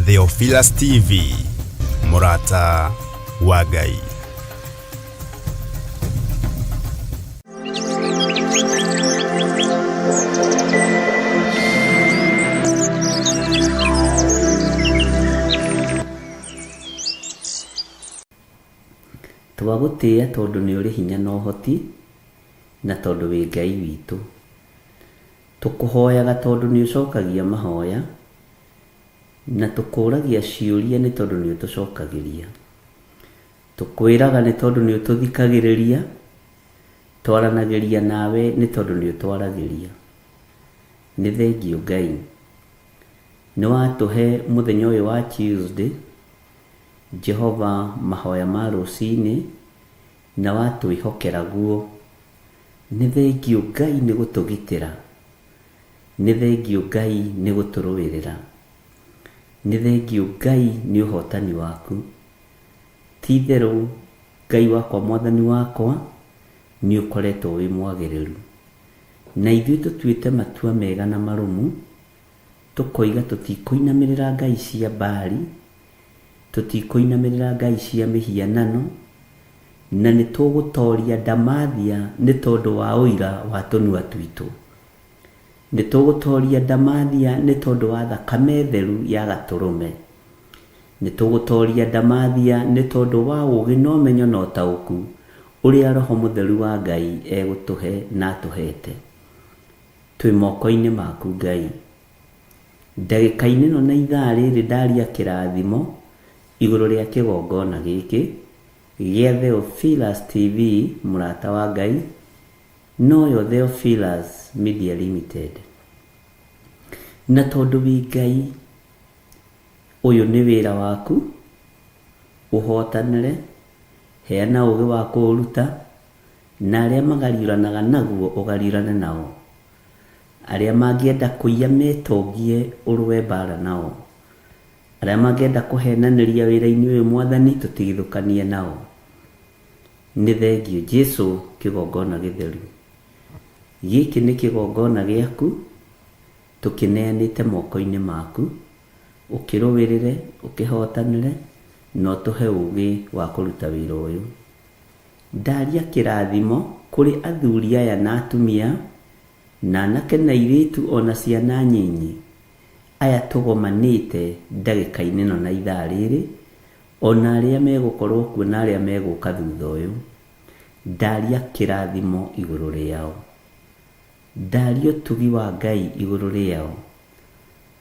Theophilus TV, mũrata wa Ngai. Twagũtĩĩa tondũ nĩ ũrĩ hinya na ũhoti, na tondũ wĩ Ngai witũ. Tũkũhoyaga tondũ nĩ ũcokagia mahoya, na tũkũragia ciũria nĩ tondũ nĩ ũtũcokagĩria. Tũkwĩraga nĩ tondũ nĩ ũtũthikagĩrĩria, twaranagĩria nawe nĩ tondũ nĩ ũtwaragĩria. Nĩ thengiũ Ngai. Nĩ watũhe mũthenya ũyũ wa Tuesday, Jehova mahoya ma rũcinĩ, na watwĩhokera guo. Nĩ thengiũ Ngai nĩ gũtũgitĩra. Nĩ thengiũ Ngai nĩ gũtũrũĩrĩra. Nĩ thengiũ Ngai nĩ ũhotani waku. Ti itherũ Ngai wakwa Mwathani wakwa nĩ ũkoretwo wĩ mwagĩrĩru. Na ithuĩ tũtuĩte matua mega na marũmu, tũkoiga tũtikũinamĩrĩra ngai cia Baali, tũtikũinamĩrĩra ngai cia mĩhianano, na nĩ tũgũtoria ndamathia nĩ tondũ wa ũira wa tũnua twitũ. Nĩ tũgũtoria ndamathia nĩ tondũ wa thakame theru ya gatũrũme. Nĩ tũgũtoria ndamathia nĩ tondũ wa ũũgĩ na ũmenyo na ũtaũku ũrĩa Roho Mũtheru wa Ngai egũtũhe na atũhete. Twĩ moko-inĩ maku Ngai. Ndagĩka-inĩ ĩno na ithaa rĩrĩ ndaria kĩrathimo igũrũ rĩa kĩgongona gĩkĩ gĩa Theophilus TV mũrata wa Ngai, noyo Theophilus Media Limited. Na tondũ wĩ Ngai, ũyũ nĩ wĩra waku, ũhotanĩre, heana ũũgĩ wa kũũruta, na arĩa magariũranaga naguo ũgariũrane nao. Arĩa mangĩenda kũiya metongie ũrũe mbaara nao. Arĩa mangĩenda kũhenanĩria wĩra-inĩ ũyũ Mwathani tũtigithũkanie nao. Nĩ thengiũ Jesu kĩgongona gĩtheru. Gĩkĩ nĩ kĩgongona gĩaku, tũkĩneanĩte moko-inĩ maku, ũkĩrũĩrĩre, ũkĩhotanĩre, na ũtũhe ũũgĩ wa kũruta wĩra ũyũ. Ndaria kĩrathimo kũrĩ athuri aya na atumia, na anake na airĩtu o na ciana nyinyi, aya tũgomanĩte ndagĩka-inĩ ĩno na ithaa rĩrĩ, o na arĩa megũkorwo kuo na arĩa megũka thutha ũyũ. Ndaria kĩrathimo igũrũ rĩao. Ndaria ũtugi wa Ngai igũrũ rĩao.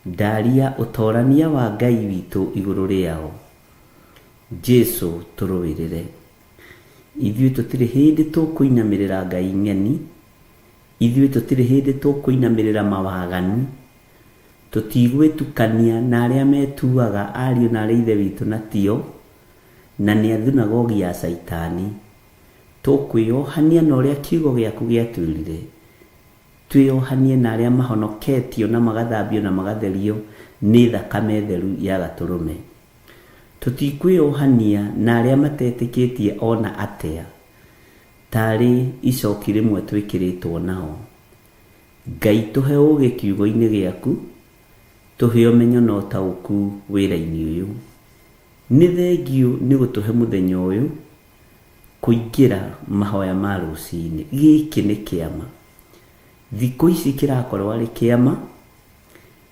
Ndaria ũtorania wa Ngai witũ igũrũ rĩao. Jesu tũrũĩrĩre. Ithuĩ tũtirĩ hĩndĩ tũkũinamĩrĩra ngai ng'eni, ithuĩ tũtirĩ hĩndĩ tũkũinamĩrĩra mawaganu, tũtigwĩtukania na arĩa metuaga ariũ na arĩ ithe witũ na tio, na nĩ a thunagogi ya Caitani. Tũkwĩyohania na ũrĩa kiugo gĩaku gĩatwĩrire, twĩyohanie na arĩa mahonoketio na magathambio na magatherio nĩ thakame theru ya Gatũrũme. Tũtikwĩyohania na arĩa matetĩkĩtie o na atĩa, tarĩ icoki rĩmwe twĩkĩrĩtwo nao. Ngai tũhe ũũgĩ kiugo-inĩ gĩaku, tũhe ũmenyo na ũtaũku wĩra-inĩ ũyũ. Nĩ thengiũ nĩ gũtũhe mũthenya ũyũ kũingĩra mahoya ma rũcinĩ. Gĩkĩ nĩ kĩama. Thikũ ici kĩrakorwo arĩ kĩama,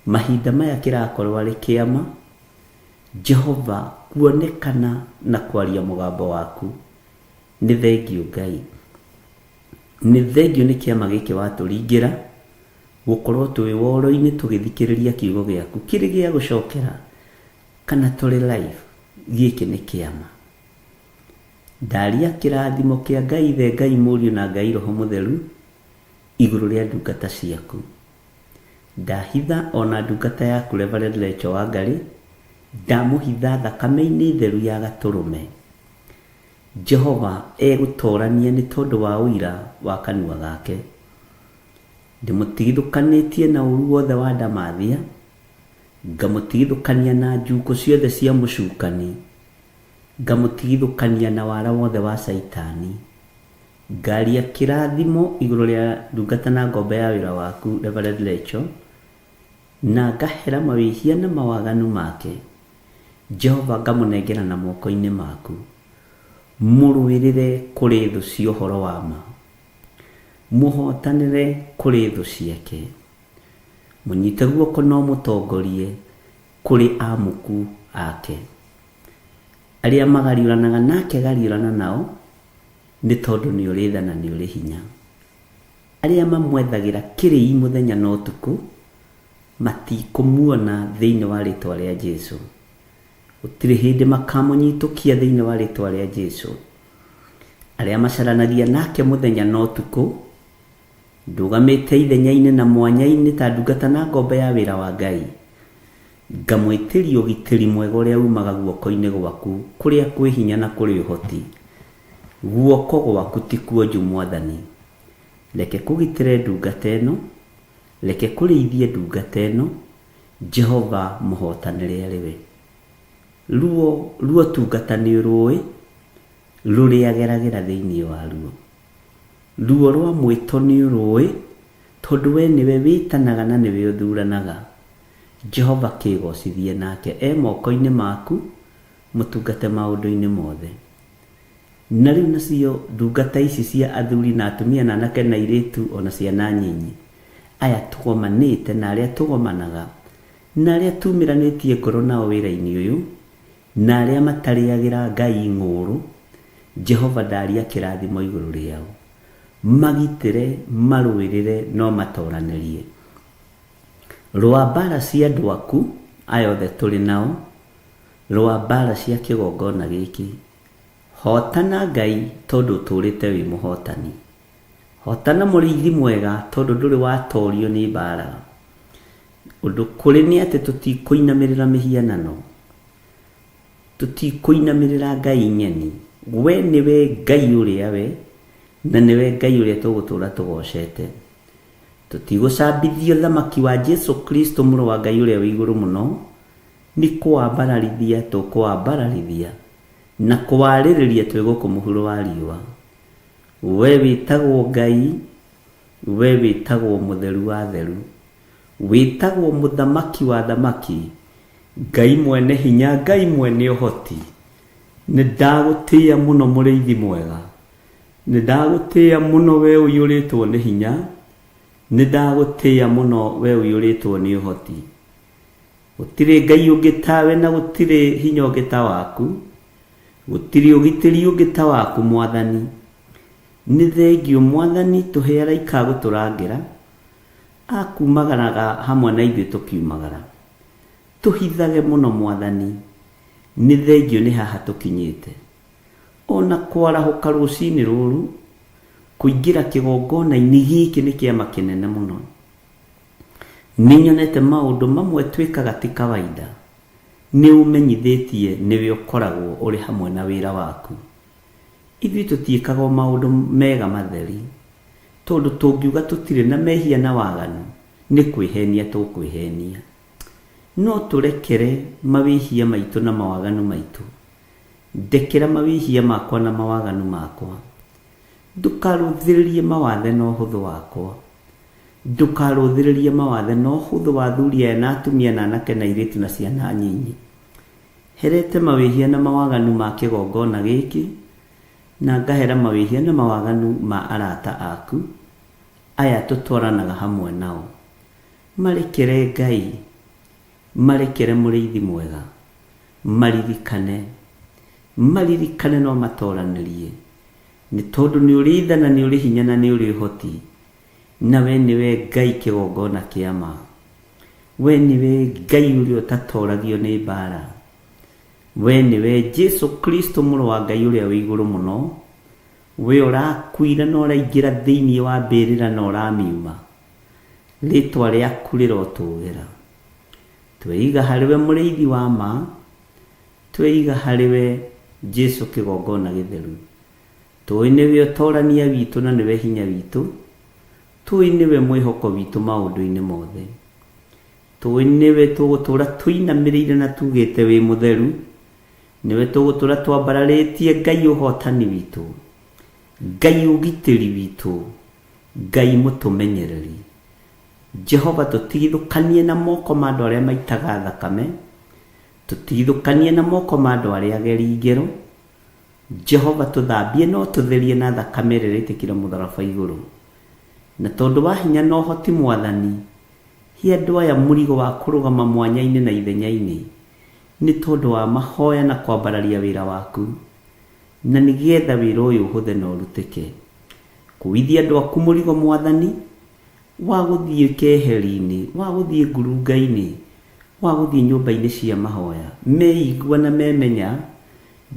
mahinda maya kĩrakorwo arĩ kĩama, Jehova kuonekana na kwaria mũgambo waku. Nĩ thengiũ Ngai. Nĩ thengiũ nĩ kĩama gĩkĩ watũringĩra, gũkorwo twĩ woro-inĩ tũgĩthikĩrĩria kiugo gĩaku kĩrĩ gĩa gũcokera kana tũrĩ live. Gĩkĩ nĩ kĩama. Ndaria kĩrathimo kĩa Ngai Ithe, Ngai Mũriũ na Ngai Roho Mũtheru igũrũ rĩa ndungata ciaku. Ndahitha o na ndungata yaku Reverend Rachel Wangari, ndamũhitha thakame-inĩ theru ya Gatũrũme. Jehova egũtorania nĩ tondũ wa ũira wa kanua gake. Ndĩmũtigithũkanĩtie na ũru wothe wa ndamathia, ngamũtigithũkania na njukũ ciothe cia mũcukani, ngamũtigithũkania na wara wothe wa Caitani. Ngaria kĩrathimo igũrũ rĩa ndungata na ngombo ya wĩra waku Reverend Rachel, na ngahera mawĩhia na mawaganu make. Jehova ngamũnengera na moko-inĩ maku. Mũrũĩrĩre kũrĩ thũ cia ũhoro wa ma. Mũhotanĩre kũrĩ thũ ciake. Mũnyite guoko na ũmũtongorie kũrĩ amuku ake. Arĩa magariũranaga nake gariũrana nao, nĩ tondũ nĩ ũrĩ tha na nĩ ũrĩ hinya. Arĩa mamwethagĩra kĩrĩi mũthenya na ũtukũ, matikũmuona thĩinĩ wa rĩtwa rĩa Jesu. Gũtirĩ hĩndĩ makamũnyitũkia thĩinĩ wa rĩtwa rĩa Jesu. Arĩa macaranagia nake mũthenya na ũtukũ, ndũgamĩte ithenya-inĩ na mwanya-inĩ ta ndungata na ngombo ya wĩra wa Ngai. Ngamwĩtĩria ũgitĩri mwega ũrĩa umaga guoko-inĩ gwaku, kũrĩa kwĩ hinya na kũrĩ ũhoti. Guoko gwaku ti kuonju Mwathani. Reke kũgitĩre ndungata ĩno, reke kũrĩithie ndungata ĩno, Jehova mũhotanĩre arĩ we. Ruo ruo tungata nĩ ũrũĩ, rũrĩa geragĩra thĩinĩ waruo. Ruo rwa mwĩto nĩ ũrũĩ, tondũ we nĩwe wĩtanaga na nĩwe ũthuranaga. Jehova kĩgocithie nake e moko-inĩ maku, mũtungate maũndũ-inĩ mothe. Na rĩu nacio ndungata ici cia athuri na atumia na anake na airĩtu ona ciana nyinyi, aya tũgomanĩte na arĩa tũgomanaga, na arĩa tumĩranĩtie ngoro nao wĩra-inĩ ũyũ, na arĩa matarĩagĩra Ngai ng'ũũrũ, Jehova ndaria kĩrathimo igũrũ rĩao. Magitĩre, marũĩrĩre, no matoranĩrie. Rũa mbara cia andũ aku, aya othe tũrĩ nao, rũa mbara cia kĩgongona gĩkĩ. Hotana Ngai tondũ ũtũũrĩte wĩ mũhotani. Hotana mũrĩithi mwega tondũ ndũrĩ watorio nĩ mbara. Ũndũ kũrĩ nĩ atĩ tũtikũinamĩrĩra mĩhianano. Tũtikũinamĩrĩra Ngai ng'eni. We nĩwe Ngai ũrĩa we, na nĩwe Ngai ũrĩa tũgũtũũra tũgocete. Tũtigũcambithio thamaki wa Jesu Kristo mũrũ wa Ngai ũrĩa wĩ igũrũ mũno, nĩ kũwambararithia tũkũwambararithia na kũwarĩrĩria twĩ gũkũ mũhuro wa riũa. We wĩtagwo Ngai, we wĩtagwo mũtheru wa theru, wĩtagwo mũthamaki wa thamaki, Ngai mwene hinya, Ngai mwene ũhoti. Nĩ ndagũtĩĩa mũno mũrĩithi mwega, nĩ ndagũtĩĩa mũno we ũiyũrĩtwo nĩ hinya, nĩ ndagũtĩĩa mũno we ũiyũrĩtwo nĩ ũhoti. Gũtirĩ Ngai ũngĩ tawe na gũtirĩ hinya ũngĩ ta waku, gũtirĩ ũgitĩri ũngĩ ta waku Mwathani. Nĩ thengio Mwathani tũhe araika a gũtũrangĩra, akumagaraga hamwe na ithuĩ tũkiumagara. Tũhithage mũno Mwathani, nĩ thengio nĩ haha tũkinyĩte. Ona kwarahũka rũcinĩ rũrũ, kũingĩra kĩgongona-inĩ gĩkĩ nĩ kĩama kĩnene mũno. Nĩ nyonete maũndũ mamwe twĩkaga ti kawaida. Nĩ ũmenyithĩtie nĩwe ũkoragwo ũrĩ hamwe na wĩra waku. Ithuĩ tũtiĩkaga o maũndũ mega matheri, tondũ tũngiuga tũtirĩ na mehia na waganu, nĩ kwĩhenia tũkwĩhenia. No tũrekere mawĩhia maitũ na mawaganu maitũ. Ndekera mawĩhia makwa na mawaganu makwa. Ndũkarũthĩrĩrie mawathe na ũhũthũ wakwa. Ndũkarũthĩrĩrie mawathe na ũhũthũ wa athuri aya na atumia na anake na airĩtu na ciana nyinyi. Herete mawĩhia na mawaganu ma kĩgongona gĩkĩ, na ngahera mawĩhia na mawaganu ma arata aku, aya tũtwaranaga hamwe nao. Marekere Ngai, marekere mũrĩithi mwega, maririkane, maririkane no matoranĩrie. Nĩ tondũ nĩ ũrĩ tha na nĩ ũrĩ hinya na nĩ ũrĩ ũhoti, na we nĩwe Ngai kĩgongona kĩa ma. We nĩwe Ngai ũrĩa ũtatoragio nĩ mbara. We nĩwe Jesu Kristo mũrũ wa Ngai ũrĩa wĩ igũrũ mũno. We ũrakuire na ũraingĩra thĩinĩ wa mbĩrĩra na ũramiuma. Rĩtwa rĩaku rĩrotũgĩra. Tweiga harĩ we mũrĩithi wa ma, tweiga harĩ we Jesu kĩgongona gĩtheru. Tũĩ nĩwe ũtorania witũ na nĩwe hinya witũ. Tũĩ nĩwe mwĩhoko witũ maũndũ-inĩ mothe. Tũĩ nĩwe tũgũtũũra tũinamĩrĩire na tugĩte wĩ mũtheru. Nĩwe tũgũtũũra twambararĩtie Ngai ũhotani witũ, Ngai ũgitĩri witũ, Ngai mũtũmenyereri. Jehova tũtigithũkanie na moko ma andũ arĩa maitaga thakame, Tũtigithũkanie na moko ma andũ arĩa ageri ngero. Jehova tũthambie na ũtũtherie na thakame ĩrĩa ĩraitĩkĩra mũtharaba igũrũ. Na tondũ wa hinya na ũhoti Mwathani, he andũ aya mũrigo wa kũrũgama mwanya-inĩ na ithenya-inĩ, nĩ tondũ wa mahoya na kwambararia wĩra waku, na nĩgetha wĩra ũyũ ũhũthe na ũrutĩke. Kuithia andũ aku mũrigo Mwathani, wa gũthiĩ keheri-inĩ, wa gũthiĩ ngurunga-inĩ, wa gũthiĩ nyũmba-inĩ cia mahoya, meigua na memenya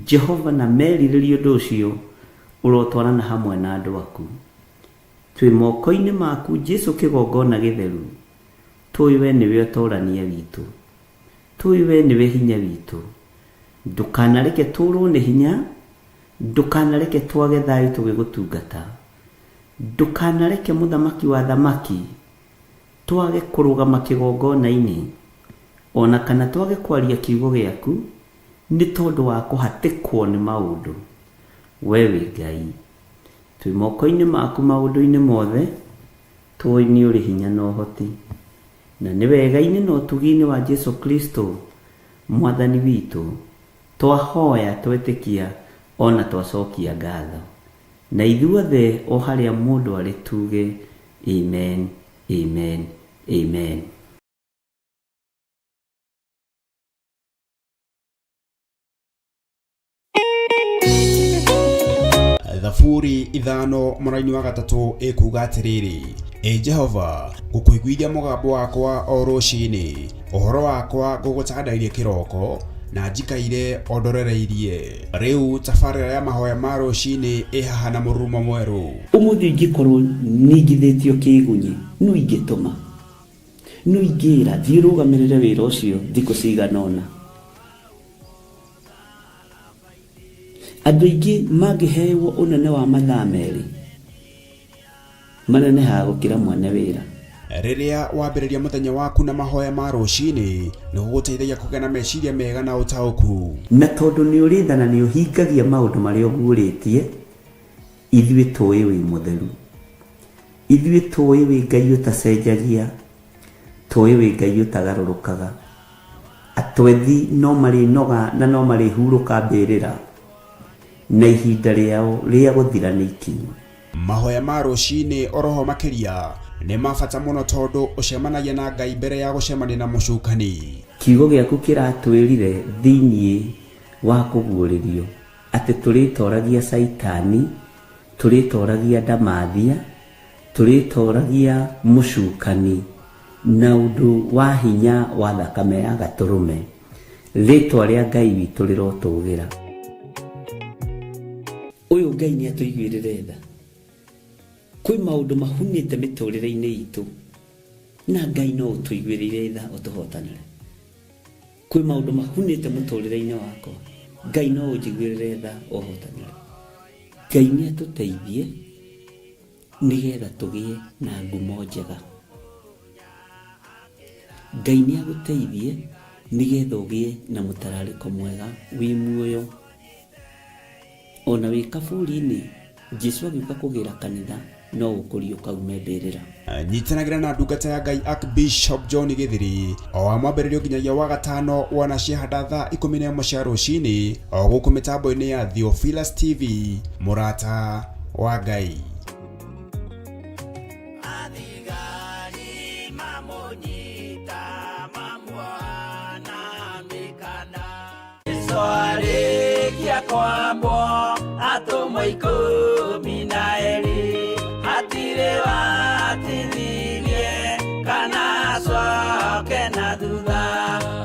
Jehova na merirĩria ũndũ ũcio, ũrotwarana hamwe na andũ aku. Twĩ moko-inĩ maku Jesu kĩgongona gĩtheru, tũĩ we nĩwe ũtorania witũ, tũĩ we nĩwe hinya witũ. Ndũkanareke tũrwo nĩ hinya, ndũkanareke twage thayũ tũgĩgũtungata. Ndũkanareke mũthamaki wa thamaki twage kũrũgama kĩgongona-inĩ, ona kana twage kwaria kiugo gĩaku nĩ tondũ wa kũhatĩkwo nĩ maũndũ. We wĩ Ngai. Twĩ moko-inĩ maku maũndũ-inĩ mothe, tũĩ nĩ ũrĩ hinya na ũhoti. Na nĩ wega-inĩ na ũtugi-inĩ wa Jesu Kristo Mwathani witũ, twahoya twetĩkia ona twacokia ngatho. Na ithuothe o harĩa mũndũ arĩ tuge amen, amen, amen. Thaburi ithano mũraini wa gatatũ ĩkuga atĩrĩrĩ, Ĩ Jehova, ngũkũiguithia mũgambo wakwa o rũcinĩ, ũhoro wakwa ngũgũtandairie kĩroko, na njikaire o ndorereirie. Rĩu tabarĩra ya mahoya ma rũcinĩ ĩ haha na mũrurumo mwerũ. Ũmũthĩ ingĩkorwo ningithĩtio kĩgunyi, nũ ingĩtũma? Nũ ingĩra thiĩ ũrũgamĩrĩre wĩra ũcio thikũ cigana ũna? Andũ aingĩ mangĩhewo ũnene wa mathaa merĩ, manenehaga gũkĩra mwene wĩra. Rĩrĩa wambĩrĩria mũthenya waku na mahoya ma rũcinĩ, nĩ gũgũteithagia kũgĩa na meciria mega na ũtaũku. Na tondũ nĩ ũrĩ tha na nĩ ũhingagia maũndũ marĩa ũguũrĩtie, ithuĩ tũĩ wĩ mũtheru. Ithuĩ tũĩ wĩ Ngai ũtacenjagia, tũĩ wĩ Ngai ũtagarũrũkaga. Atwethi no marĩnoga na no marĩhurũka mbĩrĩra, na ihinda rĩao rĩa gũthira nĩ ikinyu. Mahoya ma rũcinĩ oroho makĩria nĩ ma bata mũno tondũ ũcemanagia na Ngai mbere ya gũcemania na mũcukani. Kiugo gĩaku kĩratwĩrire thĩinĩ wa kũguũrĩrio atĩ tũrĩtoragia Caitani, tũrĩtoragia ndamathia, tũrĩtoragia mũcukani na ũndũ wa hinya wa thakame ya gatũrũme. Rĩtwa rĩa Ngai witũ rĩrotũgĩra. Ũyũ Ngai nĩ atũiguĩrĩre tha. Kwĩ maũndũ mahunĩte mĩtũrĩre-inĩ itũ na Ngai no ũtũiguĩrĩire tha ũtũhotanĩre. Kwĩ maũndũ mahunĩte mũtũrĩre-inĩ wakwa, Ngai no ũnjiguĩrĩre tha ũhotanĩre. Ngai nĩ atũteithie nĩgetha tũgĩe na ngumo njega. Ngai nĩ agũteithie nĩgetha ũgĩe na mũtararĩko mwega wĩ muoyo. Ona wĩ kaburi-inĩ, Jesu agĩũka kũgĩra kanitha no ũkũriũka ume mbĩrĩra. Nyitanagĩra na ndungata ya Ngai Archbishop John Gĩthiri o wa mwambĩrĩrio nginyagia wa gatano wana ciahanda thaa 11 cia rũcinĩ o gũkũ mĩtambo-inĩ ya Theophilus TV, mũrata wa Ngai. Athigari mamũnyita mamuoha na mĩkanda. Jesũ arĩkia kwambwo atũmwo 12 hatirĩ watithirie kana acoke na thutha.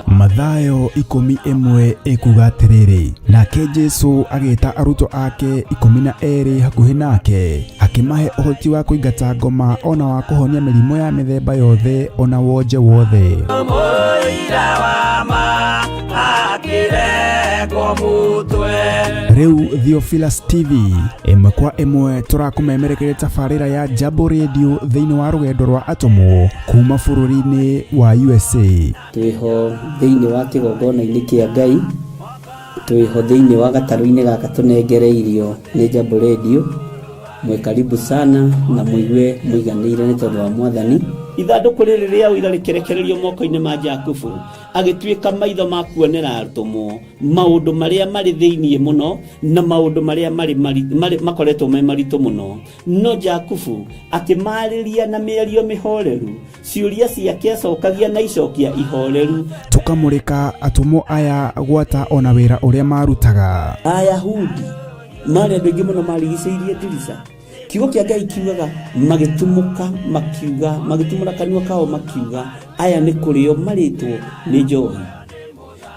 Mathayo 11 ĩkuga atĩrĩrĩ, nake Jesu agĩta arutwo ake 12 hakuhĩ nake, akĩmahe ũhoti wa kũingata ngoma ona wa kũhonia mĩrimũ ya mĩthemba yothe ona wonje wothe. Mũira wa ma akĩrengwo mũtwe. Rĩu Theophilus TV ĩmwe kwa ĩmwe tũrakũmemerekeria tabarĩra ya Jambo Radio thĩinĩ wa rũgendo rwa atũmwo kuma bũrũri-inĩ wa USA. Twĩho thĩinĩ wa kĩgongona-inĩ kĩa Ngai, twĩho thĩinĩ wa gatarũ-inĩ gaka tũnengereirio nĩ Jambo Radio. Mwĩ karibu sana na mũigue mũiganĩire nĩ tondũ wa Mwathani. Ithandũkũ rĩrĩ rĩa ũira rĩkĩrekererio moko-inĩ ma Jakubu, agĩtuĩka maitho ma kuonera atũmwo maũndũ marĩa marĩ thĩinĩ mũno na maũndũ marĩa marĩ marĩ makoretwo me maritũ mũno. No Jakubu akĩmarĩria na mĩario mĩhoreru, ciũria ciake acokagia na icokia ihoreru. Tũkamũrĩka atũmwo aya gwata ona wĩra ũrĩa marutaga. Ayahudi marĩ andũ aingĩ mũno marigicĩirie ndirica. Kiugo kĩa Ngai kiugaga magĩtumũka makiuga, magĩtumũra kanua kao makiuga, aya nĩ kũrĩo marĩtwo nĩ njohi.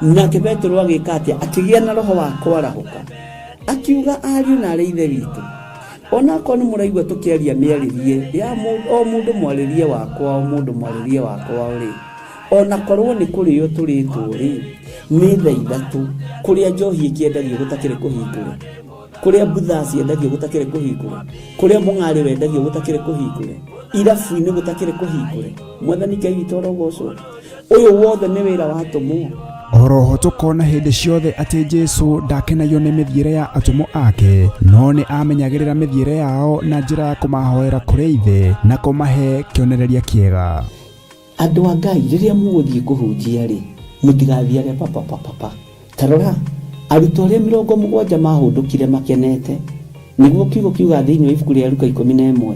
Nake Petero agĩka atĩa? Akĩgĩa na roho wa kwarahũka, akiuga, ariũ na arĩ ithe witũ, onakorwo nĩ mũraigua tũkĩaria mĩarĩrie ya o mũndũ mwarĩrie wakwa, o mũndũ mwarĩrie wakwa rĩ, onakorwo nĩ kũrĩo tũrĩtwo rĩ, nĩ thaa ithatũ, kũrĩa njohi ĩkĩendagio gũtakĩrĩ kũhingũre, kũrĩa mbutha ciendagio gũtakĩrĩ kũhingũre, kũrĩa mũng'arĩ wendagio gũtakĩrĩ kũhingũre, irabu-inĩ gũtakĩrĩ kũhingũre. Mwathani Ngai witũ arogocwo. Ũyũ wothe nĩ wĩra wa atũmwo. Oroho tũkona hĩndĩ ciothe atĩ Jesu ndakenagio nĩ mĩthiĩre ya atũmwo ake, no nĩ amenyagĩrĩra mĩthiĩre yao na njĩra ya kũmahoera kũrĩ Ithe na kũmahe kĩonereria kĩega. Andũ a Ngai, rĩrĩa mũgũthiĩ kũhunjia rĩ, mũtigathiage papapapapa. Ta rora, arutwo arĩa 70 mahũndũkire makenete, nĩguo kiugo kiuga thĩinĩ wa ibuku rĩa Luka 11,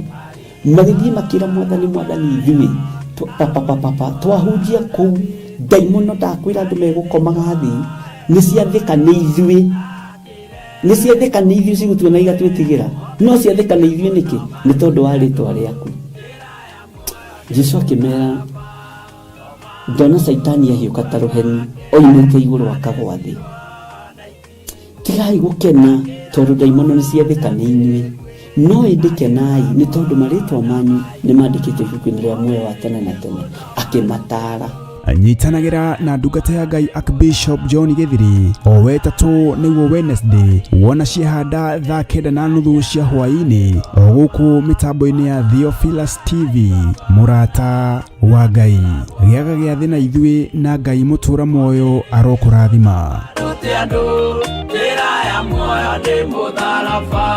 magĩthiĩ makĩra Mwathani, Mwathani, ithuĩ papapapapa twahunjia kũu, ndaimono ndakwĩra andũ megũkomaga thĩ, nĩ ciathĩka nĩ ithuĩ, nĩ ciathĩka nĩ ithuĩ cigũtuona igatwĩtigĩra, no ciathĩka nĩ ithuĩ nĩkĩ? Nĩ tondũ wa rĩtwa rĩaku. Jesu akĩmera, ndona Caitani ahiũka ta rũheni oimĩte igũrũ akagwa thĩ. Tigai gũkena tondũ ndaimono nĩ ciathĩka nĩ inyuĩ, no ĩndĩ kenai nĩ tondũ marĩtwa manyu nĩ mandĩkĩtwo ibuku-inĩ rĩa muoyo wa tene na tene. Akĩmataara. Nyitanagĩra na ndungata ya Ngai Archbishop John Gĩthiri o wetatũ nĩguo Wednesday, wona ciehanda thaa 9:30 cia hwaĩ-inĩ o gũkũ mĩtambo-inĩ ya Theophilus TV. Mũrata wa Ngai, gĩaga gĩathĩ na ithuĩ, na Ngai mũtũra muoyo arokũrathima. Rute andũ njĩra ya muoyo nĩ mũtharaba.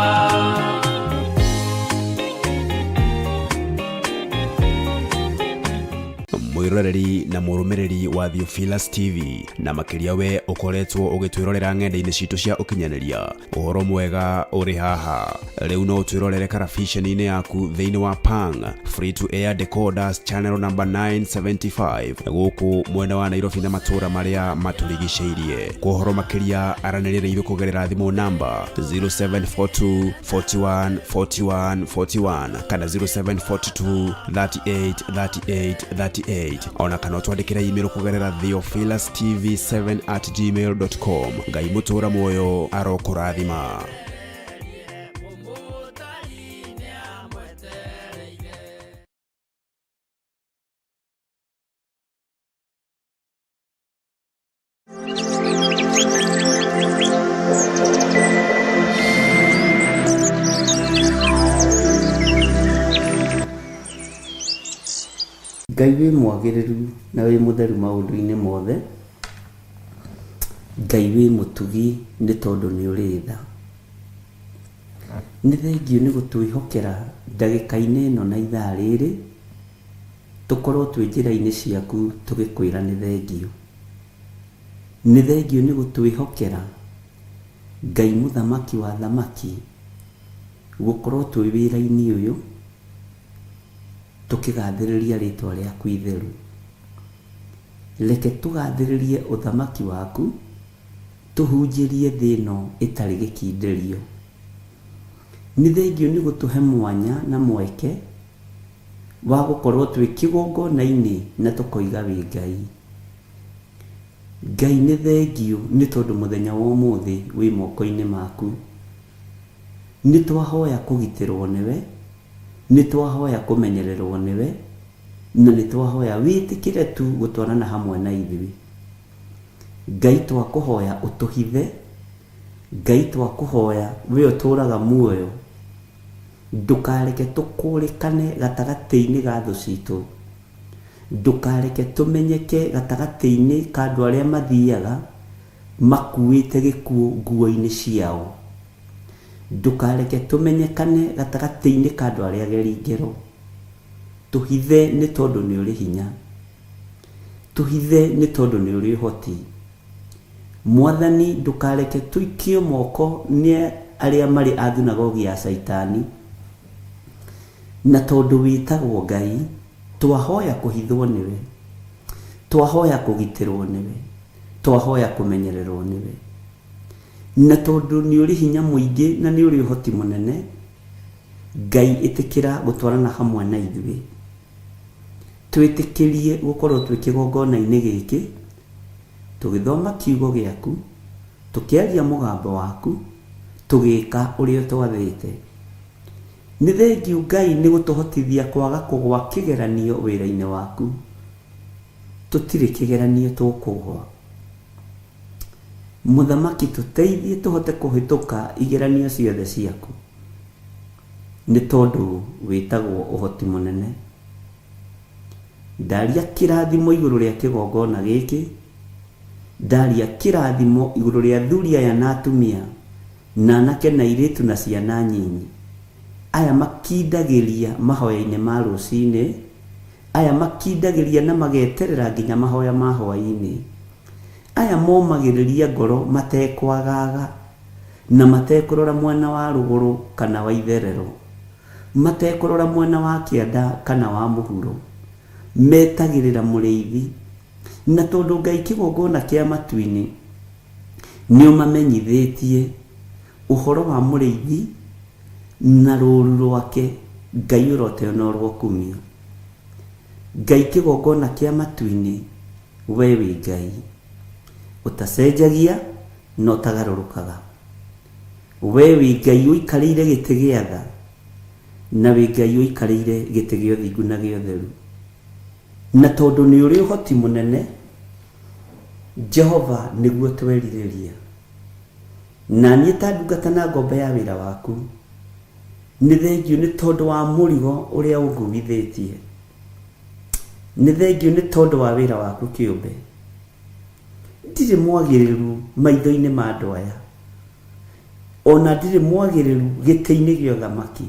Mwĩroreri na mũrũmĩrĩri wa Theophilus TV, na makĩria we ũkoretwo ũgĩtwĩrorera ng'enda-inĩ citũ cia ũkinyanĩria, ũhoro mwega ũrĩ haha. Rĩu no ũtwĩrorere karabiceni-inĩ yaku thĩinĩ wa Pang Free to Air Decoders channel number 975 gũkũ mwena wa Nairobi na matũũra marĩa matũrigicĩirie. Kwa ũhoro makĩria aranĩria na ithuĩ kũgerera thimũ namba 0742 41 41 41 kana 0742 38 38 38, ona kana ũtwandĩkĩre email kũgerera theophilustv7@gmail.com. Ngai mũtũra muoyo arokũrathima. Ngai wĩ mwagĩrĩru na wĩ mũtheru maũndũ-inĩ mothe. Ngai wĩ mũtugi nĩ tondũ nĩ ũrĩ tha. Nĩ thengiũ nĩ gũtwĩhokera ndagĩka-inĩ ĩno na ithaa rĩrĩ, tũkorwo twĩ njĩra-inĩ ciaku tũgĩkwĩra nĩ thengiũ. Nĩ thengiũ nĩ gũtwĩhokera Ngai mũthamaki wa thamaki, gũkorwo twĩ wĩra-inĩ ũyũ tũkĩgathĩrĩria rĩtwa rĩaku itheru. Reke tũgathĩrĩrie ũthamaki waku, tũhunjĩrie thĩ ĩno ĩtarĩ gĩkindĩrio. Nĩ thengiũ nĩ gũtũhe mwanya na mweke wa gũkorwo twĩ kĩgongona-inĩ na tũkoiga wĩ Ngai. Ngai nĩ thengiũ nĩ tondũ mũthenya wa ũmũthĩ wĩ moko-inĩ maku. Nĩ twahoya kũgitĩrwo nĩwe, nĩ twahoya kũmenyererwo nĩwe, na nĩ twahoya wĩtĩkĩre tu gũtwarana hamwe na ithuĩ. Ngai twakũhoya ũtũhithe, Ngai twakũhoya we ũtũraga muoyo, ndũkareke tũkũrĩkane gatagatĩ-inĩ ga thũ citũ, ndũkareke tũmenyeke gatagatĩ-inĩ ka andũ arĩa mathiaga makuĩte gĩkuũ nguo-inĩ ciao. Ndũkareke tũmenyekane gatagatĩ-inĩ ka andũ arĩa ageri ngero. Tũhithe nĩ tondũ nĩ ũrĩ hinya. Tũhithe nĩ tondũ nĩ ũrĩ ũhoti. Mwathani ndũkareke tũikio moko nĩ arĩa marĩ a thunagogi ya Caitani. Na tondũ wĩtagwo Ngai, twahoya kũhithwo nĩwe. Twahoya kũgitĩrwo nĩwe. Twahoya kũmenyererwo nĩwe. Na tondũ nĩ ũrĩ hinya mũingĩ na nĩ ũrĩ ũhoti mũnene, Ngai ĩtĩkĩra gũtwarana hamwe na ithuĩ. Twĩtĩkĩrie gũkorwo twĩ kĩgongona-inĩ gĩkĩ, tũgĩthoma kiugo gĩaku, tũkĩaria mũgambo waku, tũgĩka ũrĩa ũtwathĩte. Nĩ thengiũ Ngai nĩ gũtũhotithia kwaga kũgwa kĩgeranio wĩra-inĩ waku. Tũtirĩ kĩgeranio tũkũgwa. Mũthamaki tũteithie tũhote kũhĩtũka igeranio ciothe ciaku. Nĩ tondũ wĩtagwo ũhoti mũnene. Ndaria kĩrathimo igũrũ rĩa kĩgongona gĩkĩ. Ndaria kĩrathimo igũrũ rĩa athuri aya na atumia, na anake na airĩtu na ciana nyinyi. Aya makindagĩria mahoya-inĩ ma rũcinĩ, aya makindagĩria na mageterera nginya mahoya ma hwaĩ-inĩ. Aya momagĩrĩria ngoro matekwagaga na matekũrora mwena wa rũgũrũ kana wa itherero, matekũrora mwena wa kĩanda kana wa mũhuro, metagĩrĩra mũrĩithi. Na tondũ Ngai kĩgongona kĩa matu-inĩ nĩũmamenyithĩtie ũhoro wa mũrĩithi na rũũru rwake, Ngai ũroteo na ũrokumio. Ngai kĩgongona kĩa matu-inĩ, we wĩ Ngai ũtacenjagia na ũtagarũrũkaga. We wĩ Ngai ũikarĩire gĩtĩ gĩa tha, na wĩ Ngai ũikarĩire gĩtĩ gĩa ũthingu na gĩa ũtheru. Na tondũ nĩ ũrĩ ũhoti mũnene, Jehova nĩguo twerirĩria. Na niĩ ta ndungata na ngombo ya wĩra waku, nĩ thengiũ nĩ tondũ wa mũrigo ũrĩa ũnguithĩtie. Nĩ thengiũ nĩ tondũ wa wĩra waku kĩũmbe. Ndirĩ mwagĩrĩru maitho-inĩ ma andũ aya, ona ndirĩ mwagĩrĩru gĩtĩ-inĩ gĩa ũthamaki.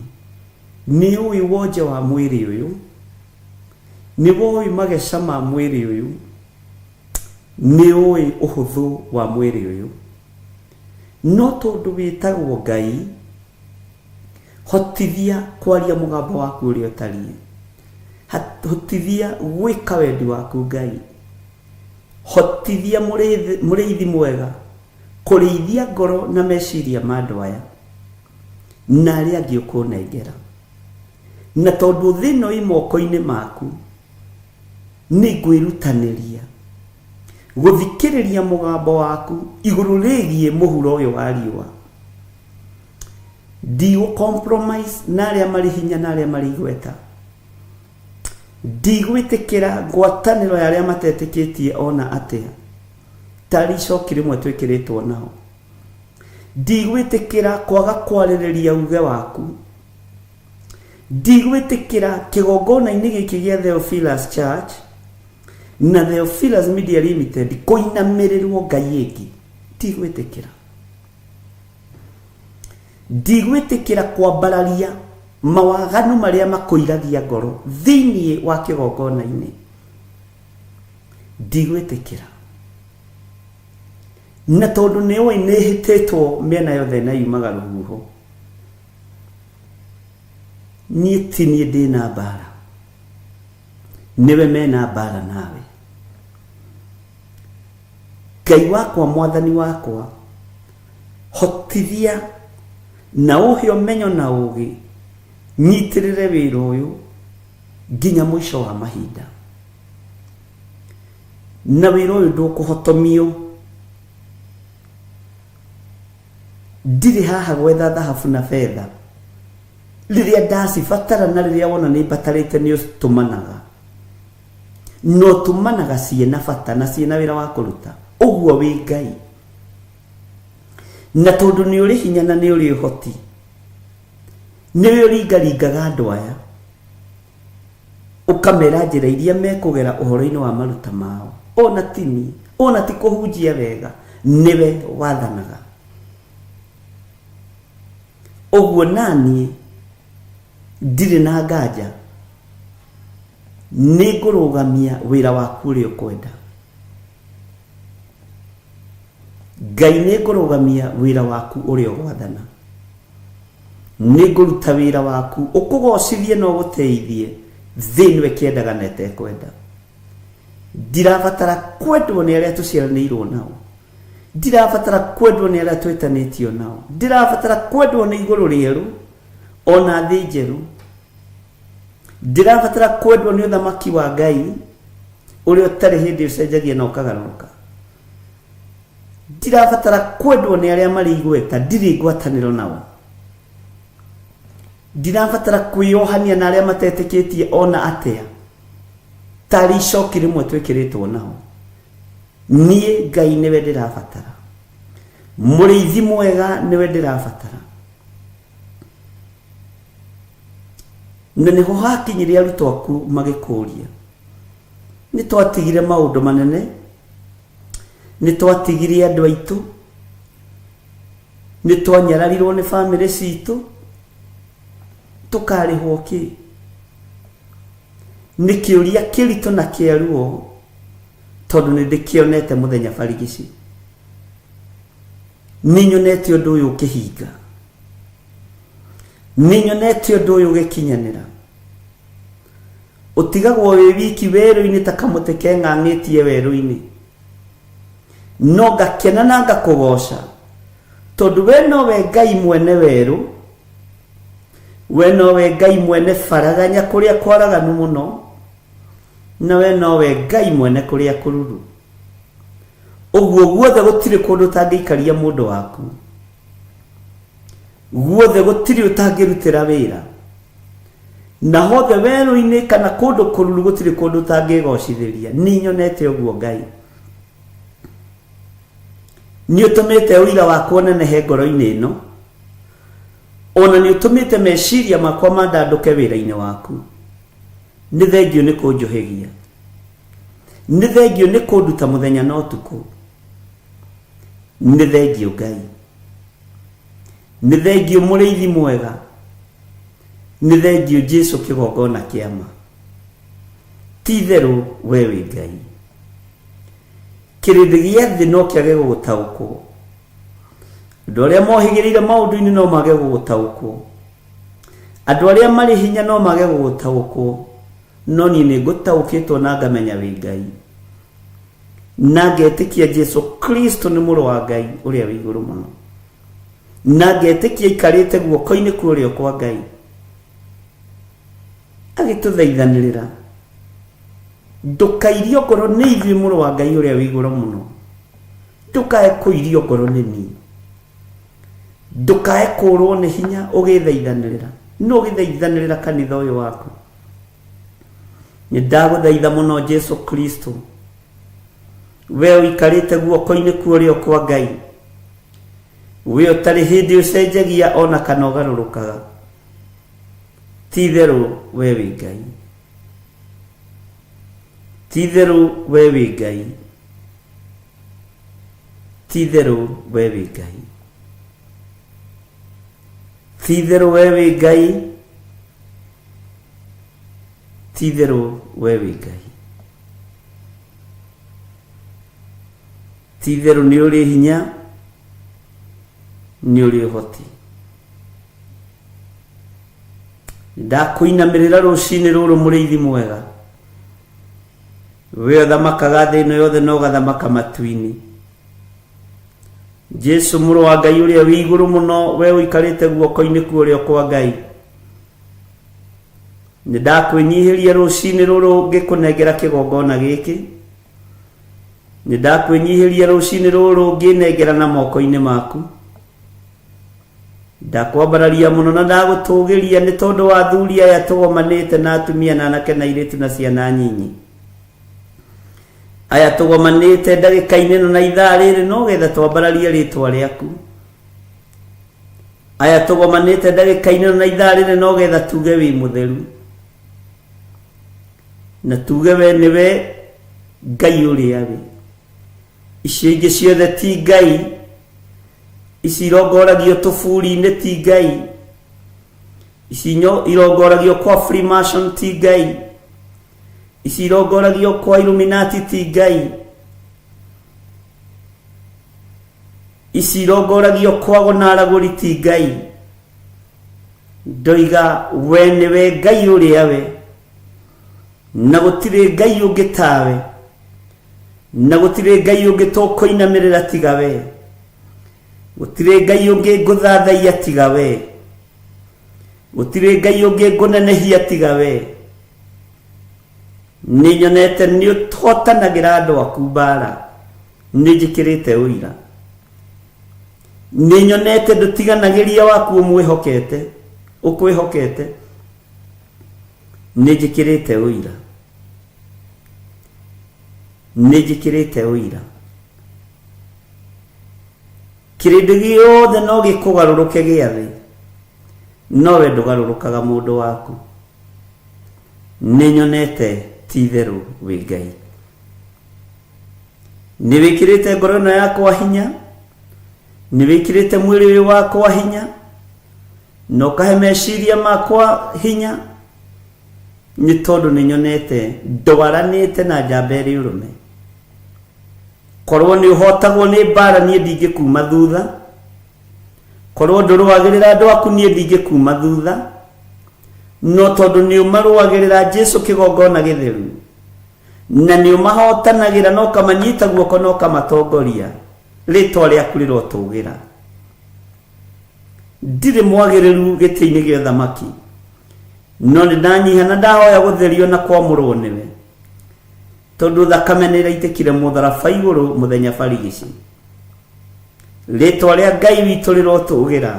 Nĩ ũĩ wonje wa mwĩrĩ ũyũ, nĩ woĩ mageca ma mwĩrĩ ũyũ, nĩ ũĩ ũhũthũ wa mwĩrĩ ũyũ. No tondũ wĩtagwo Ngai, hotithia kwaria mũgambo waku ũrĩa ũtariĩ. Hotithia gwĩka wendi waku Ngai. Hotithia mũrĩithi mwega kũrĩithia ngoro na meciria ma andũ aya na arĩa angĩ ũkũnengera. Na tondũ thĩ ĩno ĩ moko-inĩ maku, nĩ ngwĩrutanĩria gũthikĩrĩria mũgambo waku igũrũ rĩgiĩ mũhuro ũyũ wa riũa. Ndigũ compromise na arĩa marĩ hinya na arĩa marĩ igweta. Ndigwĩtĩkĩra ngwatanĩro ya arĩa matetĩkĩtie ona atĩa, tarĩ icoki rĩmwe twĩkĩrĩtwo nao. Ndigwĩtĩkĩra kwaga kwarĩrĩria uge waku. Ndigwĩtĩkĩra kĩgongona-inĩ gĩkĩ gĩa Theophilus Church na Theophilus Media Limited kũinamĩrĩrwo Ngai ĩngĩ. Ndigwĩtĩkĩra. Ndigwĩtĩkĩra kwambararia mawaganu marĩa makũiragia ngoro thĩinĩ wa kĩgongona-inĩ. Ndigwĩtĩkĩra. Na tondũ nĩ ũĩ nĩ hĩtĩtwo mĩena yothe na yumaga rũhuho, niĩ ti niĩ ndĩna mbara, nĩwe mena mbara nawe. Ngai wakwa, mwathani wakwa, hotithia na ũhe ũmenyo na ũgĩ, nyitĩrĩre wĩra ũyũ nginya mũico wa mahinda. Na wĩra ũyũ ndũkũhotomio. Ndirĩ haha gwetha thahabu na betha. Rĩrĩa ndacibatara na rĩrĩa wona nĩ mbatarĩte nĩ ũtũmanaga. Na ũtũmanaga ciĩna bata na ciĩna wĩra wa kũruta. Ũguo wĩ Ngai. Na tondũ nĩ ũrĩ hinya na nĩ ũrĩ ũhoti, nĩwe ũringaringaga andũ aya, ũkamera njĩra iria mekũgera ũhoro-inĩ wa maruta mao. Ona ti niĩ, ona ti kũhunjia wega, nĩwe wathanaga. Ũguo naniĩ ndirĩ na nganja nĩ ngũrũgamia wĩra waku ũrĩa ũkwenda. Ngai nĩ ngũrũgamia wĩra waku ũrĩa ũgwathana. Nĩ ngũruta wĩra waku ũkũgocithie na ũgũteithie thĩ ĩno ĩkĩendaga na ĩtekwenda. Ndirabatara kwendwo nĩ arĩa tũciaranĩirwo nao. Ndirabatara kwendwo nĩ arĩa twĩtanĩtio nao. Ndirabatara kwendwo nĩ igũrũ rĩerũ ona thĩ njerũ. Ndirabatara kwendwo nĩ ũthamaki wa Ngai ũrĩa ũtarĩ hĩndĩ ũcenjagia na ũkagarũrũka. Ndirabatara kwendwo nĩ arĩa marĩ igweta, ndirĩ ngwatanĩro nao. Ndirabatara kwĩyohania na arĩa matetĩkĩtie ona atĩa, tarĩ icoki rĩmwe twĩkĩrĩtwo nao. Niĩ Ngai nĩwe ndĩrabatara, mũrĩithi mwega nĩwe ndĩrabatara. Na nĩho hakinyire arutwo aku magĩkũria, nĩ twatigire maũndũ manene, nĩ twatigire andũ aitũ, nĩ twanyararirwo nĩ bamĩrĩ citũ, tũkarĩhwo kĩ? Nĩ kĩũria kĩritũ na kĩa ruo, tondũ nĩ ndĩkĩonete mũthenya barigici. Nĩ nyonete ũndũ ũyũ ũkĩhinga, nĩ nyonete ũndũ ũyũ ũgĩkinyanĩra. Ũtigagwo wĩ wiki werũ-inĩ ta kamũtĩ keng'ang'ĩtie werũ-inĩ, no ngakena na ngakũgoca, tondũ we nowe Ngai mwene werũ, we nowe Ngai mwene baraganya kũrĩa kwaraganu mũno, na we nowe Ngai mwene kũrĩa kũruru. Ũguo guothe gũtirĩ kũndũ ũtangĩikaria mũndũ waku, guothe gũtirĩ ũtangĩrutĩra wĩra, na hothe werũ-inĩ kana kũndũ kũruru gũtirĩ kũndũ ũtangĩgocithĩria. Nĩ nyonete ũguo Ngai. Nĩ ũtũmĩte ũira wakwa ũnenehe ngoro-inĩ ĩno, ona nĩ ũtũmĩte meciria makwa mandandũke wĩra-inĩ waku. Nĩ thengiũ nĩ kũnjũhĩgia, nĩ thengiũ nĩ kũnduta mũthenya na ũtukũ. Nĩ thengiũ Ngai, nĩ thengiũ mũrĩithi mwega, nĩ thengiũ Jesu kĩgongona kĩa ma. Ti itherũ we wĩ Ngai. Kĩrĩndĩ gĩa thĩ no kĩage gũgũtaũkwo, andũ arĩa mohĩgĩrĩire maũndũ-inĩ no mage gũgũtaũkwo, andũ arĩa marĩ hinya no mage gũgũtaũkwo, no niĩ nĩ ngũtaũkĩtwo na ngamenya wĩ Ngai, na ngetĩkia Jesu Kristo nĩ mũrũ wa Ngai ũrĩa wĩ igũrũ mũno, na ngetĩkia aikarĩte guoko-inĩ kwa ũrĩo kwa Ngai agĩtũthaithanĩrĩra. Ndũkairio ngoro nĩ ithuĩ mũrũ wa Ngai ũrĩa wĩ igũrũ mũno, ndũkae kũirio ngoro nĩ niĩ, ndũkae kũrwo nĩ hinya ũgĩthaithanĩrĩra. No ũgĩthaithanĩrĩra kanitha ũyũ waku. Nĩ ndagũthaitha mũno Jesu Kristo, we ũikarĩte guoko-inĩ kwa ũrĩo kwa Ngai, we ũtarĩ hĩndĩ ũcenjagia ona kana ũgarũrũkaga. Ti itherũ we wĩ Ngai, ti itherũ we wĩ Ngai, ti itherũ we wĩ Ngai, ti itherũ we wĩ Ngai, ti itherũ we wĩ Ngai. Ti itherũ nĩ ũrĩ hinya, nĩ ũrĩ ũhoti. Ndakũinamĩrĩra rũcinĩ rũrũ mũrĩithi mwega, we ũthamakaga thĩ ĩno yothe na ũgathamaka matu-inĩ. Jesu mũrũ wa Ngai ũrĩa wĩ igũrũ mũno, we ũikarĩte guoko-inĩ kwa ũrĩo kwa Ngai, nĩ ndakwĩnyihĩria rũcinĩ rũrũ ngĩkũnengera kĩgongona gĩkĩ. Nĩ ndakwĩnyihĩria rũcinĩ rũrũ ngĩnengera na moko-inĩ maku. Ndakwambararia mũno na ndagũtũgĩria nĩ tondũ wa athuri aya tũgomanĩte na atumia na anake na airĩtu na ciana nyinyi. Aya tũgomanĩte ndagĩka-inĩ ĩno na ithaa rĩrĩ no getha twambararie rĩtwa rĩaku. Aya tũgomanĩte ndagĩka-inĩ ĩno na ithaa rĩrĩ no getha tuge wĩ mũtheru, na tuge we nĩwe Ngai ũrĩa wĩ. Icio ingĩ ciothe ti Ngai, ici irongoragio tũburi-inĩ ti Ngai. Ici irongoragio kwa Freemason ti Ngai. Ici irongoragio kwa Illuminati ti Ngai. Ici irongoragio kwa gonaragũri ti Ngai. Ndoiga we nĩwe Ngai ũrĩa we, na gũtirĩ Ngai ũngĩ tawe, na gũtirĩ Ngai ũngĩ tũkũinamĩrĩra tiga we, gũtirĩ Ngai ũngĩ ngũthathaiya tiga we, gũtirĩ Ngai ũngĩ ngũnenehia tiga we. Nĩ nyonete nĩ ũhotanagĩra andũ aku mbara, nĩ njĩkĩrĩte ũira. Nĩ nyonete ndũtiganagĩria waku ũmwĩhokete, ũkwĩhokete. Nĩ njĩkĩrĩte ũira. Nĩ njĩkĩrĩte ũira. Kĩrĩndĩ gĩothe no gĩkũgarũrũke gĩa thĩ, no we ndũgarũrũkaga mũndũ waku. Nĩ nyonete ti itherũ wĩ Ngai. Nĩ wĩkĩrĩte ngoro ĩno yakwa hinya, nĩ wĩkĩrĩte mwĩrĩ ũyũ wakwa hinya, na ũkahe meciria makwa hinya, nĩ tondũ nĩ nyonete ndwaranĩte na njamba ĩrĩ ũrũme. Korwo nĩ ũhotagwo nĩ mbara niĩ ndingĩkuma thutha, korwo ndũrũagĩrĩra andũ aku niĩ ndingĩkuma thutha, no tondũ nĩ ũmarũagĩrĩra Jesu kĩgongona gĩtheru, na nĩ ũmahotanagĩra na ũkamanyita guoko na ũkamatongoria, rĩtwa rĩaku rĩrotũgĩra. Ndirĩ mwagĩrĩru gĩtĩ-inĩ gĩa ũthamaki, no nĩ ndanyiha na ndahoya gũtherio na kwamũrwo nĩwe, tondũ thakame nĩ ĩraitĩkire mũtharaba igũrũ mũthenya barigici. Rĩtwa rĩa Ngai witũ rĩrotũgĩra,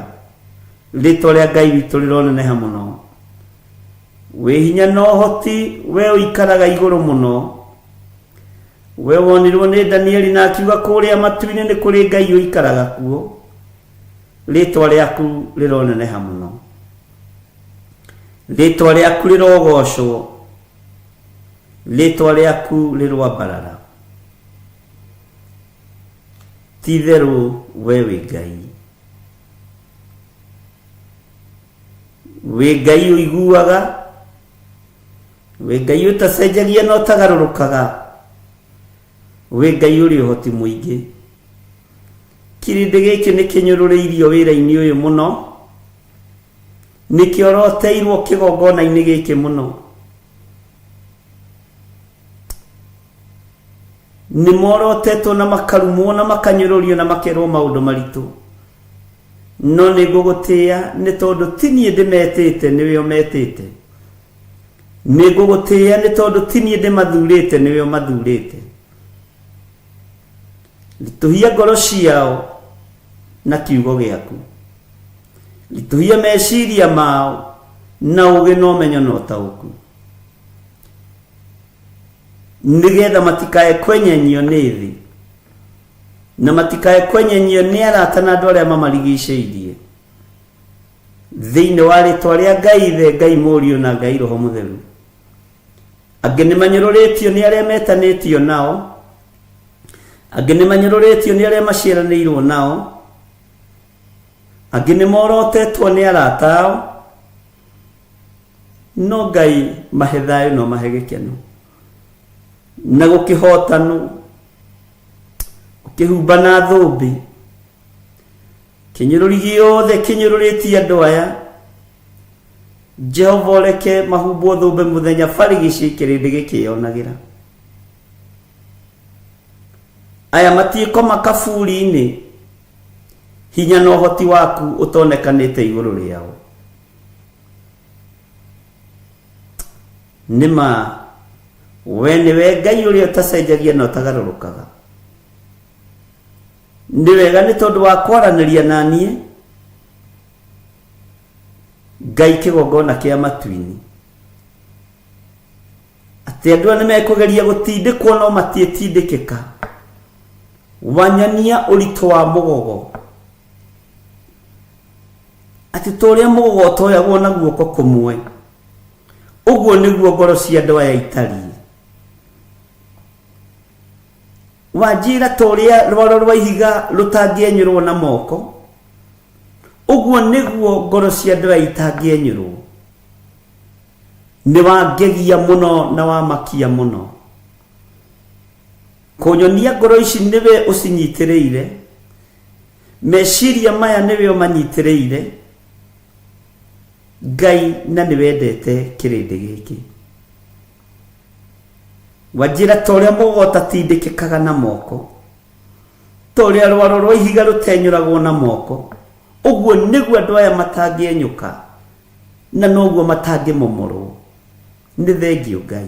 rĩtwa rĩa Ngai witũ rĩroneneha mũno. Wĩ hinya na ũhoti, we ũikaraga igũrũ mũno. We wonirwo nĩ Danieli na akiuga kũrĩa matu-inĩ nĩ kũrĩ Ngai ũikaraga kuo. Rĩtwa rĩaku rĩroneneha mũno. Rĩtwa rĩaku rĩrogocwo, rĩtwa rĩaku rĩroambarara. Ti itherũ we wĩ Ngai. Wĩ Ngai ũiguaga, wĩ Ngai ũtacenjagia na ũtagarũrũkaga, wĩ Ngai ũrĩ ũhoti mũingĩ. Kĩrĩndĩ gĩkĩ nĩ kĩnyũrũrĩirio wĩra-inĩ ũyũ mũno, nĩ kĩoroteirwo kĩgongona-inĩ gĩkĩ mũno. Nĩ morotetwo na makarumwo na makanyũrũrio na makerwo maũndũ maritũ, no nĩ ngũgũtĩĩa nĩ tondũ ti niĩ ndĩmetĩte, nĩwe ũmetĩte. Nĩ ngũgũtĩĩa nĩ tondũ ti niĩ ndĩmathurĩte, nĩwe ũmathurĩte. Ritũhia ngoro ciao na kiugo gĩaku, ritũhia meciria mao na ũũgĩ na ũmenyo na ũtaũku, nĩgetha matikae kwenyenyio nĩ thĩ, na matikae kwenyenyio nĩ arata na andũ arĩa mamarigicĩirie. Thĩinĩ wa rĩtwa rĩa Ngai Ithe, Ngai Mũriũ na Ngai Roho Mũtheru. Angĩ nĩ manyũrũrĩtio nĩ arĩa metanĩtio nao, angĩ nĩ manyũrũrĩtio nĩ arĩa maciaranĩirwo nao, angĩ nĩ morotetwo nĩ arata ao, no Ngai mahe thayũ no mahe gĩkeno na gũkĩhotanwo, ũkĩhumba na thũmbĩ. Kĩnyũrũri gĩothe kĩnyũrũrĩtie andũ aya, Jehova ũreke mahumbwo thũmbĩ mũthenya barigici kĩrĩndĩ gĩkĩyonagĩra. Aya matiĩkoma kaburi-inĩ, hinya na ũhoti waku ũtonekanĩte igũrũ rĩao. Nĩ ma we nĩwe Ngai ũrĩa ũtacenjagia na ũtagarũrũkaga. Nĩ wega nĩ tondũ wa kwaranĩria na niĩ, Ngai kĩgongona kĩa matu-inĩ, atĩ andũ aya nĩmekũgeria gũtindĩkwo no matiĩtindĩkĩka. Wanyonia ũritũ wa mũgogo, atĩ ta ũrĩa mũgogo ũtoyagwo na guoko kũmwe, ũguo nĩguo ngoro cia andũ aya itariĩ. Wanjĩra ta ũrĩa rwaro rwa ihiga rũtangĩenyũrwo na moko, ũguo nĩguo ngoro cia andũ aya itangĩenyũrwo. Nĩ wangegia mũno na wamakia mũno. Kũnyonia ngoro ici nĩwe ũcinyitĩrĩire, meciria maya nĩwe ũmanyitĩrĩire, Ngai, na nĩ wendete kĩrĩndĩ gĩkĩ. Wanjĩra ta ũrĩa mũgogo ũtatindĩkĩkaga na moko, ta ũrĩa rwaro rwa ihiga rũtenyũragwo na moko, ũguo nĩguo andũ aya matangĩenyũka na noguo matangĩmomorwo. Nĩ thengiũ Ngai.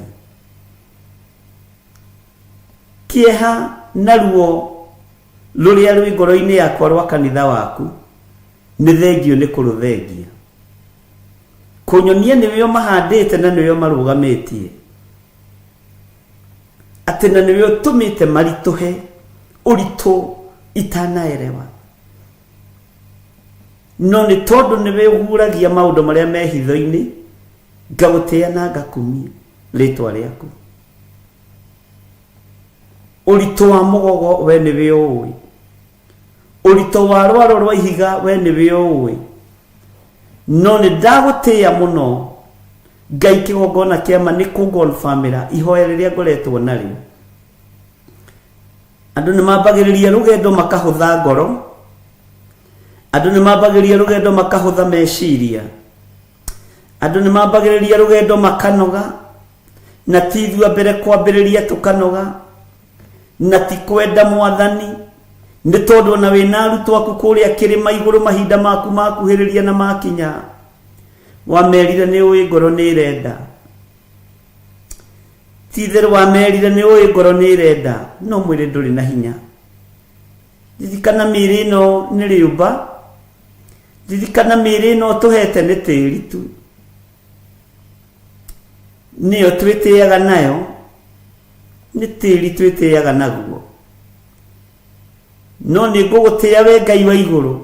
Kĩeha na ruo rũrĩa rwĩ ngoro-inĩ yakwa rwa kanitha waku, nĩ thengiũ nĩ kũrũthengia. Kũnyonia nĩwe ũmahandĩte na nĩwe ũmarũgamĩtie, atĩ na nĩwe ũtũmĩte maritũhe ũritũ itanaerewa. No nĩ tondũ nĩwe ũguũragia maũndũ marĩa me hitho-inĩ, ngagũtĩĩa na ngakumia rĩtwa rĩaku. Ũritũ wa mũgogo we nĩwe ũũĩ, ũritũ wa rwaro rwa ihiga we nĩwe ũũĩ. No nĩ ndagũtĩĩa mũno Ngai, kĩgongona kĩa ma nĩ kũngonbamĩra ihoya rĩrĩa ngoretwo narĩo. Andũ nĩ mambagĩrĩria rũgendo makahũtha ngoro, andũ nĩ mambagĩrĩria rũgendo makahũtha meciria, andũ nĩ mambagĩrĩria rũgendo makanoga, na ti ithuĩ a mbere kwambĩrĩria tũkanoga, na ti kwenda Mwathani, nĩ tondũ ona wĩna arutwo aku kũrĩa kĩrĩma igũrũ mahinda maku makuhĩrĩria na makinya, wamerire nĩ ũĩ ngoro nĩ ĩrenda. Ti itherũ wamerire nĩ ũĩ ngoro nĩ ĩrenda, no mwĩrĩ ndũrĩ na hinya. Ririkana mĩĩrĩ ĩno nĩ rĩũmba, ririkana mĩĩrĩ ĩno ũtũhete nĩ tĩri tu, nĩyo twĩtĩaga nayo, nĩ tĩri twĩtĩaga naguo. No nĩ ngũgũtĩa we Ngai wa igũrũ,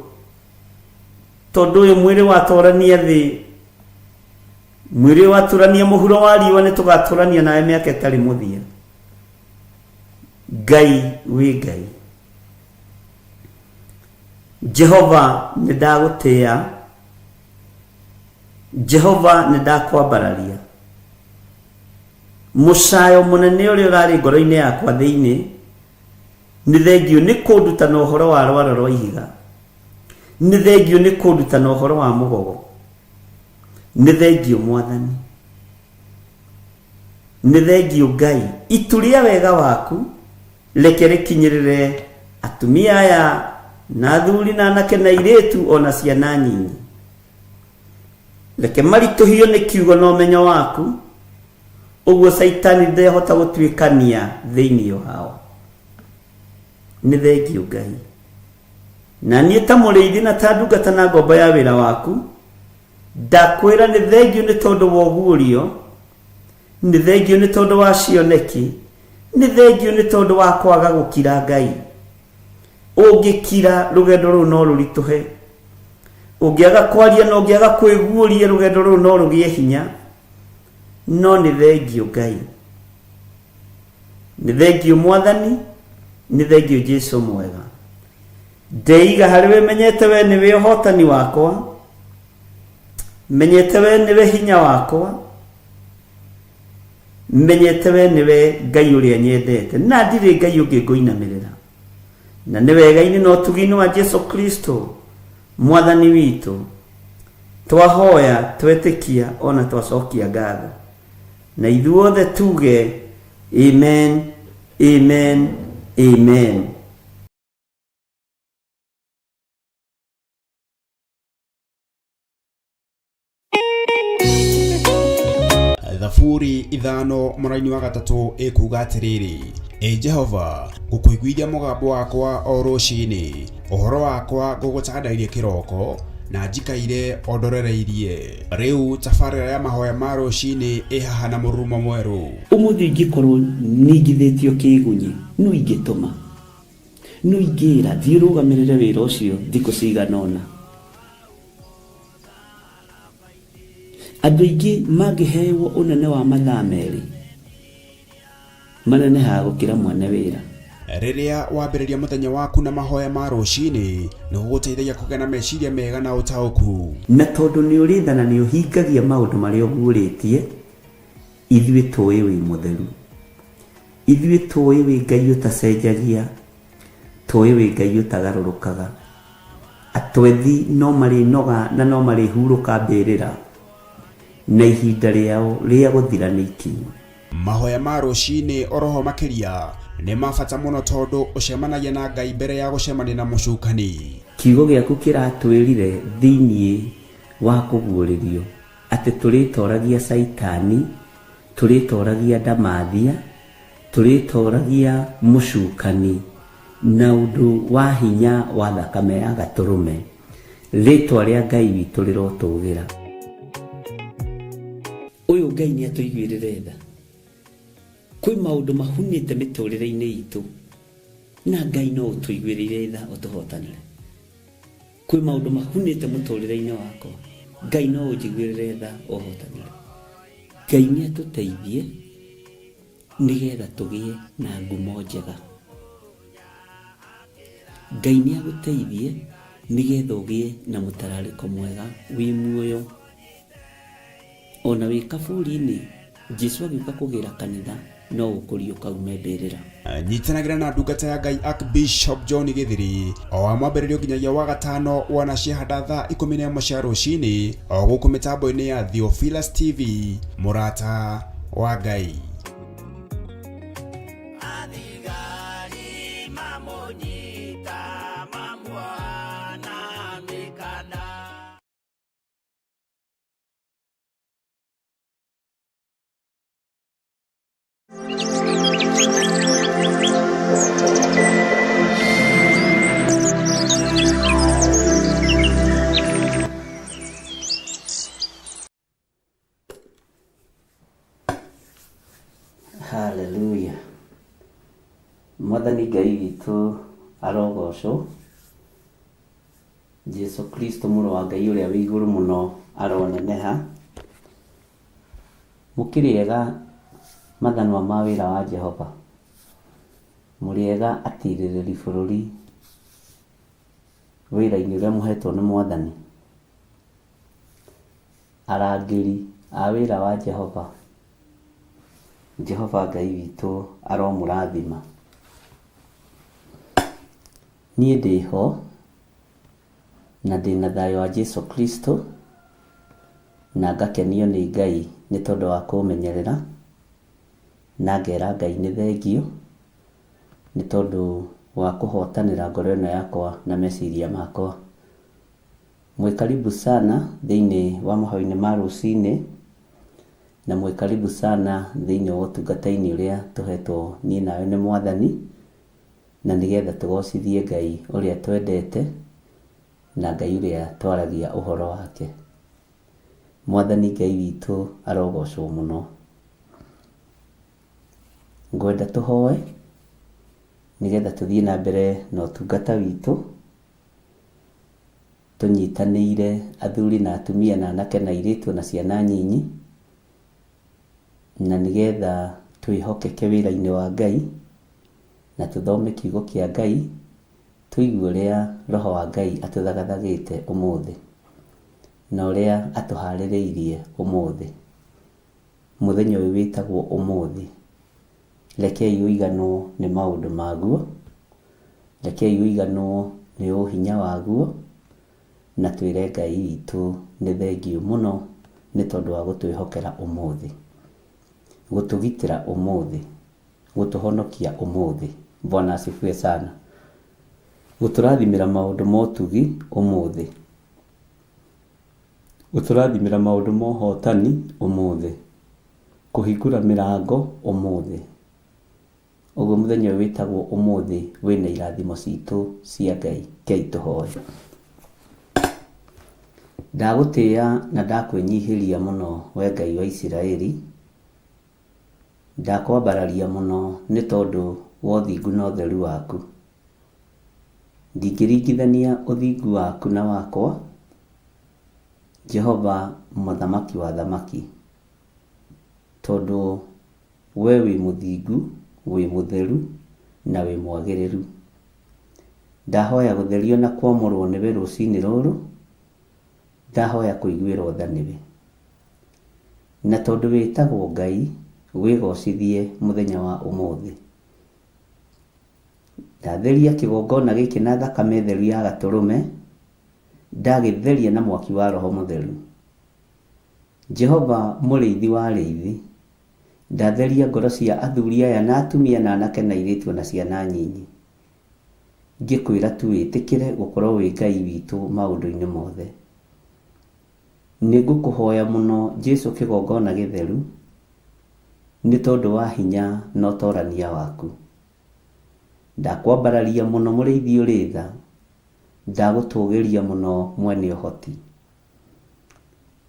tondũ ũyũ mwĩrĩ watũrania thĩ, mwĩrĩ watũrania mũhuro wa riũa, nĩ tũgatũrania nawe mĩaka ĩtarĩ mũthia. Ngai wĩ Ngai. Jehova nĩ ndagũtĩa, Jehova nĩ ndakwambararia. Mũcayo mũnene ũrĩa ũrarĩ ngoro-inĩ yakwa thĩinĩ, nĩ thengiũ nĩ kũnduta na ũhoro wa rwaro rwa ihiga, nĩ thengiũ nĩ kũnduta na ũhoro wa mũgogo, nĩ thengiũ Mwathani, nĩ thengiũ Ngai. Itu rĩa wega waku reke rĩkinyĩrĩre atumia aya na athuri na anake na airĩtu o na ciana nyinyi. Reke maritũhio nĩ kiugo na ũmenyo waku, ũguo Caitani ndehota gũtuĩkania thĩinĩ wao. Nĩ thengiũ Ngai. Na niĩ ta mũrĩithi na ta ndungata na ngombo ya wĩra waku, ndakwĩra nĩ thengiũ nĩ tondũ wa ũguũrio, nĩ thengiũ nĩ tondũ wa cioneki, nĩ thengiũ nĩ tondũ wa kwaga gũkira Ngai. Ũngĩkira rũgendo rũu no rũritũhe, ũngĩaga kwaria na ũngĩaga kwĩguũria rũgendo rũu no rũgĩe hinya. No nĩ thengiũ Ngai, nĩ thengiũ Mwathani, nĩ thengiũ Jesu mwega. Ndeiga harĩ we, menyete we nĩwe ũhotani wakwa, menyete we nĩwe hinya wakwa, menyete we nĩwe Ngai ũrĩa nyendete, na ndirĩ Ngai ũngĩ ngũinamĩrĩra. Na nĩ wega-inĩ na ũtugi-inĩ wa Jesu Kristo Mwathani witũ, twahoya, twetĩkia, ona twacokia ngatho. Na ithuothe tuge amen, amen, amen. Thaburi ithano mũraini wa gatatũ ĩkuga atĩrĩrĩ, Ĩ Jehova, ngũkũiguithia mũgambo wakwa o rũcinĩ, ũhoro wakwa ngũgũtandairie kĩroko, na njikaire o ndorereirie. Rĩu tabarĩra ya mahoya ma rũcinĩ ĩ haha na mũrurumo mwerũ. Ũmũthĩ ingĩkorwo ningithĩtio kĩĩgunyĩ, nũ ingĩtũma? Nũ ingĩĩra, 'Thiĩ ũrũgamĩrĩre wĩra ũcio thikũ cigana ũna'? Andũ aingĩ mangĩheeo ũnene wa mathaa merĩ, manenehaga gũkĩra mwene wĩra. Rĩrĩa wambĩrĩria mũthenya waku na mahoya ma rũcinĩ, nĩ gũgũteithagia kũgĩa na meciria mega na ũtaũku. Na tondũ nĩ ũrĩ tha na nĩ ũhingagia maũndũ marĩa ũguũrĩtie. Ithuĩ tũĩ wĩ mũtheru. Ithuĩ tũĩ wĩ Ngai ũtacenjagia, tũĩ wĩ Ngai ũtagarũrũkaga. Atwethi no marĩnoga na no marĩhurũka mbĩrĩra, na ihinda rĩao rĩa gũthira nĩ ikinyu. Mahoya ma rũcinĩ oroho makĩria nĩ ma bata mũno tondũ ũcemanagia na Ngai mbere ya gũcemania na mũcukani. Kiugo gĩaku kĩratwĩrire thĩinĩ wa kũguũrĩrio atĩ tũrĩtoragia Caitani, tũrĩtoragia ndamathia, tũrĩtoragia mũcukani na ũndũ wa hinya wa thakame ya gatũrũme. Rĩtwa rĩa Ngai witũ rĩrotũgĩra. Ũyũ Ngai nĩ atũiguĩrĩre tha. Kwĩ maũndũ mahunĩte mĩtũrĩre-inĩ itũ na Ngai no ũtũiguĩrĩire tha ũtũhotanĩre. Kwĩ maũndũ mahunĩte mũtũrĩre-inĩ wakwa, Ngai no ũnjiguĩrĩre tha ũhotanĩre. Ngai nĩ atũteithie nĩgetha tũgĩe na ngumo njega. Ngai nĩ agũteithie nĩgetha ũgĩe na mũtararĩko mwega wĩ muoyo. Ona wĩ kaburi-inĩ, Jesu agĩũka kũgĩra kanitha no ũkũriũka ume mbĩrĩra. Nyitanagĩra na ndungata ya Ngai Archbishop John Gĩthiri o wa mwambĩrĩrio nginyagia wa gatano wanaciehanda thaa 11 cia rũcinĩ o gũkũ mĩtambo-inĩ ya Theophilus TV, mũrata wa Ngai. Athigari mamũnyita mamuoha na mĩkanda. Haleluya. Mwathani Ngai witũ arogocwo. Jesu Kristo mũrũ wa Ngai ũrĩa wĩ igũrũ mũno aroneneha. Mũkĩrĩ ega mathanwa ma wĩra wa Jehova? Mũrĩ ega atirĩrĩri bũrũri wĩra-inĩ ũrĩa mũhetwo nĩ Mwathani? Arangĩri a wĩra wa Jehova, Jehova Ngai witũ aromũrathima. Niĩ ndĩho na ndĩna thayũ wa Jesu Kristo na ngakenio nĩ Ngai nĩ tondũ wa kũmenyerera, na ngera Ngai nĩ thengiũ nĩ tondũ wa kũhotanĩra ngoro ĩno yakwa na meciria makwa. Mwĩ karibu sana thĩinĩ wa mahoya-inĩ ma rũcinĩ, na mwĩ karibu sana thĩinĩ wa ũtungata-inĩ ũrĩa tũhetwo niĩ nawe nĩ Mwathani, na nĩgetha tũgocithie Ngai ũrĩa twendete na Ngai ũrĩa twaragia ũhoro wake. Mwathani Ngai witũ arogocwo mũno. Ngwenda tũhoe nĩgetha tũthiĩ na mbere na ũtungata witũ, tũnyitanĩire athuri na atumia na anake na airĩtu na ciana nyinyi, na nĩgetha twĩhokeke wĩra-inĩ wa Ngai na tũthome kiugo kĩa Ngai, tũigue ũrĩa Roho wa Ngai atũthagathagĩte ũmũthĩ na ũrĩa atũharĩrĩirie ũmũthĩ. Mũthenya ũyũ wĩtagwo ũmũthĩ. Rekei ũiganwo nĩ maũndũ maguo, rekei ũiganwo nĩ ũhinya waguo, na twĩre Ngai witũ nĩ thengiũ mũno nĩ tondũ wa gũtwĩhokera ũmũthĩ, gũtũgitĩra ũmũthĩ, gũtũhonokia ũmũthĩ. Bwana asifiwe sana. Gũtũrathimĩra maũndũ ma ũtugi ũmũthĩ, gũtũrathimĩra maũndũ ma ũhotani ũmũthĩ, kũhingũra mĩrango ũmũthĩ. Ũguo mũthenya ũyũ wĩtagwo ũmũthĩ wĩna irathimo citũ cia Ngai. Rekei tũhoe. Ndagũtĩĩa na ndakwĩnyihĩria mũno we Ngai wa Isiraeli, ndakwambararia mũno nĩ tondũ wa ũthingu na ũtheru waku. Ndingĩringithania ũthingu waku na wakwa, Jehova mũthamaki wa athamaki, tondũ we wĩ mũthingu, wĩ mũtheru na wĩ mwagĩrĩru. Ndahoya gũtherio na kwamũrwo nĩwe rũcinĩ rũrũ, ndahoya kũiguĩrwo tha nĩwe. Na tondũ wĩtagwo Ngai, Wĩgocithie mũthenya wa ũmũthĩ. Ndatheria kĩgongona gĩkĩ na thakame theru ya gatũrũme, ndagĩtheria na mwaki wa Roho Mũtheru. Jehova mũrĩithi wa arĩithi, ndatheria ngoro cia athuri aya na atumia na anake na airĩtu ona ciana nyinyi. Ngĩkwĩra tu wĩtĩkĩre gũkorwo wĩ Ngai witũ maũndũ-inĩ mothe. Nĩngũkũhoya mũno Jesu kĩgongona gĩtheru, nĩ tondũ wa hinya na ũtorania waku. Ndakwambararia mũno mũrĩithi ũrĩ tha, ndagũtũgĩria mũno mwene ũhoti.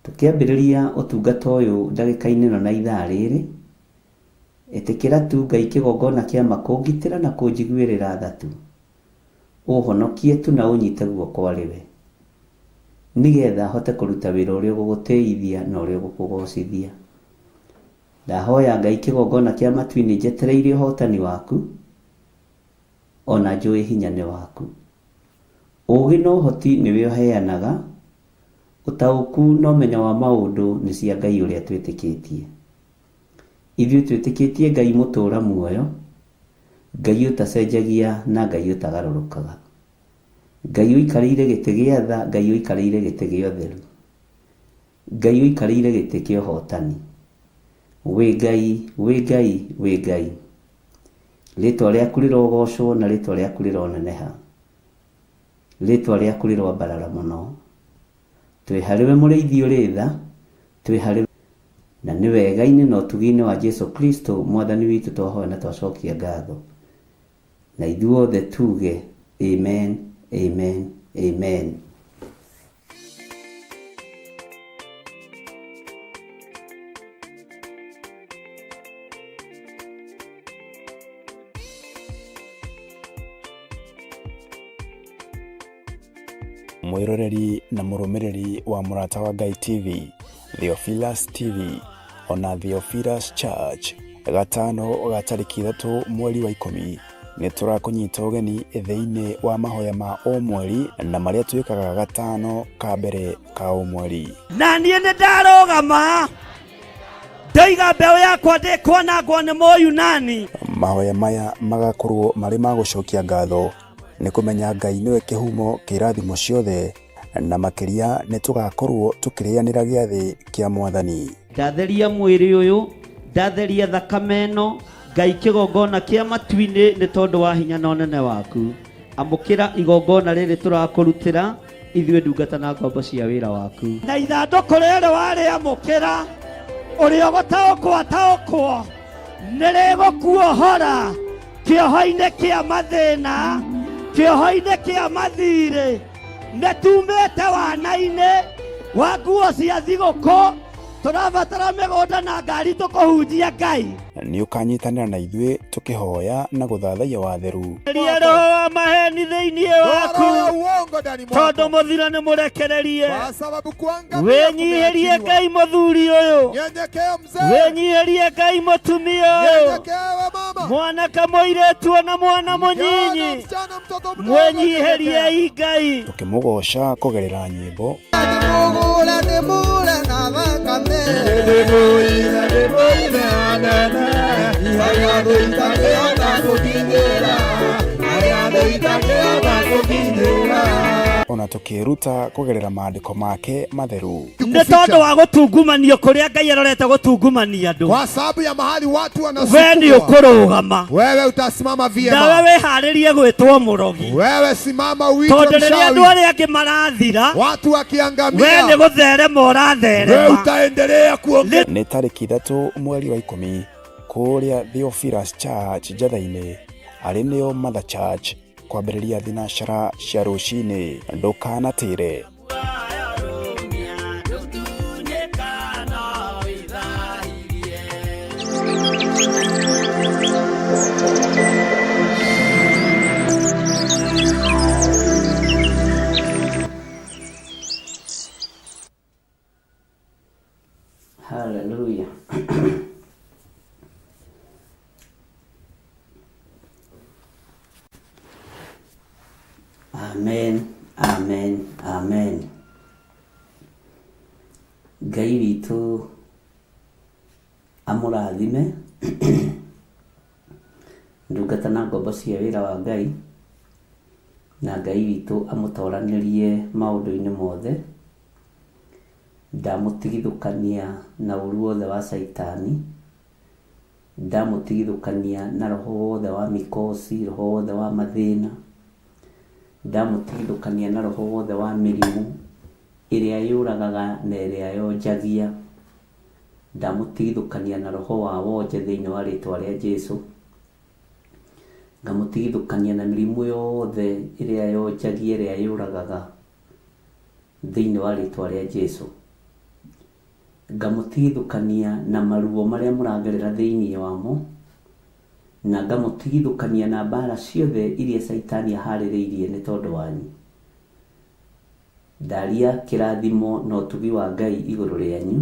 Tũkĩambĩrĩria ũtungata ũyũ ndagĩka-inĩ ĩno na ithaa rĩrĩ, ĩtĩkĩra tu Ngai kĩgongona kĩa ma kũngitĩra na kũnjiguĩrĩra tha tu. Ũhonokie tu na ũnyite guoko arĩ we, nĩgetha hote kũruta wĩra ũrĩa ũgũgũtĩithia na ũrĩa ũgũkũgocithia. Ndahoya Ngai kĩgongona kĩa matu-inĩ njetereire ũhotani waku, ona njũĩ hinya nĩ waku. Ũgĩ na ũhoti nĩwe ũheanaga, ũtaũku na ũmenyo wa maũndũ nĩ cia Ngai ũrĩa twĩtĩkĩtie. Ithuĩ twĩtĩkĩtie Ngai mũtũũra muoyo, Ngai ũtacenjagia na Ngai ũtagarũrũkaga. Ngai ũikarĩire gĩtĩ gĩa tha, Ngai ũikarĩire gĩtĩ gĩa ũtheru. Ngai ũikarĩire gĩtĩ kĩa ũhotani. Wĩ Ngai, wĩ Ngai, wĩ Ngai. Rĩtwa rĩaku rĩrogocwo na rĩtwa rĩaku rĩroneneha. Rĩtwa rĩaku rĩroambarara mũno. Twĩ harĩwe mũrĩithi ũrĩ tha, twĩ harĩwe na nĩ wega-inĩ na ũtugi-inĩ wa Jesu Kristo mwathani witũ twahoya na twacokia ngatho. Na ithuothe tuge amen, amen, amen. Mwĩroreri na mũrũmĩrĩri wa Mũrata wa Ngai TV, Theophilus TV, ona Theophilus Church, gatano ga tarĩki 3 mweri wa 10 nĩ tũrakũnyita ũgeni thĩinĩ wa mahoya ma o mweri na marĩa twĩkaga gatano ka mbere ka o mweri. Na niĩ nĩ ndarũgama ndoiga mbeũ yakwa ndĩkwanangwo nĩ Mũyunani. Mahoya maya magakorwo marĩ ma gũcokia ngatho nĩ kũmenya Ngai nĩwe kĩhumo kĩa irathimo ciothe, na makĩria nĩ tũgakorwo tũkĩrĩanĩra gĩathĩ kĩa Mwathani. Ndatheria mwĩrĩ ũyũ, ndatheria thakame ĩno, Ngai kĩgongona kĩa matu-inĩ nĩ tondũ wa hinya na ũnene waku. Amũkĩra igongona rĩrĩ tũrakũrutĩra ithuĩ ndungata na ngombo cia wĩra waku. Na ithandũkũ rĩrĩ warĩamũkĩra, ũrĩa ũgũtaũkwo ataũkwo, nĩ rĩgũkuohora kĩoho-inĩ kĩa mathĩna, kĩoho-inĩ kĩa mathirĩ. Nĩ tumĩte wana-inĩ wa nguo cia thigũkũ, tũrabatara mĩgũnda na ngari tũkũhunjia Ngai. Nĩ ũkanyitanĩra na ithuĩ tũkĩhoya na gũthathaiya watheru. Ria roho wa maheni thĩinĩ waku, tondũ mũthiro nĩ mũrekererie. Wĩnyihĩrie Ngai mũthuri ũyũ, wĩnyihĩrie Ngai mũtumia ũyũ, mwanake mũirĩtu ona mwana mũnyinyi, mwĩnyihĩriei Ngai. Tũkĩmũgoca kũgerera nyĩmbo. Ona tũkĩruta kũgerera maandĩko make matheru. Nĩ tondũ wa gũtungumanio kũrĩa Ngai arorete gũtungumania andũ. Kwa sababu ya mahali watu We nĩ wanasukumwa, ũkũrũgama. wewe utasimama vyema. Nawe wĩharĩrie gwĩtwo mũrogi. Wewe simama uitwe Tondũ rĩrĩa andũ mchawi. arĩa angĩ marathira, Watu we nĩ wakiangamia, gũtherema wewe ũratherema. utaendelea kuongea. Nĩ tarĩki 3 mweri wa 10 kũrĩa Theophilus Church Njatha-inĩ, arĩ nĩo Mother Church, kwambĩrĩria thinacara cia rũcinĩ. Ndũkanatĩre. Hallelujah. Amen, amen, amen. Ngai witũ Amũrathime ndungata na ngombo cia wĩra wa Ngai, na Ngai witũ amũtoranĩrie maũndũ-inĩ mothe. Ndamũtigithũkania na ũru wothe wa Caitani, ndamũtigithũkania na roho wothe wa mikosi, roho wothe wa mathĩna, ndamũtigithũkania na roho wothe wa mĩrimũ ĩrĩa yũragaga na ĩrĩa yonjagia, ndamũtigithũkania na roho wa wonje thĩinĩ wa rĩtwa rĩa Jesu, ngamũtigithũkania na mĩrimũ yothe ĩrĩa yonjagia, ĩrĩa yũragaga thĩinĩ wa rĩtwa rĩa Jesu, ngamũtigithũkania na maruo marĩa mũragerera thĩinĩ wamo, na ngamũtigithũkania na mbara ciothe iria Caitani aharĩrĩirie nĩ tondũ wanyu. Ndaria kĩrathimo na ũtugi wa Ngai igũrũ rĩanyu,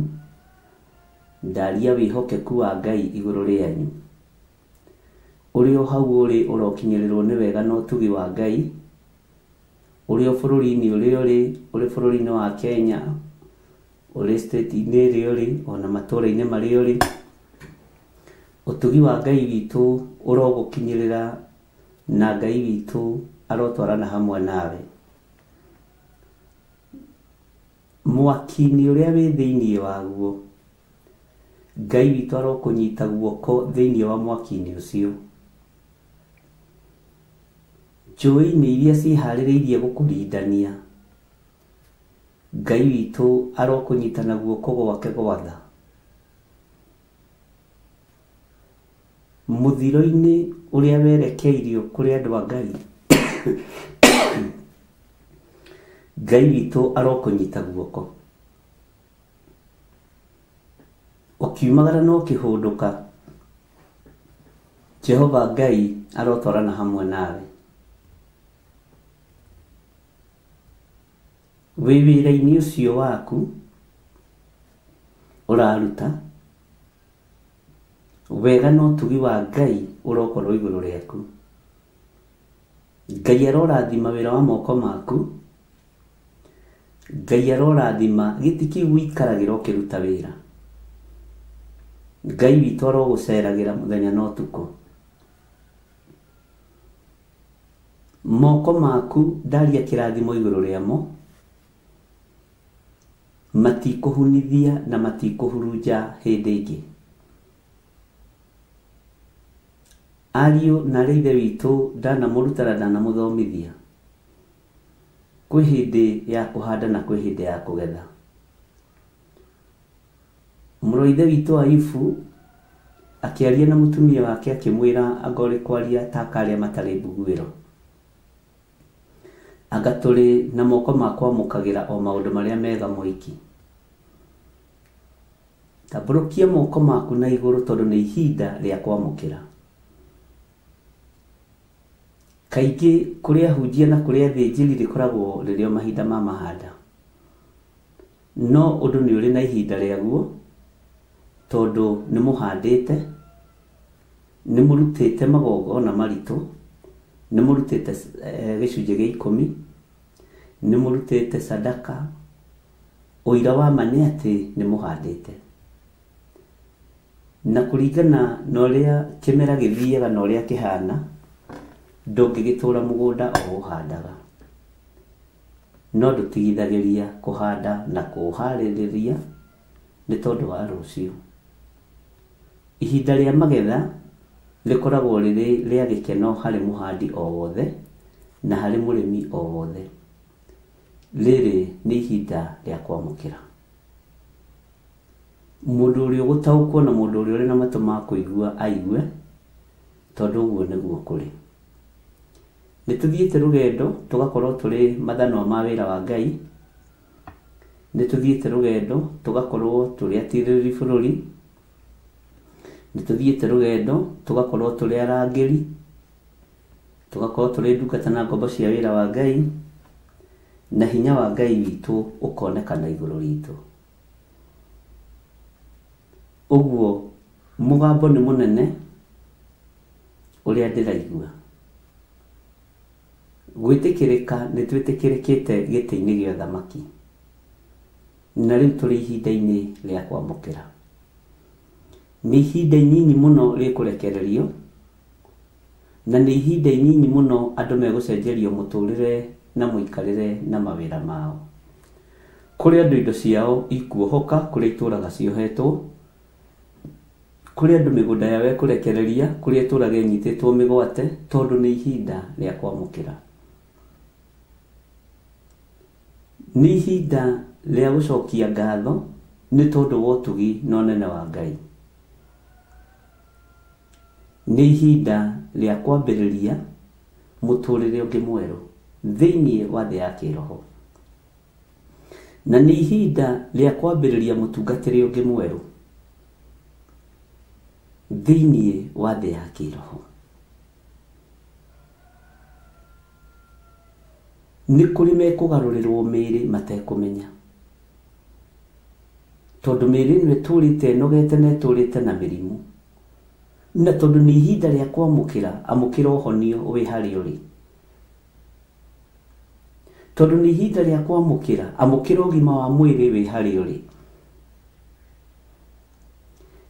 ndaria wĩhokeku wa Ngai igũrũ rĩanyu. Ũrĩ o hau ũrĩ ũrokinyĩrĩrwo nĩ wega na ũtugi wa Ngai, ũrĩ o bũrũri-inĩ ũrĩa ũrĩ, ũrĩ bũrũri-inĩ wa Kenya, ũrĩ state-inĩ ĩrĩa ũrĩ, ona matũũra-inĩ marĩa ũrĩ, ũtugi wa Ngai witũ ũrogũkinyĩrĩra na Ngai witũ arotwarana hamwe nawe. Mwaki-inĩ ũrĩa wĩ thĩinĩ waguo, Ngai witũ arokũnyita guoko thĩinĩ wa mwaki-inĩ ũcio. Njũĩ-inĩ iria ciĩharĩrĩirie gũkũrindania, Ngai witũ arokũnyita na guoko gwake gwa tha. Mũthiro-inĩ ũrĩa werekeirio kũrĩ andũ a Ngai, Ngai witũ arokũnyita guoko. Ũkiumagara na ũkĩhũndũka, Jehova Ngai arotwarana hamwe nawe. Wĩ wĩra-inĩ ũcio waku ũraruta, wega na ũtugi wa Ngai ũrokorwo igũrũ rĩaku. Ngai arorathima wĩra wa moko maku, Ngai arorathima gĩtĩ kĩu ũikaragĩra ũkĩruta wĩra. Ngai witũ arogũceragĩra mũthenya na ũtukũ. Moko maku ndaria kĩrathimo igũrũ rĩamo, matikũhunithia na matikũhurunja hĩndĩ ĩngĩ. Ariũ na arĩ ithe witũ ndanamũruta na ndanamũthomithia, kwĩ hĩndĩ ya kũhanda na kwĩ hĩndĩ ya kũgetha. Mũrũ wa ithe witũ Ayubu akĩaria na mũtumia wake akĩmwĩra anga ũrĩ kwaria ta karĩa matarĩ mbuguĩro. Anga tũrĩ na moko ma kwamũkagĩra o maũndũ marĩa mega moiki. Tambũrũkia moko maku na igũrũ tondũ nĩ ihinda rĩa kwamũkĩra. Kaingĩ kũrĩ ahunjia na kũrĩ athĩnjĩri rĩkoragwo rĩrĩ o mahinda ma mahanda. No ũndũ nĩ ũrĩ na ihinda rĩaguo tondũ nĩ mũhandĩte, nĩ mũrutĩte magongona maritũ, nĩ mũrutĩte gĩcunjĩ gĩa ikũmi, nĩ mũrutĩte sadaka, ũira wa ma nĩ atĩ nĩ mũhandĩte. Na kũringana na ũrĩa kĩmera gĩthiaga na ũrĩa kĩhana, ndũngĩgĩtũra mũgũnda o ũhandaga. No ndũtigithagĩria kũhanda na kũũharĩrĩria nĩ tondũ wa rũciũ. Ihinda rĩa magetha rĩkoragwo rĩrĩ rĩa gĩkeno harĩ mũhandi o wothe na harĩ mũrĩmi o wothe. Rĩrĩ nĩ ihinda rĩa kwamũkĩra. Mũndũ ũrĩa ũgũtaũkwo na mũndũ ũrĩa ũrĩ na matũ ma kũigua aigue, tondũ ũguo nĩguo kũrĩ. Nĩ tũthiĩte rũgendo tũgakorwo tũrĩ mathanwa ma wĩra wa Ngai, nĩ tũthiĩte rũgendo tũgakorwo tũrĩ atirĩrĩri bũrũri, nĩ tũthiĩte rũgendo tũgakorwo tũrĩ arangĩri, tũgakorwo tũrĩ ndungata na ngombo cia wĩra wa Ngai, na hinya wa Ngai witũ ũkonekana igũrũ ritũ. Ũguo mũgambo nĩ mũnene ũrĩa ndĩraigua. Gwĩtĩkĩrĩka nĩ twĩtĩkĩrĩkĩte gĩtĩ-inĩ gĩa ũthamaki, na rĩu tũrĩ ihinda-inĩ rĩa kwamũkĩra. Nĩ ihinda inyinyi mũno rĩkũrekererio, na nĩ ihinda inyinyi mũno andũ megũcenjerio mũtũrĩre na mũikarĩre na mawĩra mao. Kũrĩ andũ indo ciao ikuohoka, kũrĩa itũraga ciohetwo, kũrĩ andũ mĩgũnda yao ĩkũrekereria, kũrĩa ĩtũraga ĩnyitĩtwo mĩgwate, tondũ nĩ ihinda rĩa kwamũkĩra. Nĩ ihinda rĩa gũcokia ngatho nĩ tondũ wa ũtugi na ũnene wa Ngai. Nĩ ihinda rĩa kwambĩrĩria mũtũrĩre ũngĩ mwerũ thĩinĩ wa thĩ ya kĩroho. Na nĩ ihinda rĩa kwambĩrĩria mũtungatĩre ũngĩ mwerũ thĩinĩ wa thĩ ya kĩroho. Nĩ kũrĩ mekũgarũrĩrwo mĩĩrĩ matekũmenya. Tondũ mĩĩrĩ ĩno ĩtũrĩte ĩnogete na ĩtũrĩte na mĩrimũ. Na tondũ nĩ ihinda rĩa kwamũkĩra, amũkĩra ũhonio wĩ harĩa ũrĩ. Tondũ nĩ ihinda rĩa kwamũkĩra, amũkĩra ũgima wa mwĩrĩ wĩ harĩa ũrĩ.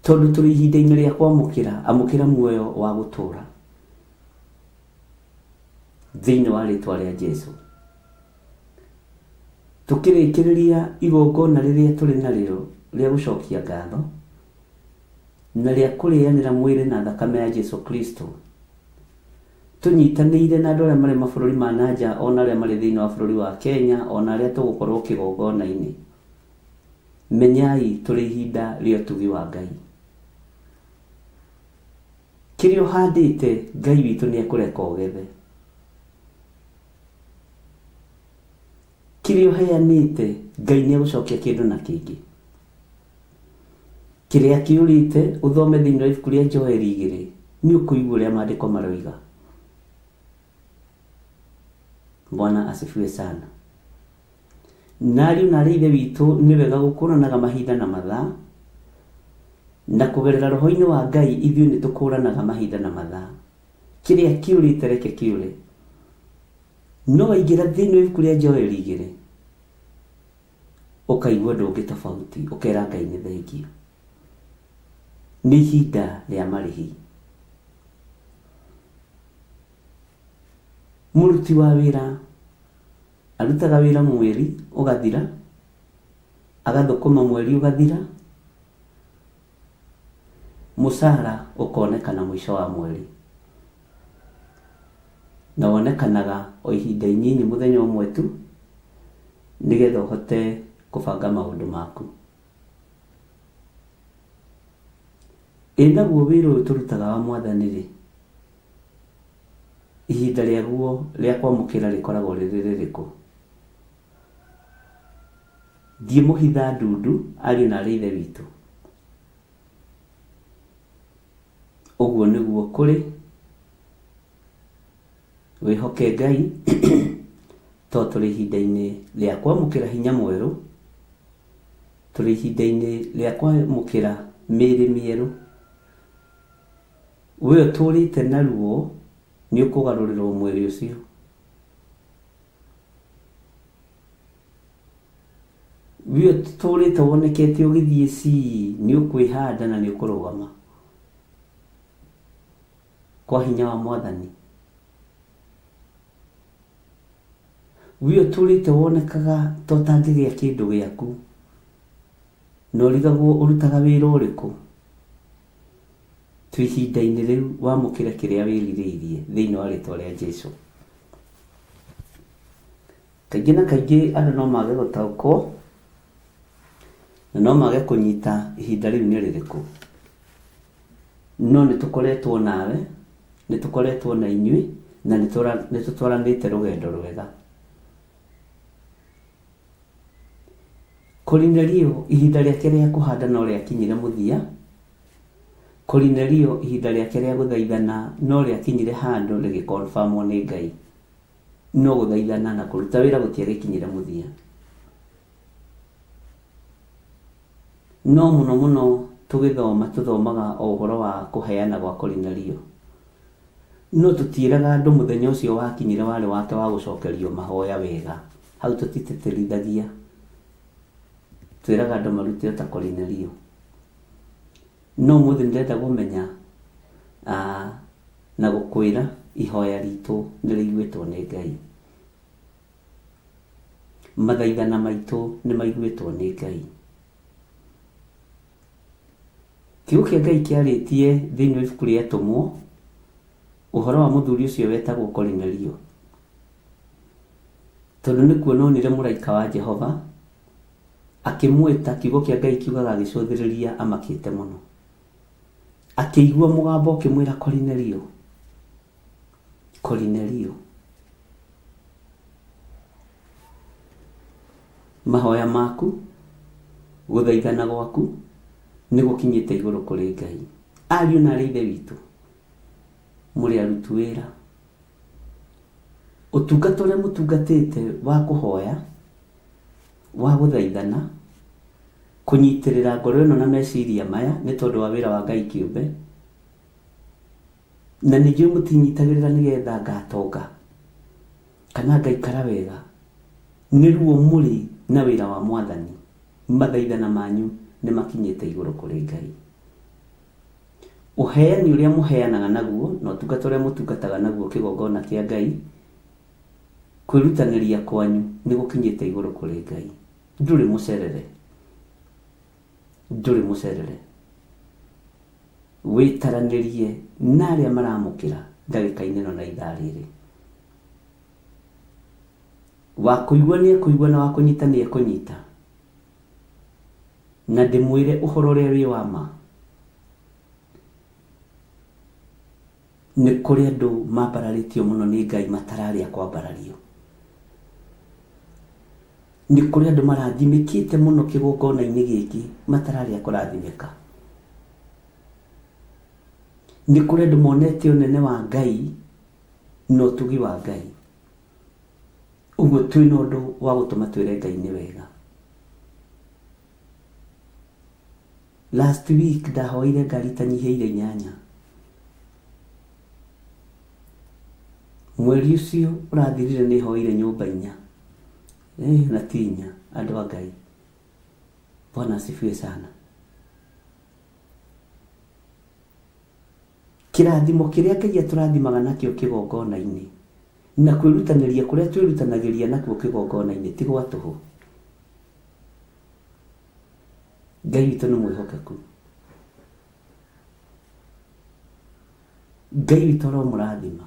Tondũ tũrĩ ihinda-inĩ rĩa kwamũkĩra, amũkĩra muoyo wa gũtũũra. Thĩinĩ wa rĩtwa rĩa Jesu. Tũkĩrĩkĩrĩria igongona rĩrĩa tũrĩ narĩo rĩa gũcokia ngatho, na rĩa kũrĩanĩra mwĩrĩ na thakame ya Jesu Kristo, tũnyitanĩire na andũ arĩa marĩ mabũrũri ma na nja, ona arĩa marĩ thĩinĩ wa bũrũri wa Kenya, ona arĩa tũgũkorwo kĩgongona-inĩ. Menyai tũrĩ ihinda rĩa ũtugi wa Ngai. Kĩrĩa ũhandĩte, Ngai witũ nĩ ekũreka ũgethe. Kĩrĩa ũheanĩte, Ngai nĩ egũcokia kĩndũ na kĩngĩ. Kĩrĩa kĩũrĩte, ũthome thĩinĩ wa ibuku rĩa Joeli 2, nĩ ũkũigua ũrĩa maandĩko maroiga. Bwana asifiwe sana. Na ariũ na aarĩ a Ithe witũ, nĩ wega gũkũranaga mahinda na mathaa, na kũgerera roho-inĩ wa Ngai ithuĩ nĩ tũkũranaga mahinda na mathaa. Kĩrĩa kĩũrĩte reke kĩũre. No waingĩra thĩinĩ wa ibuku rĩa Joeli 2, ũkaigua ũndũ ũngĩ tofauti, ũkera Ngai nĩ thengiũ. Nĩ ihinda rĩa marĩhi. Mũruti wa wĩra arutaga wĩra mweri ũgathira, agathũkũma mweri ũgathira, mũcara ũkonekana mũico wa mweri. Na wonekanaga o ihinda inyinyi mũthenya ũmwe tu, nĩgetha ũhote kũbanga maũndũ maku. Ĩ naguo wĩra ũyũ tũrutaga wa Mwathani rĩ, ihinda rĩaguo rĩa kwamũkĩra rĩkoragwo rĩrĩ rĩrĩkũ? Thiĩ mũhitha ndundu ariũ na aarĩ a Ithe witũ. Ũguo nĩguo kũrĩ, wĩhoke Ngai tondũ tũrĩ ihinda-inĩ rĩa kwamũkĩra hinya mwerũ, tũrĩ ihinda-inĩ rĩa kwamũkĩra mĩĩrĩ mĩerũ. We ũtũrĩte na ruo nĩ ũkũgarũrĩrwo mwĩrĩ ũcio. We ũtũrĩte wonekete ũgĩthiĩ cii nĩ ũkwĩhanda na nĩ ũkũrũgama kwa hinya wa Mwathani. We ũtũrĩte wonekaga ta ũtangĩgĩa kĩndũ gĩaku na ũrigagwo ũrutaga wĩra ũrĩkũ, twĩ ihinda-inĩ rĩu wamũkĩre kĩrĩa wĩrirĩirie thĩinĩ wa rĩtwa rĩa Jesu. Kaingĩ na kaingĩ andũ no mage gũtaũkwo na no mage kũnyita ihinda rĩu nĩ rĩrĩkũ. No nĩ tũkoretwo nawe, nĩ tũkoretwo na inyuĩ na nĩ tũtwaranĩte rũgendo rwega. Korinelio ihinda rĩake rĩa kũhanda no rĩakinyire mũthia. Korinelio ihinda rĩake rĩa gũthaithana no rĩakinyire handũ rĩgĩkonbamwo nĩ Ngai. No gũthaithana na kũruta wĩra gũtiagĩkinyire mũthia. No mũno mũno tũgĩthoma tũthomaga o ũhoro wa kũheana gwa Korinelio. No tũtiĩraga andũ mũthenya ũcio wakinyire warĩ wake wa gũcokerio mahoya wega. Hau tũtitĩtĩrithagia. Twĩraga andũ marute o ta Korinelio. No ũmũthĩ nĩndĩrenda kũmenya na gũkwĩra ihoya ritũ nĩrĩiguĩtwo nĩ Ngai. Mathaithana maitũ nĩmaiguĩtwo nĩ Ngai. Kiugo kĩa Ngai kĩarĩtie thĩinĩ wa ibuku rĩa Atũmwo ũhoro wa mũthuri ũcio wetagwo Korinelio. Tondũ nĩkuo nonire mũraika wa Jehova akĩmwĩta, kiugo kĩa Ngai kiugaga agĩcũthĩrĩria amakĩte mũno. Akĩigua mũgambo ũkĩmwĩra Korinelio, Korinelio. Mahoya maku, gũthaithana gwaku nĩ gũkinyĩte igũrũ kũrĩ Ngai. Ariũ na arĩ ithe witũ, mũrĩ aruti wĩra. Ũtungata ũrĩa mũtungatĩte wa kũhoya, wa gũthaithana, kũnyitĩrĩra ngoro ĩno na meciria maya nĩ tondũ wa wĩra wa Ngai kĩũmbe, na nĩ njũĩ mũtinyitagĩrĩra nĩgetha ngatonga kana ngaikara wega, nĩ ruo mũrĩ na wĩra wa Mwathani, mathaithana manyu nĩ makinyĩte igũrũ kũrĩ Ngai. Ũheani ũrĩa mũheanaga naguo na ũtungata ũrĩa mũtungataga naguo kĩgongona kĩa Ngai, kwĩrutanĩria kwanyu nĩ gũkinyĩte igũrũ kũrĩ Ngai. Ndũrĩ mũcerere, ndũrĩ mũcerere. Wĩtaranĩrie na arĩa maramũkĩra ndagĩka-inĩ ĩno na ithaa rĩrĩ. Wa kũigua nĩ ekũigua na wa kũnyita nĩ ekũnyita. Na ndĩmwĩre ũhoro ũrĩa wĩ wa ma. Nĩ kũrĩ andũ mambararĩtio mũno nĩ Ngai matararĩ a kwambarario. Nĩ kũrĩ andũ marathimĩkĩte mũno kĩgongona-inĩ gĩkĩ matararĩ a kũrathimĩka. Nĩ kũrĩ andũ monete ũnene wa Ngai na ũtugi wa Ngai. Ũguo twĩna ũndũ wa gũtũma twĩre Ngai nĩ wega. Last week ndahoire ngari itanyihĩire inyanya. Mweri ũcio ũrathirire nĩ hoire nyũmba inya. Na ti inya, andũ a Ngai. Bwana asifiwe sana. Kĩrathimo kĩrĩa Ngai atũrathimaga nakĩo kĩgongona-inĩ na kwĩrutanĩria kũrĩa twĩrutanagĩria nakuo kĩgongona-inĩ ti gwa tũhũ. Ngai witũ nĩ mwĩhokeku. Ngai witũ aromũrathima.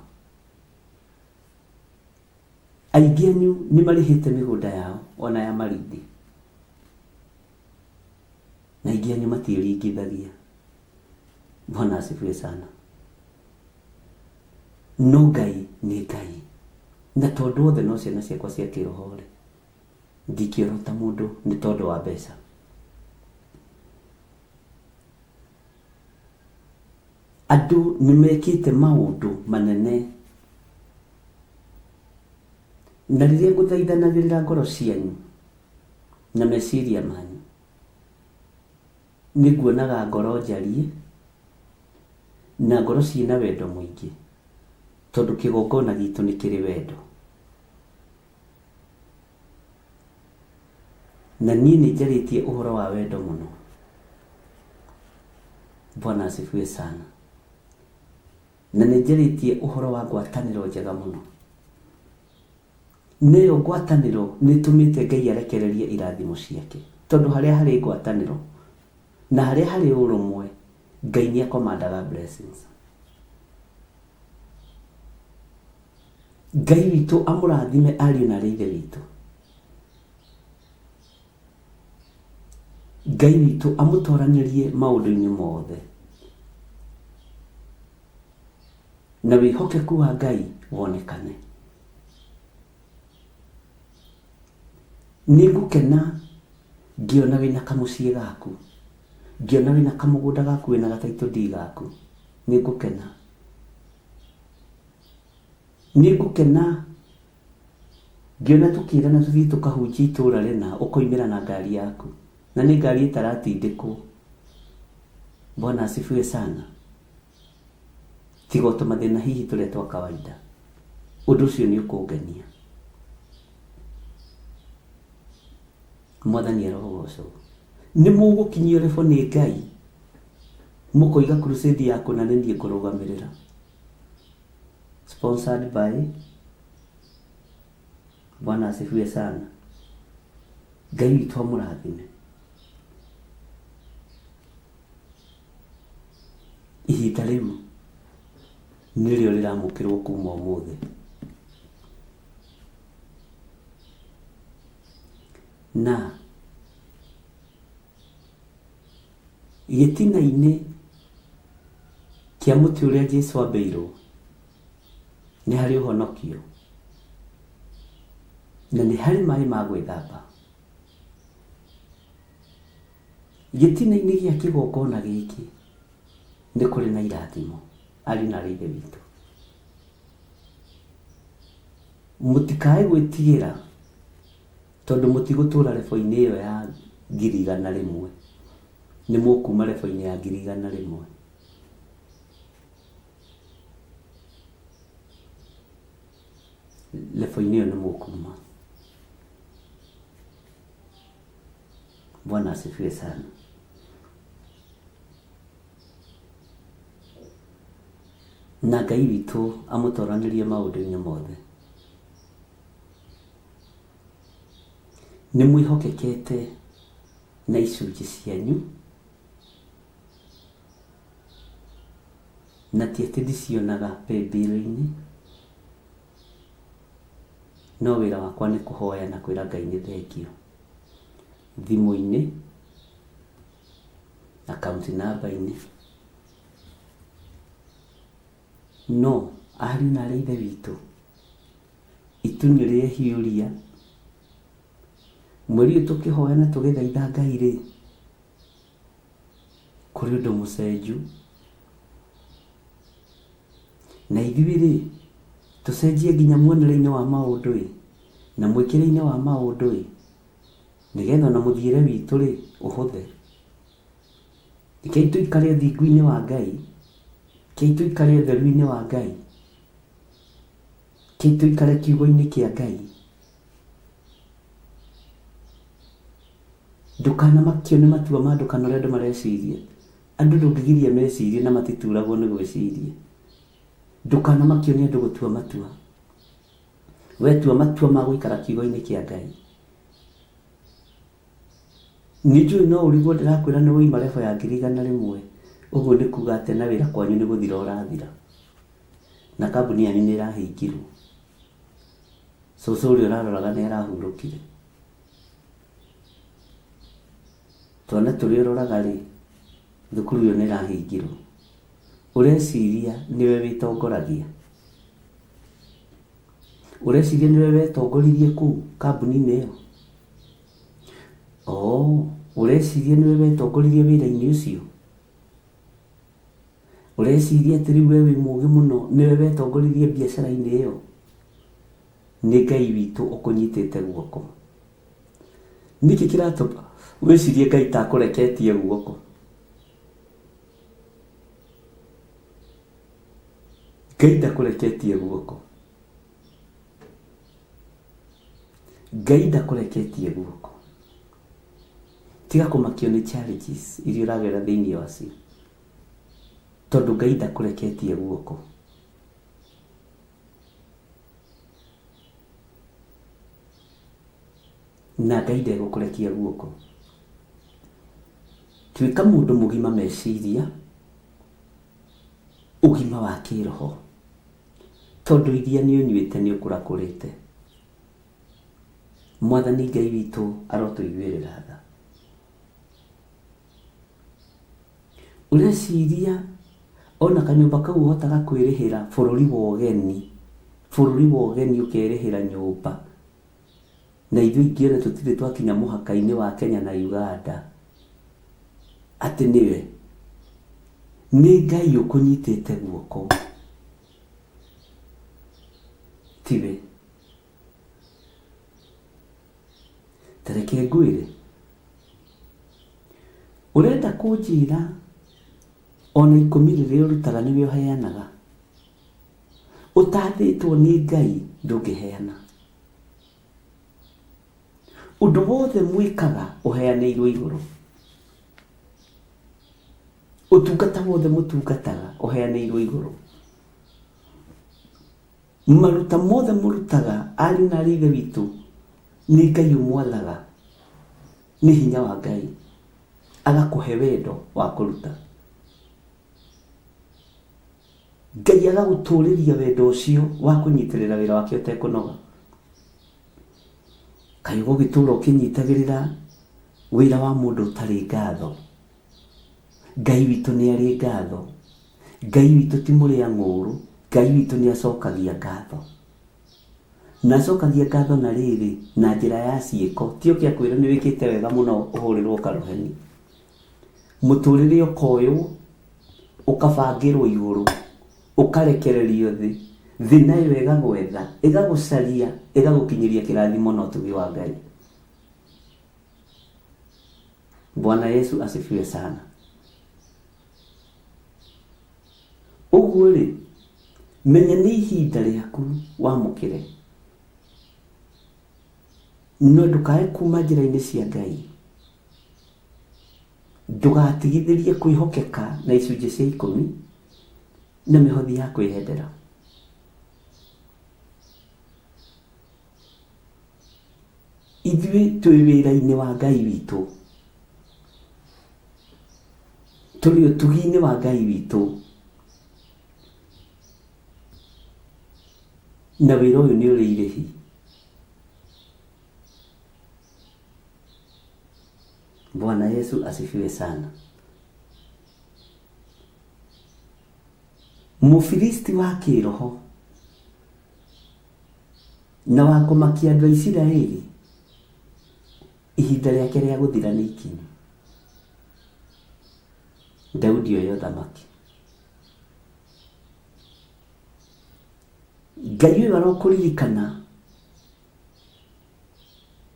Aingĩ anyu nĩ marĩhĩte mĩgũnda yao ona ya marindi. Na aingĩ anyu matiĩringithagia. Bwana asifiwe sana. No Ngai nĩ Ngai. Na tondũ othe no ciana ciakwa cia kĩroho rĩ, ndingĩorota mũndũ nĩ tondũ wa mbeca. Andũ nĩ mekĩte maũndũ manene. Na rĩrĩa ngũthaithanagĩrĩra ngoro cianyu na meciria manyu, nĩ nguonaga ngoro njariĩ na ngoro ciĩna wendo mũingĩ, tondũ kĩgongona gitũ nĩ kĩrĩ wendo. Na niĩ nĩ njarĩtie ũhoro wa wendo mũno. Bwana asifiwe sana. Na nĩ njarĩtie ũhoro wa ngwatanĩro njega mũno. Na ĩyo ngwatanĩro nĩ ĩtũmĩte Ngai arekererie irathimo ciake. Tondũ harĩa harĩ ngwatanĩro na harĩa harĩ ũrũmwe, Ngai nĩ akomandaga blessings. Ngai witũ amũrathime ariũ na arĩ ithe witũ. Ngai witũ amũtoranĩrie maũndũ-inĩ mothe. Na wĩhokeku wa Ngai wonekane. Nĩ ngũkena ngĩona wĩna kamũciĩ gaku, ngĩona wĩna kamũgũnda gaku wĩna ga title deed gaku, nĩ ngũkena. Nĩ ngũkena ngĩona tũkĩrana tũthiĩ tũkahunjie itũra rĩna, ũkoimĩra na ngari yaku, na nĩ ngari ĩtaratindĩkwo. Bwana asifiwe sana. Tiga o tũmathĩna hihi tũrĩa twa kawaida. Ũndũ ũcio nĩ ũkũngenia. Mwathani arogocwo. Nĩ mũgũkinyio level nĩ Ngai. Mũkoiga crusade ya kũna nĩ niĩ ngũrũgamĩrĩra. Sponsored by Bwana asifiwe sana. Ngai witũ amũrathime. Ihinda rĩu nĩrĩo rĩramũkĩrwo kuma ũmũthĩ. Na gĩtina-inĩ kĩa mũtĩ ũrĩa Jesu ambĩirwo nĩ harĩ ũhonokio na nĩ harĩ maĩ ma gwĩthamba. Gĩtina-inĩ gĩa kĩgongona gĩkĩ nĩ kũrĩ na irathimo ariũ na aarĩ a Ithe witũ. Mũtikae gwĩtigĩra tondũ mũtigũtũra rebo-inĩ ĩyo ya 100,000. Nĩ mũkuma rebo-inĩ ya 100,000. Rebo-inĩ ĩyo nĩ mũkuma. Bwana asifiwe sana. Na Ngai witũ amũtoranĩrie maũndũ-inĩ mothe. Nĩ mwĩhokekete na icunjĩ cianyu, na ti atĩ ndicionaga paybill-inĩ, no wĩra wakwa nĩ kũhoya na kwĩra Ngai nĩ thengio. Thimũ-inĩ, account number-inĩ. No ariũ na aarĩ a Ithe witũ, itu nĩ rĩehiũria, mweri ũyũ tũkĩhoya na tũgĩthaitha Ngai rĩ, kũrĩ ũndũ mũcenju. Na ithuĩ rĩ, tũcenjie nginya muonere-inĩ wa maũndũ ĩ, na mwĩkĩre-inĩ wa maũndũ ĩ, nĩgetha ona mũthiĩre witũ rĩ, ũhũthe. Rekei tũikare ũthingu-inĩ wa Ngai, rekei tũikare ũtheru-inĩ wa Ngai, rekei tũikare kiugo-inĩ kĩa Ngai. Ndũkanamakio nĩ matua ma andũ kana ũrĩa andũ mareciria. Andũ ndũngĩgiria mecirie na matituragwo nĩ gwĩciria. Ndũkanamakio nĩ andũ gũtua matua. We tua matua ma gũikara kiugo-inĩ kĩa Ngai. Nĩ njũĩ no ũrigwo ndĩrakwĩra nĩ woima level ya 100,000 ũguo nĩ kuga atĩa na wĩra kwanyu nĩ gũthira ũrathira. Na kambuni yanyu nĩ ĩrahingirwo. Cũcũ ũrĩa ũraroraga nĩ arahurũkire. Twana tũrĩa ũroraga rĩ, thukuru ĩyo nĩ ĩrahingirwo. Ũreciria nĩwe wĩtongoragia? Ũreciria nĩwe wetongoririe kũu kambuni-inĩ ĩyo? Oo, ũreciria nĩwe wetongoririe wĩra-inĩ ũcio? Ũreciria atĩ rĩu we wĩ mũgĩ mũno nĩwe wetongoririe biacara-inĩ ĩyo? Nĩ Ngai witũ ũkũnyitĩte guoko. Nĩkĩ kĩratũma wĩcirie Ngai ta akũreketie guoko? Ngai ndakũreketie guoko. Ngai ndakũreketie guoko. Tiga kũmakio nĩ challenges iria ũragera thĩinĩ wacio. Tondũ Ngai ndakũreketie guoko. Na Ngai ndegũkũrekia guoko. Tuĩka mũndũ mũgima meciria, ũgima wa kĩroho. Tondũ iria nĩ ũnyuĩte nĩ ũkũrakũrĩte. Mwathani Ngai witũ arotũiguĩrĩra tha. Ũreciria ona kanyũmba kau ũhotaga kwĩrĩhĩra bũrũri wa ũgeni, bũrũri wa ũgeni ũkerĩhĩra nyũmba, na ithuĩ aingĩ ona tũtirĩ twakinya mũhaka-inĩ wa Kenya na Uganda, atĩ nĩwe? Nĩ Ngai ũkũnyitĩte guoko, tiwe. Ta reke ngwĩre, ũrenda kũnjĩra ona ikũmi rĩrĩa ũrutaga nĩwe ũheanaga? Ũtathĩtwo nĩ Ngai ndũngĩheana. Ũndũ wothe mwĩkaga ũheanĩirwo igũrũ. Ũtungata wothe mũtungataga ũheanĩirwo igũrũ. Maruta mothe mũrutaga ariũ na arĩ ithe witũ nĩ Ngai ũmwathaga, nĩ hinya wa Ngai agakũhe wendo wa kũruta. Ngai agagũtũrĩria wendo ũcio wa kũnyitĩrĩra wĩra wake ũtekũnoga. Kaĩ ũgũgĩtũra ũkĩnyitagĩrĩra wĩra wa mũndũ ũtarĩ ngatho? Ngai witũ nĩ arĩ ngatho. Ngai witũ ti mũrĩa ng'ũũrũ. Ngai witũ nĩ acokagia ngatho. Na acokagia ngatho na rĩrĩ, na njĩra ya ciĩko. Ti ũkĩ akwĩra nĩ wĩkĩte wega mũno ũhũrĩrwo karũheni. Mũtũrĩre ũkoywo, ũkabangĩrwo igũrũ, ũkarekererio thĩ. Thĩ nayo ĩgagwetha, ĩgagũcaria, ĩgagũkinyĩria kĩrathimo na ũtugi wa Ngai. Bwana Yesu asifiwe sana. Ũguo rĩ, menya nĩ ihinda rĩaku wamũkĩre. No ndũkae kuma njĩra-inĩ cia Ngai. Ndũgatigithĩrie kwĩhokeka na icunjĩ cia ikũmi na mĩhothi ya kwĩyendera. Ithuĩ twĩ wĩra-inĩ wa Ngai witũ. Tũrĩ ũtugi-inĩ wa Ngai witũ. Na wĩra ũyũ nĩ ũrĩ irĩhi. Bwana Yesu asifiwe sana. Mũfilisti wa kĩroho na wa kũmakia andũ a Isiraeli, ihinda rĩake rĩa gũthira nĩ ikinyu. Daudi oya ũthamaki. Ngai ũyũ arokũririkana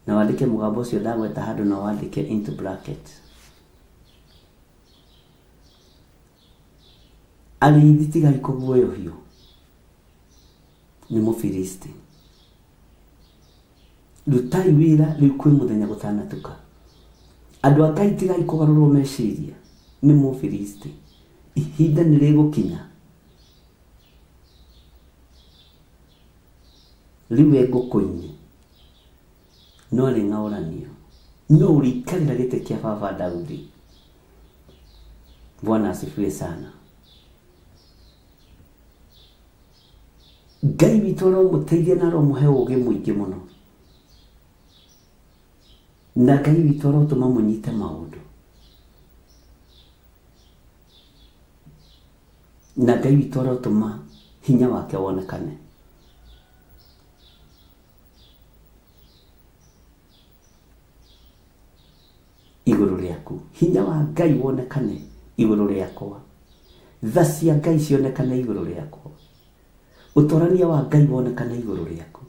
na wandĩke mũgambo ũcio ndagweta handũ na wandĩke into bracket. Arĩithi tigai kũguoyohio nĩ Mũfilisti. Rutai wĩra rĩu kwĩ mũthenya gũtanatuka. Andũ a Ngai tigai kũgarũrwo meciria nĩ Mũfilisti. Ihinda nĩ rĩgũkinya rĩu we ngũkũ-inĩ no rĩng'aũranio no ũrĩikarĩra gĩtĩ kĩa baba Daudi. Bwana asifiwe sana. Ngai witũ aromũteithia na aromũhe ũũgĩ mũingĩ mũno. Na Ngai witũ arotũma mũnyite maũndũ. Na Ngai witũ arotũma hinya wake wonekane. Igũrũ rĩaku. Hinya wa Ngai wonekane igũrũ rĩakwa. Tha cia Ngai cionekane igũrũ rĩakwa. Ũtorania wa Ngai wonekane igũrũ rĩaku.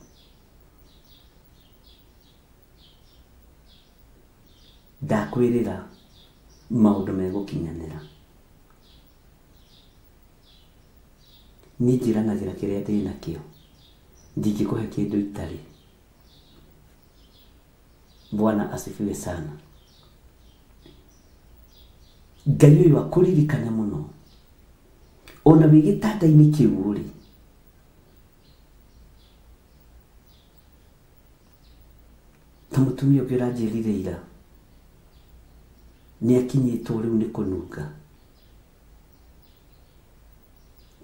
Ndakwĩrĩra maũndũ megũkinyanĩra. Niĩ njĩranagĩra kĩrĩa ndĩ nakĩo. Ndingĩkũhe kĩndũ itarĩ. Bwana asifiwe sana. Ngai ũyũ akũririkane mũno. Ona wĩ gĩtanda-inĩ kĩu rĩ, ta mũtumia ũngĩ ũranjĩrire ira, nĩ akinyĩtwo rĩu nĩ kũnunga.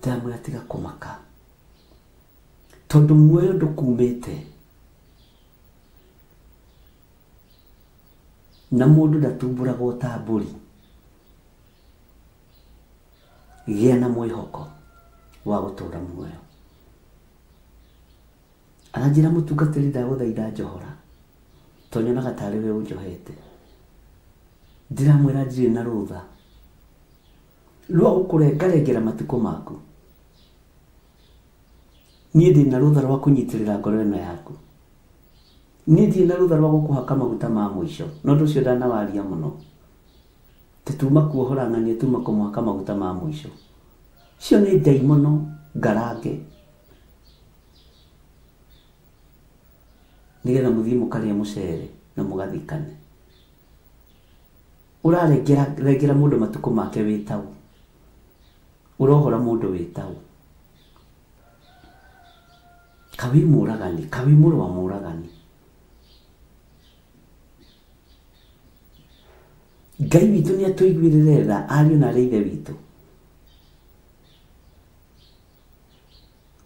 Ndamwĩra tiga kũmaka, tondũ muoyo ndũkumĩte. Na mũndũ ndatumbũragwo ta mbũri. Gĩa na mwĩhoko wa gũtũra muoyo. Aranjĩra mũtungatĩri ndagũthaitha njohora, tondũ nyonaga tarĩ we ũnjohete. Ndĩramwĩra ndirĩ na rũtha rwa gũkũrengarengera matukũ maku. Niĩ ndĩ na rũtha rwa kũnyitĩrĩra ngoro ĩno yaku. Niĩ ndirĩ na rũtha rwa gũkũhaka maguta ma mũico. Na ũndũ ũcio ndanawaria mũno. Tũtuma kuohora ng'ania tuma kũmũhaka maguta ma mũico. Cio nĩ ndaimono ngarange. Nĩgetha mũthiĩ mũkarĩe mũcere na mũgathikane. Ũrarengera rengera mũndũ matukũ make wĩtaũ? Ũrohora mũndũ wĩtaũ? Kawĩ mũragani, kawĩ mũrũ wa mũragani. Ngai witũ nĩ atũiguĩrĩre tha, ariũ na arĩ ithe witũ.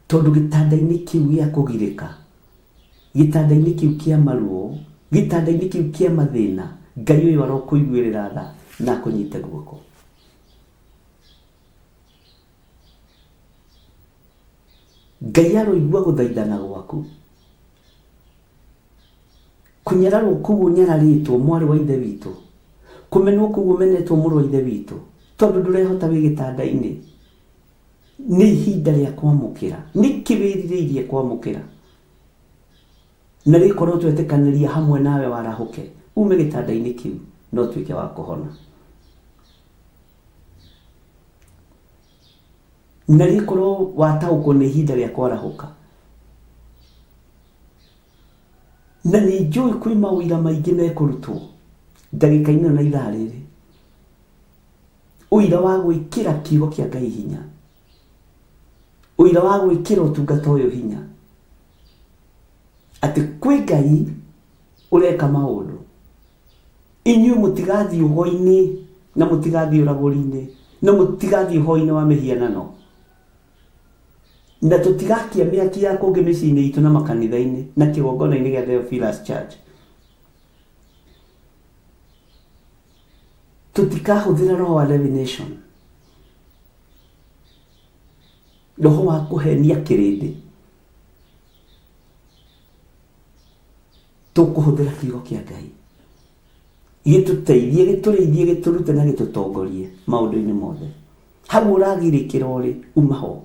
Tondũ gĩtanda-inĩ kĩu gĩa kũgirĩka, gĩtanda-inĩ kĩu kĩa maruo, gĩtanda-inĩ kĩu kĩa mathĩna, Ngai ũyũ arokũiguĩrĩra tha na akũnyite guoko. Ngai aroigua gũthaithana gwaku. Kũnyararwo kũu ũnyararĩtwo, mwarĩ wa ithe witũ, kũmenwo kũu ũmenetwo, mũrũ wa ithe witũ, tondũ ndũrehota wĩ gĩtanda-inĩ, nĩ ihinda rĩa kwamũkĩra. Nĩkĩ wĩrirĩirie kwamũkĩra? Na rĩkorwo twetĩkanĩria hamwe nawe warahũke ume gĩtanda-inĩ kĩu na ũtuĩke wa kũhona. Na rĩkorwo wataũkwo nĩ ihinda rĩa kwarahũka. Na nĩ njũĩ kwĩ maũira maingĩ mekũrutwo ndagĩka-inĩ ĩno na ithaa rĩrĩ. Ũira wa gwĩkĩra kiugo kĩa Ngai hinya. Ũira wa gwĩkĩra ũtungata ũyũ hinya. Atĩ kwĩ Ngai ũreka maũndũ. Inyuĩ mũtigathiĩ ũgo-inĩ na mũtigathiĩ ũragũri-inĩ na mũtigathiĩ ũhoi-inĩ wa mĩhianano. Na tũtigakia mĩaki ya kũngĩ mĩciĩ-inĩ itũ na makanitha-inĩ na kĩgongona-inĩ gĩa Theophilus Church. Tũtikahũthĩra roho wa divination, roho wa kũhenia kĩrĩndĩ. Tũkũhũthĩra kiugo kĩa Ngai gĩtũteithie, gĩtũrĩithie, gĩtũrute na gĩtũtongorie maũndũ-inĩ mothe. Hau ũragirĩkĩra ũrĩ, uma ho,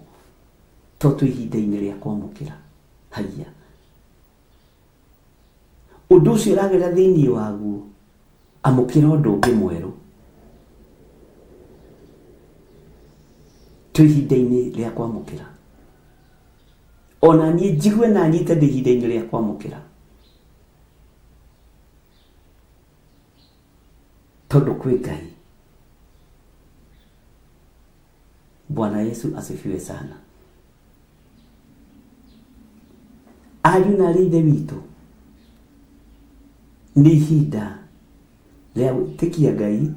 to twĩ ihinda-inĩ rĩa kwamũkĩra. Haiya, ũndũ ũcio ũragerera thĩinĩ waguo, amũkĩra ũndũ ũngĩ mwerũ. Twĩ ihinda-inĩ rĩa kwamũkĩra. Ona niĩ njigue na nyite ndĩ ihinda-inĩ rĩa kwamũkĩra. Tondũ kwĩ Ngai. Bwana Yesu asifiwe sana. Ariũ na arĩ ithe witũ, nĩ ihinda rĩa gwĩtĩkia Ngai,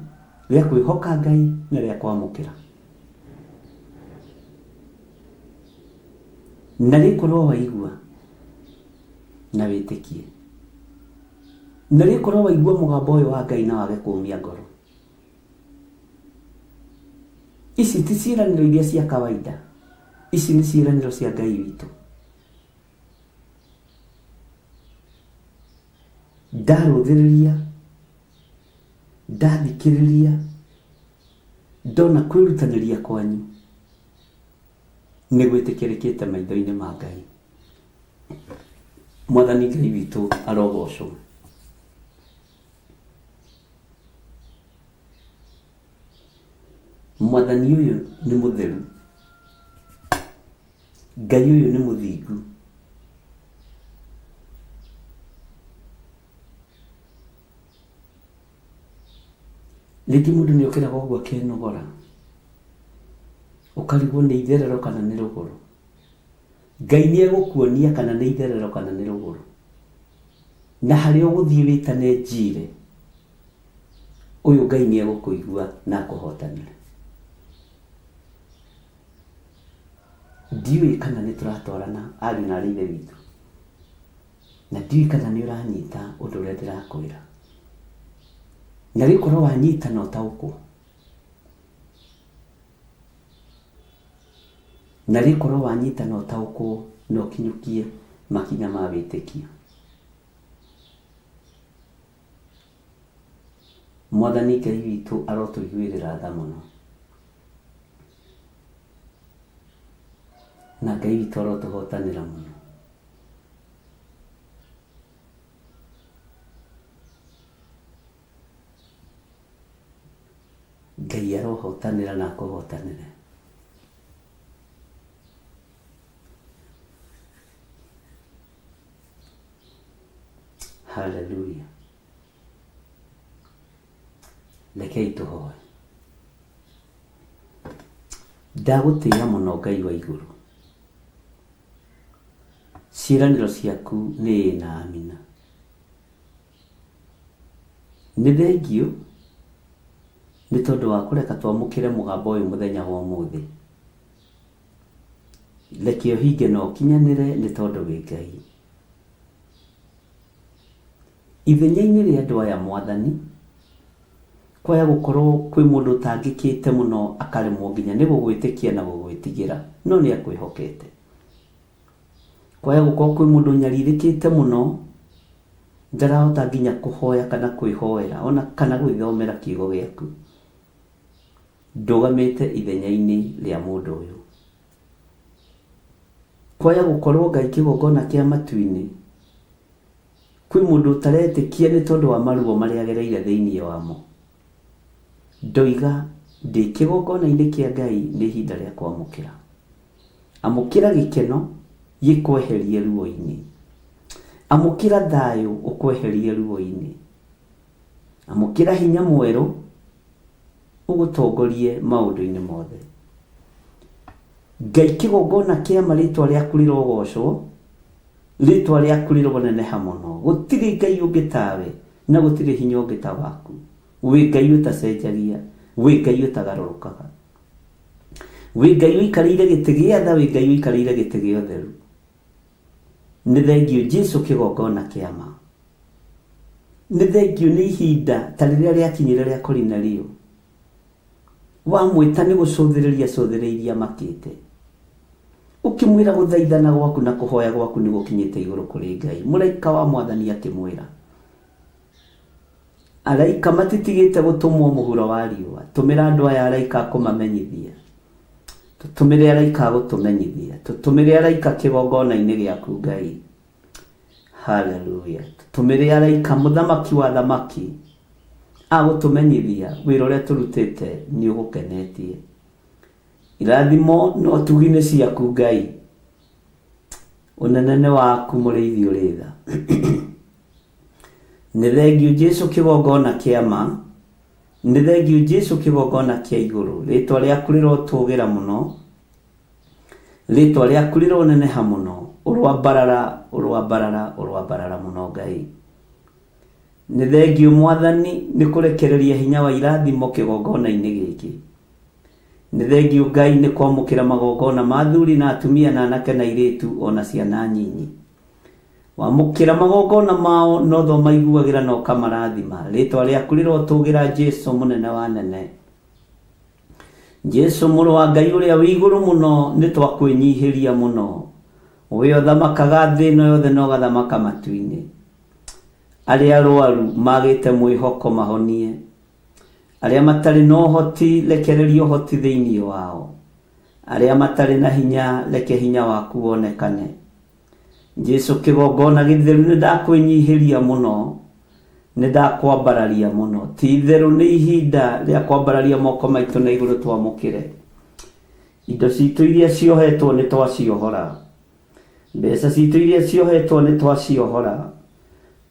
rĩa kwĩhoka Ngai na rĩa kwamũkĩra. Na rĩkorwo waigua na wĩtĩkie. Na rĩkorwo waigua mũgambo ũyũ wa Ngai na wage kũũmia ngoro. Ici ti ciĩranĩro iria cia kawaida. Ici nĩ ciĩranĩro cia Ngai witũ. Ndarũthĩrĩria, ndathikĩrĩria, ndona kwĩrutanĩria kwanyu nĩ gwĩtĩkĩrĩkĩte maitho-inĩ ma Ngai. Mwathani Ngai witũ arogocwo. Mwathani ũyũ nĩ mũtheru. Ngai ũyũ nĩ mũthingu. Rĩngĩ mũndũ nĩ okĩraga ũguo akenogora, ũkarigwo nĩ itherero kana nĩ rũgũrũ. Ngai nĩ egũkuonia kana nĩ itherero kana nĩ rũgũrũ. Na harĩa ũgũthiĩ wĩtane njire, ũyũ Ngai nĩ egũkũigua na akũhotanĩre. Ndiũĩ kana nĩ tũratwarana ariũ na arĩ ithe witũ, na ndiũĩ kana nĩ ũranyita ũndũ ũrĩa ndĩrakwĩra. Na rĩkorwo wanyita na ũtaũkwo, na rĩkorwo wanyita na ũtaũkwo na ũkinyũkie makinya ma wĩtĩkio. Mwathani Ngai witũ arotũiguĩrĩra tha mũno. Na Ngai witũ arotũhotanĩra mũno. Ngai arohotanĩra na akũhotanĩre. Hallelujah. Rekei tũhoe. Ndagũtĩĩa mũno Ngai wa igũrũ. Ciĩranĩro ciaku nĩ ĩĩ na amina. Nĩ thengiũ nĩ tondũ wa kũreka twamũkĩre mũgambo ũyũ mũthenya wa ũmũthĩ. Reke ũhinge na ũkinyanĩre nĩ tondũ wĩ Ngai. Ithenya-inĩ rĩa andũ aya Mwathani, kwaya gũkorwo kwĩ mũndũ ũtangĩkĩte mũno akaremwo nginya nĩ gũgwĩtĩkia na gũgwĩtigĩra, no nĩ akwĩhokete. Kwaya gũkorwo kwĩ mũndũ ũnyarirĩkĩte mũno, ndarahota nginya kũhoya kana kwĩhoera ona kana gwĩthomera kiugo gĩaku. Ndũgamĩte ithenya-inĩ rĩa mũndũ ũyũ. Kwaya gũkorwo Ngai kĩgongona kĩa matu-inĩ, kwĩ mũndũ ũtaretĩkia nĩ tondũ wa maruo marĩa agereire thĩinĩ wamo. Ndoiga ndĩ kĩgongona-inĩ kĩa Ngai nĩ ihinda rĩa kwamũkĩra. Amũkĩra gĩkeno gĩkweherie ruo-inĩ. Amũkĩra thayũ ũkweherie ruo-inĩ. Amũkĩra hinya mwerũ ũgũtongorie maũndũ-inĩ mothe. Ngai kĩgongona kĩa ma rĩtwa rĩaku rĩrogocwo, rĩtwa rĩaku rĩroneneha mũno. Gũtirĩ Ngai ũngĩ tawe na gũtirĩ hinya ũngĩ ta waku. Wĩ Ngai ũtacenjagia, wĩ Ngai ũtagarũrũkaga. Wĩ Ngai ũikarĩire gĩtĩ gĩa tha, wĩ Ngai ũikarĩire gĩtĩ gĩa ũtheru. Nĩ thengiũ Jesu kĩgongona kĩa ma. Nĩ thengiũ nĩ ihinda ta rĩrĩa rĩakinyire rĩa Korinelio. Wamwĩta nĩ gũcũthĩrĩria acũthĩrĩirie amakĩte. Ũkĩmwĩra gũthaithana gwaku na kũhoya gwaku nĩ gũkinyĩte igũrũ kũrĩ Ngai. Mũraika wa Mwathani akĩmwĩra, Araika matitigĩte gũtũmwo mũhuro wa riũa. Tũmĩra andũ aya araika a kũmamenyithia. Tũtũmĩre araika a gũtũmenyithia. Tũtũmĩre araika kĩgongona-inĩ gĩaku Ngai. Haleluya. Tũtũmĩre araika mũthamaki wa athamaki a gũtũmenyithia wĩra ũrĩa tũrutĩte nĩ ũgũkenetie. Irathimo na ũtugi nĩ ciaku Ngai. Ũnene nĩ waku mũrĩithi ũrĩ tha. Nĩ thengiũ Jesu kĩgongona kĩa ma. Nĩ thengiũ Jesu kĩgongona kĩa igũrũ. Rĩtwa rĩaku rĩrotũgĩra mũno. Rĩtwa rĩaku rĩroneneha mũno. Ũroambarara, ũroambarara, ũroambarara mũno Ngai. Nĩ thengiũ Mwathani nĩ kũrekereria hinya wa irathimo kĩgongona-inĩ gĩkĩ. Nĩ thengiũ Ngai nĩ kwamũkĩra magongona ma athuri na atumia na anake na airĩtu o na ciana nyinyi. Wamũkĩra magongona mao no tho maiguagĩra na ũkamarathima. Rĩtwa rĩaku rĩrotũgĩra Jesu mũnene wa anene. Jesu mũrũ wa Ngai ũrĩa wĩ igũrũ mũno nĩ twakwĩnyihĩria mũno. We ũthamakaga thĩ ĩno yothe na ũgathamaka matu-inĩ. Arĩa arwaru magĩte mwĩhoko mahonie. Arĩa matarĩ na ũhoti rekereria ũhoti thĩinĩ wao. Arĩa matarĩ na hinya reke hinya waku wonekane. Jesu kĩgongona gĩtheru nĩ ndakwĩnyihĩria mũno, nĩ ndakwambararia mũno. Ti itherũ nĩ ihinda rĩa kwambararia moko maitũ na igũrũ twamũkĩre. Indo citũ iria ciohetwo nĩ twaciohora. Mbeca citũ iria ciohetwo nĩ twaciohora.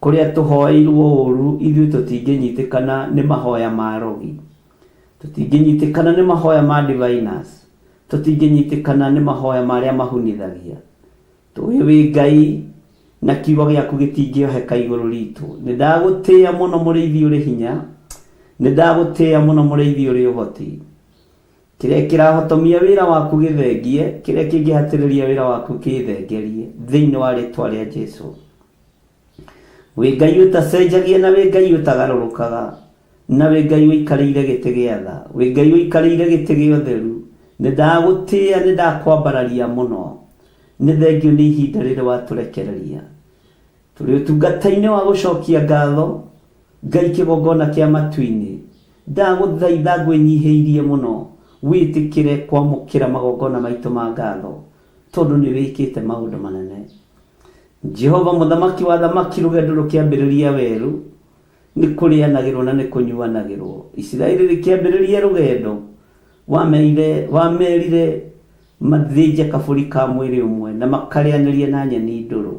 Kũrĩa tũhoeirwo ũru ithuĩ tũtingĩnyitĩkana nĩ mahoya ma arogi. Tũtingĩnyitĩkana nĩ mahoya ma diviners. Tũtingĩnyitĩkana nĩ mahoya ma arĩa mahunithagia. Tũĩ wĩ Ngai na kiugo gĩaku gĩtingĩoheka igũrũ ritũ. Nĩ ndagũtĩĩa mũno mũrĩithi ũrĩ hinya. Nĩ ndagũtĩĩa mũno mũrĩithi ũrĩ ũhoti. Kĩrĩa kĩrahotomia wĩra waku gĩthengie, kĩrĩa kĩngĩhatĩrĩria wĩra waku kĩthengerie, thĩinĩ wa rĩtwa rĩa Jesu. Wĩ Ngai ũtacenjagia na wĩ Ngai ũtagarũrũkaga, na wĩ Ngai ũikarĩire gĩtĩ gĩa tha, wĩ Ngai ũikarĩire gĩtĩ gĩa ũtheru. Nĩ ndagũtĩĩa, nĩ ndakwambararia mũno. Nĩ thengiũ nĩ ihinda rĩrĩ watũrekereria. Tũrĩ ũtungata-inĩ wa gũcokia ngatho, Ngai kĩgongona kĩa matu-inĩ, ndagũthaitha ngwĩnyihĩirie mũno, wĩtĩkĩre kwamũkĩra magongona maitũ ma ngatho, tondũ nĩ wĩkĩte maũndũ manene. Jehova mũthamaki wa athamaki rũgendo rũkĩambĩrĩria werũ, nĩ kũrĩanagĩrwo na nĩ kũnyuanagĩrwo. Isiraeli rĩkĩambĩrĩria rũgendo, wamerire, wamerire mathĩnje kabũri ka mwĩrĩ ũmwe na makarĩanĩrie na nyeni ndũrũ.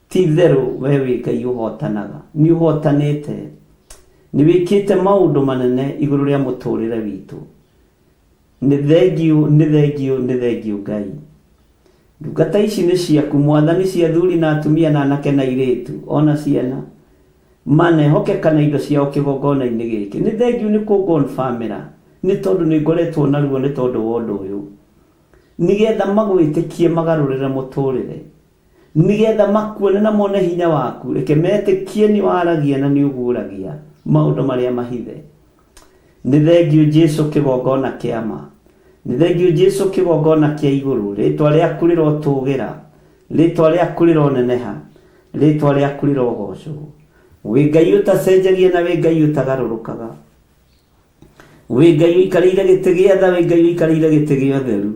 Ti itherũ wee wĩ Ngai ũhootanaga. Nĩ ũhootanĩte. Nĩ wĩkĩte maũndũ manene igũrũ rĩa mũtũrĩre witũ. Nĩ thengiũ, nĩ thengiũ, nĩ thengiũ Ngai. Ndungata ici nĩ ciaku Mwathani, cia athuri na atumia na anake na airĩtu ona ciana manehokeka na indo ciao kĩgongona-inĩ gĩkĩ. Nĩ thengiũ nĩ kũngonbamĩra nĩ tondũ nĩ ngoretwo na ruo nĩ tondũ wa ũndũ ũyũ, nĩgetha magwĩtĩkie magarũrĩre mũtũrĩre, nĩgetha makuone na mone hinya waku. Reke metĩkie nĩ waragia na nĩ ũguũragia maũndũ marĩa mahithe. Nĩ thengiũ Jesu kĩgongona kĩa ma. Nĩ thengiũ Jesu kĩgongona kĩa igũrũ. Rĩtwa rĩaku rĩrotũgĩra, rĩtwa rĩaku rĩroneneha, rĩtwa rĩaku rĩrogocwo. Wĩ Ngai ũtacenjagia na wĩ Ngai ũtagarũrũkaga. Wĩ Ngai ũikarĩire gĩtĩ gĩa tha, wĩ Ngai ũikarĩire gĩtĩ gĩa ũtheru.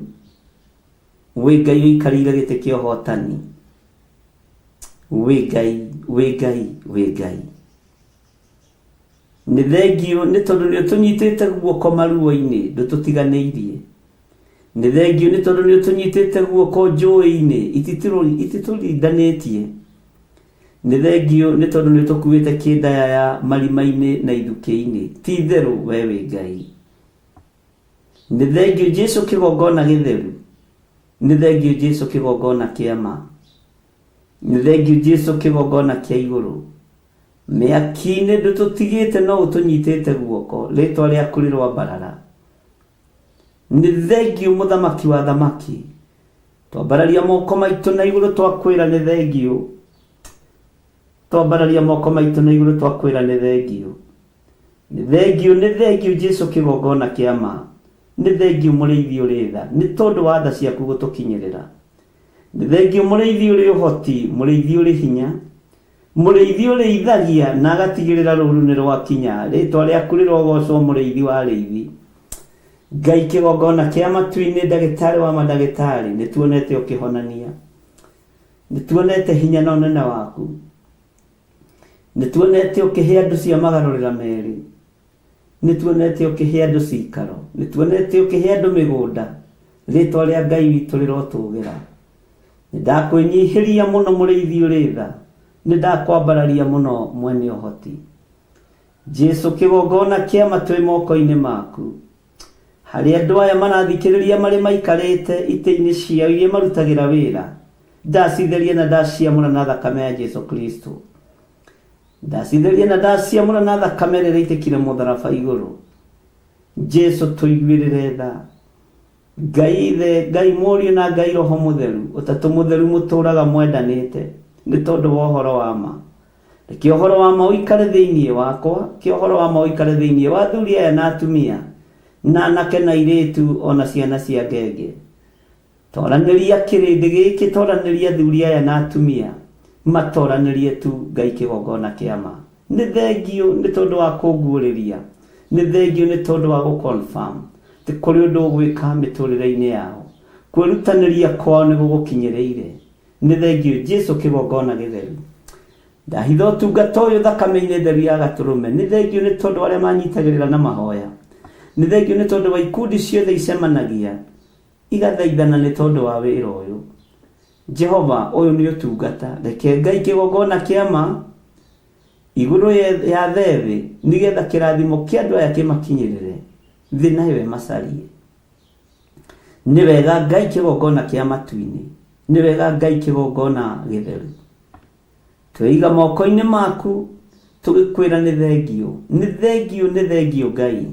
Wĩ Ngai ũikarĩire gĩtĩ kĩa ũhotani. Wĩ Ngai, wĩ Ngai, wĩ Ngai. Nĩ thengiũ nĩ tondũ nĩ ũtũnyitĩte guoko maruo-inĩ, ndũtũtiganĩirie. Nĩ thengiũ nĩ tondũ nĩ ũtũnyitĩte guoko njũĩ-inĩ, ititũrindanĩtie. Nĩ thengiũ nĩ tondũ nĩ ũtũkuĩte kĩndayaya marima-inĩ na ithukĩ-inĩ. Ti itherũ we wĩ Ngai. Nĩ thengiũ Jesu kĩgongona gĩtheru. Nĩ thengiũ Jesu kĩgongona kĩa ma. Nĩ thengiũ Jesu kĩgongona kĩa igũrũ. Mĩaki-inĩ ndũtũtigĩte no ũtũnyitĩte guoko, rĩtwa rĩaku rĩroambarara. Nĩ thengiũ mũthamaki wa thamaki. Twambararia moko maitũ na igũrũ twakwĩra nĩ thengiũ. Twambararia moko maitũ na igũrũ twakwĩra nĩ thengiũ. Nĩ thengiũ, nĩ thengiũ Jesu kĩgongona kĩa ma. Nĩ thengiũ mũrĩithi ũrĩ tha, nĩ tondũ wa tha ciaku gũtũkinyĩrĩra. Nĩ thengiũ mũrĩithi ũrĩ ũhoti, mũrĩithi ũrĩ hinya. Mũrĩithi ũrĩithagia na agatigĩrĩra rũũru nĩ rwakinya. Rĩĩtwa rĩaku rĩrogocwo mũrĩithi wa arĩithi. Ngai kĩgongona kĩa matu-inĩ, ndagĩtarĩ wa mandagĩtarĩ, nĩ tuonete ũkĩhonania. Nĩ tuonete hinya na ũnene waku. Nĩ tuonete ũkĩhe andũ cia magarũrĩra merĩ. Nĩ tuonete ũkĩhe andũ cikaro. Nĩ tuonete ũkĩhe andũ mĩgũnda. Rĩĩtwa rĩa Ngai witũ rĩrotũgĩra. Nĩ ndakwĩnyihĩria mũno mũrĩithi ũrĩ tha. Nĩ ndakwambararia mũno mwene ũhoti. Jesu kĩgongona kĩa ma twĩ moko-inĩ maku. Harĩ andũ aya marathikĩrĩria marĩ maikarĩte itĩ-inĩ ciao iria marutagĩra wĩra, ndacitheria na ndaciamũra na thakame ya Jesu Kristo. Ndacitheria na ndaciamũra na thakame ĩrĩa ĩraitĩkire mũtharaba igũrũ. Jesu tũiguĩrĩre tha. Ngai Ithe, Ngai Mũriũ na Ngai Roho Mũtheru, Ũtatũ Mũtheru mũtũũraga mwendanĩte nĩ tondũ wa ũhoro wa ma. Reke ũhoro wa ma ũikare thĩinĩ wakwa, ke ũhoro wa ma ũikare thĩinĩ wa athuri aya na atumia, na anake na airĩtu o na ciana cia ngenge. Toranĩria kĩrĩndĩ gĩkĩ, toranĩria athuri aya na atumia, matoranĩrie tu Ngai kĩgongona kĩa ma. Nĩ thengiũ nĩ tondũ wa kũnguũrĩria, nĩ thengiũ nĩ tondũ wa gũ-confirm atĩ kũrĩ ũndũ ũgwĩka mĩtũrĩre-inĩ yao. Kwĩrutanĩria kwao nĩ gũgũkinyĩrĩire. Nĩ thengiũ Jesu kĩgongona gĩtheru. Ndahitha ũtungata ũyũ thakame-inĩ theru ya Gatũrũme. Nĩ thengiũ nĩ tondũ wa arĩa manyitagĩrĩra na mahoya. Nĩ thengiũ nĩ tondũ wa ikundi ciothe icemanagia igathaithana nĩ tondũ wa wĩra ũyũ. Jehova, ũyũ nĩ ũtungata. Reke Ngai kĩgongona kĩa ma igũrũ ya thĩ nĩgetha kĩrathimo kĩa andũ aya kĩmakinyĩrĩre, thĩ nayo ĩmacarie. Nĩ wega Ngai kĩgongona kĩa matu-inĩ, nĩ wega Ngai kĩgongona gĩtheru. Tweiga moko-inĩ maku tũgĩkwĩra nĩ thengiũ, nĩ thengiũ, nĩ thengiũ Ngai.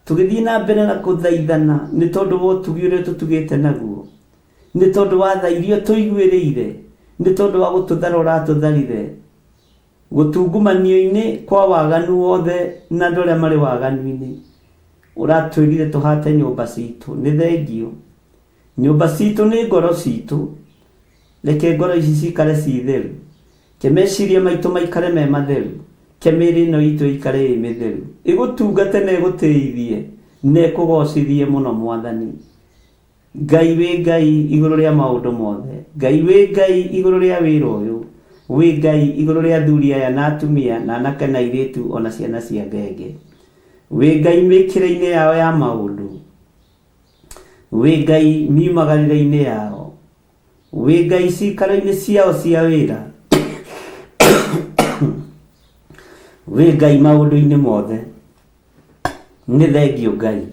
Tũgĩthiĩ na mbere na kũthaithana nĩ tondũ wa ũtugi ũrĩa ũtũtugĩte naguo, nĩ tondũ wa tha iria ũtũiguĩrĩire, nĩ tondũ wa gũtũthara ũratũtharire gũtungumanio-inĩ kwa waganu wothe na andũ arĩa marĩ waganu-inĩ. Ũratwĩrire tũhate nyũmba citũ, nĩ thengiũ. Nyũmba citũ nĩ ngoro citũ, reke ngoro ici cikare ci theru, ke meciria maitũ maikare me matheru, ke mĩĩrĩ ĩno itũ ĩikare ĩ mĩtheru, ĩgũtungate na ĩgũtĩithie na ĩkũgocithie mũno Mwathani. Ngai wĩ Ngai igũrũ rĩa maũndũ mothe. Ngai wĩ Ngai igũrũ rĩa wĩra ũyũ. Wĩ Ngai igũrũ rĩa athuri aya na atumia na anake na airĩtu o na ciana cia ngenge. Wĩ Ngai mĩkĩre-inĩ yao ya maũndũ. Wĩ Ngai miumagarĩre-inĩ yao. Wĩ Ngai cikaro-inĩ ciao cia wĩra. Wĩ Ngai maũndũ-inĩ mothe. Nĩ thengio Ngai.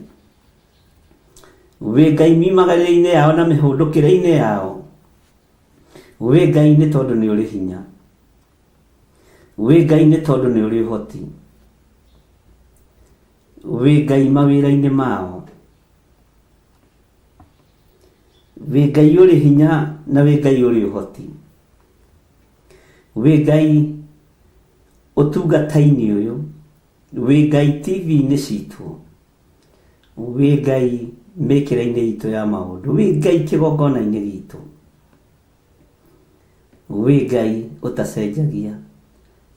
Wĩ Ngai miumagarĩre-inĩ yao na mĩhũndũkĩre-inĩ yao. Wĩ Ngai nĩ tondũ nĩ ũrĩ hinya. Wĩ Ngai nĩ tondũ nĩ ũrĩ ũhoti. Wĩ Ngai mawĩra-inĩ mao. Wĩ Ngai ũrĩ hinya na wĩ Ngai ũrĩ ũhoti. Wĩ Ngai ũtungata-inĩ ũyũ. Wĩ Ngai TV-inĩ citũ. Wĩ Ngai mĩkĩre-inĩ itũ ya maũndũ. Wĩ Ngai kĩgongona-inĩ gitũ. Wĩ Ngai ũtacenjagia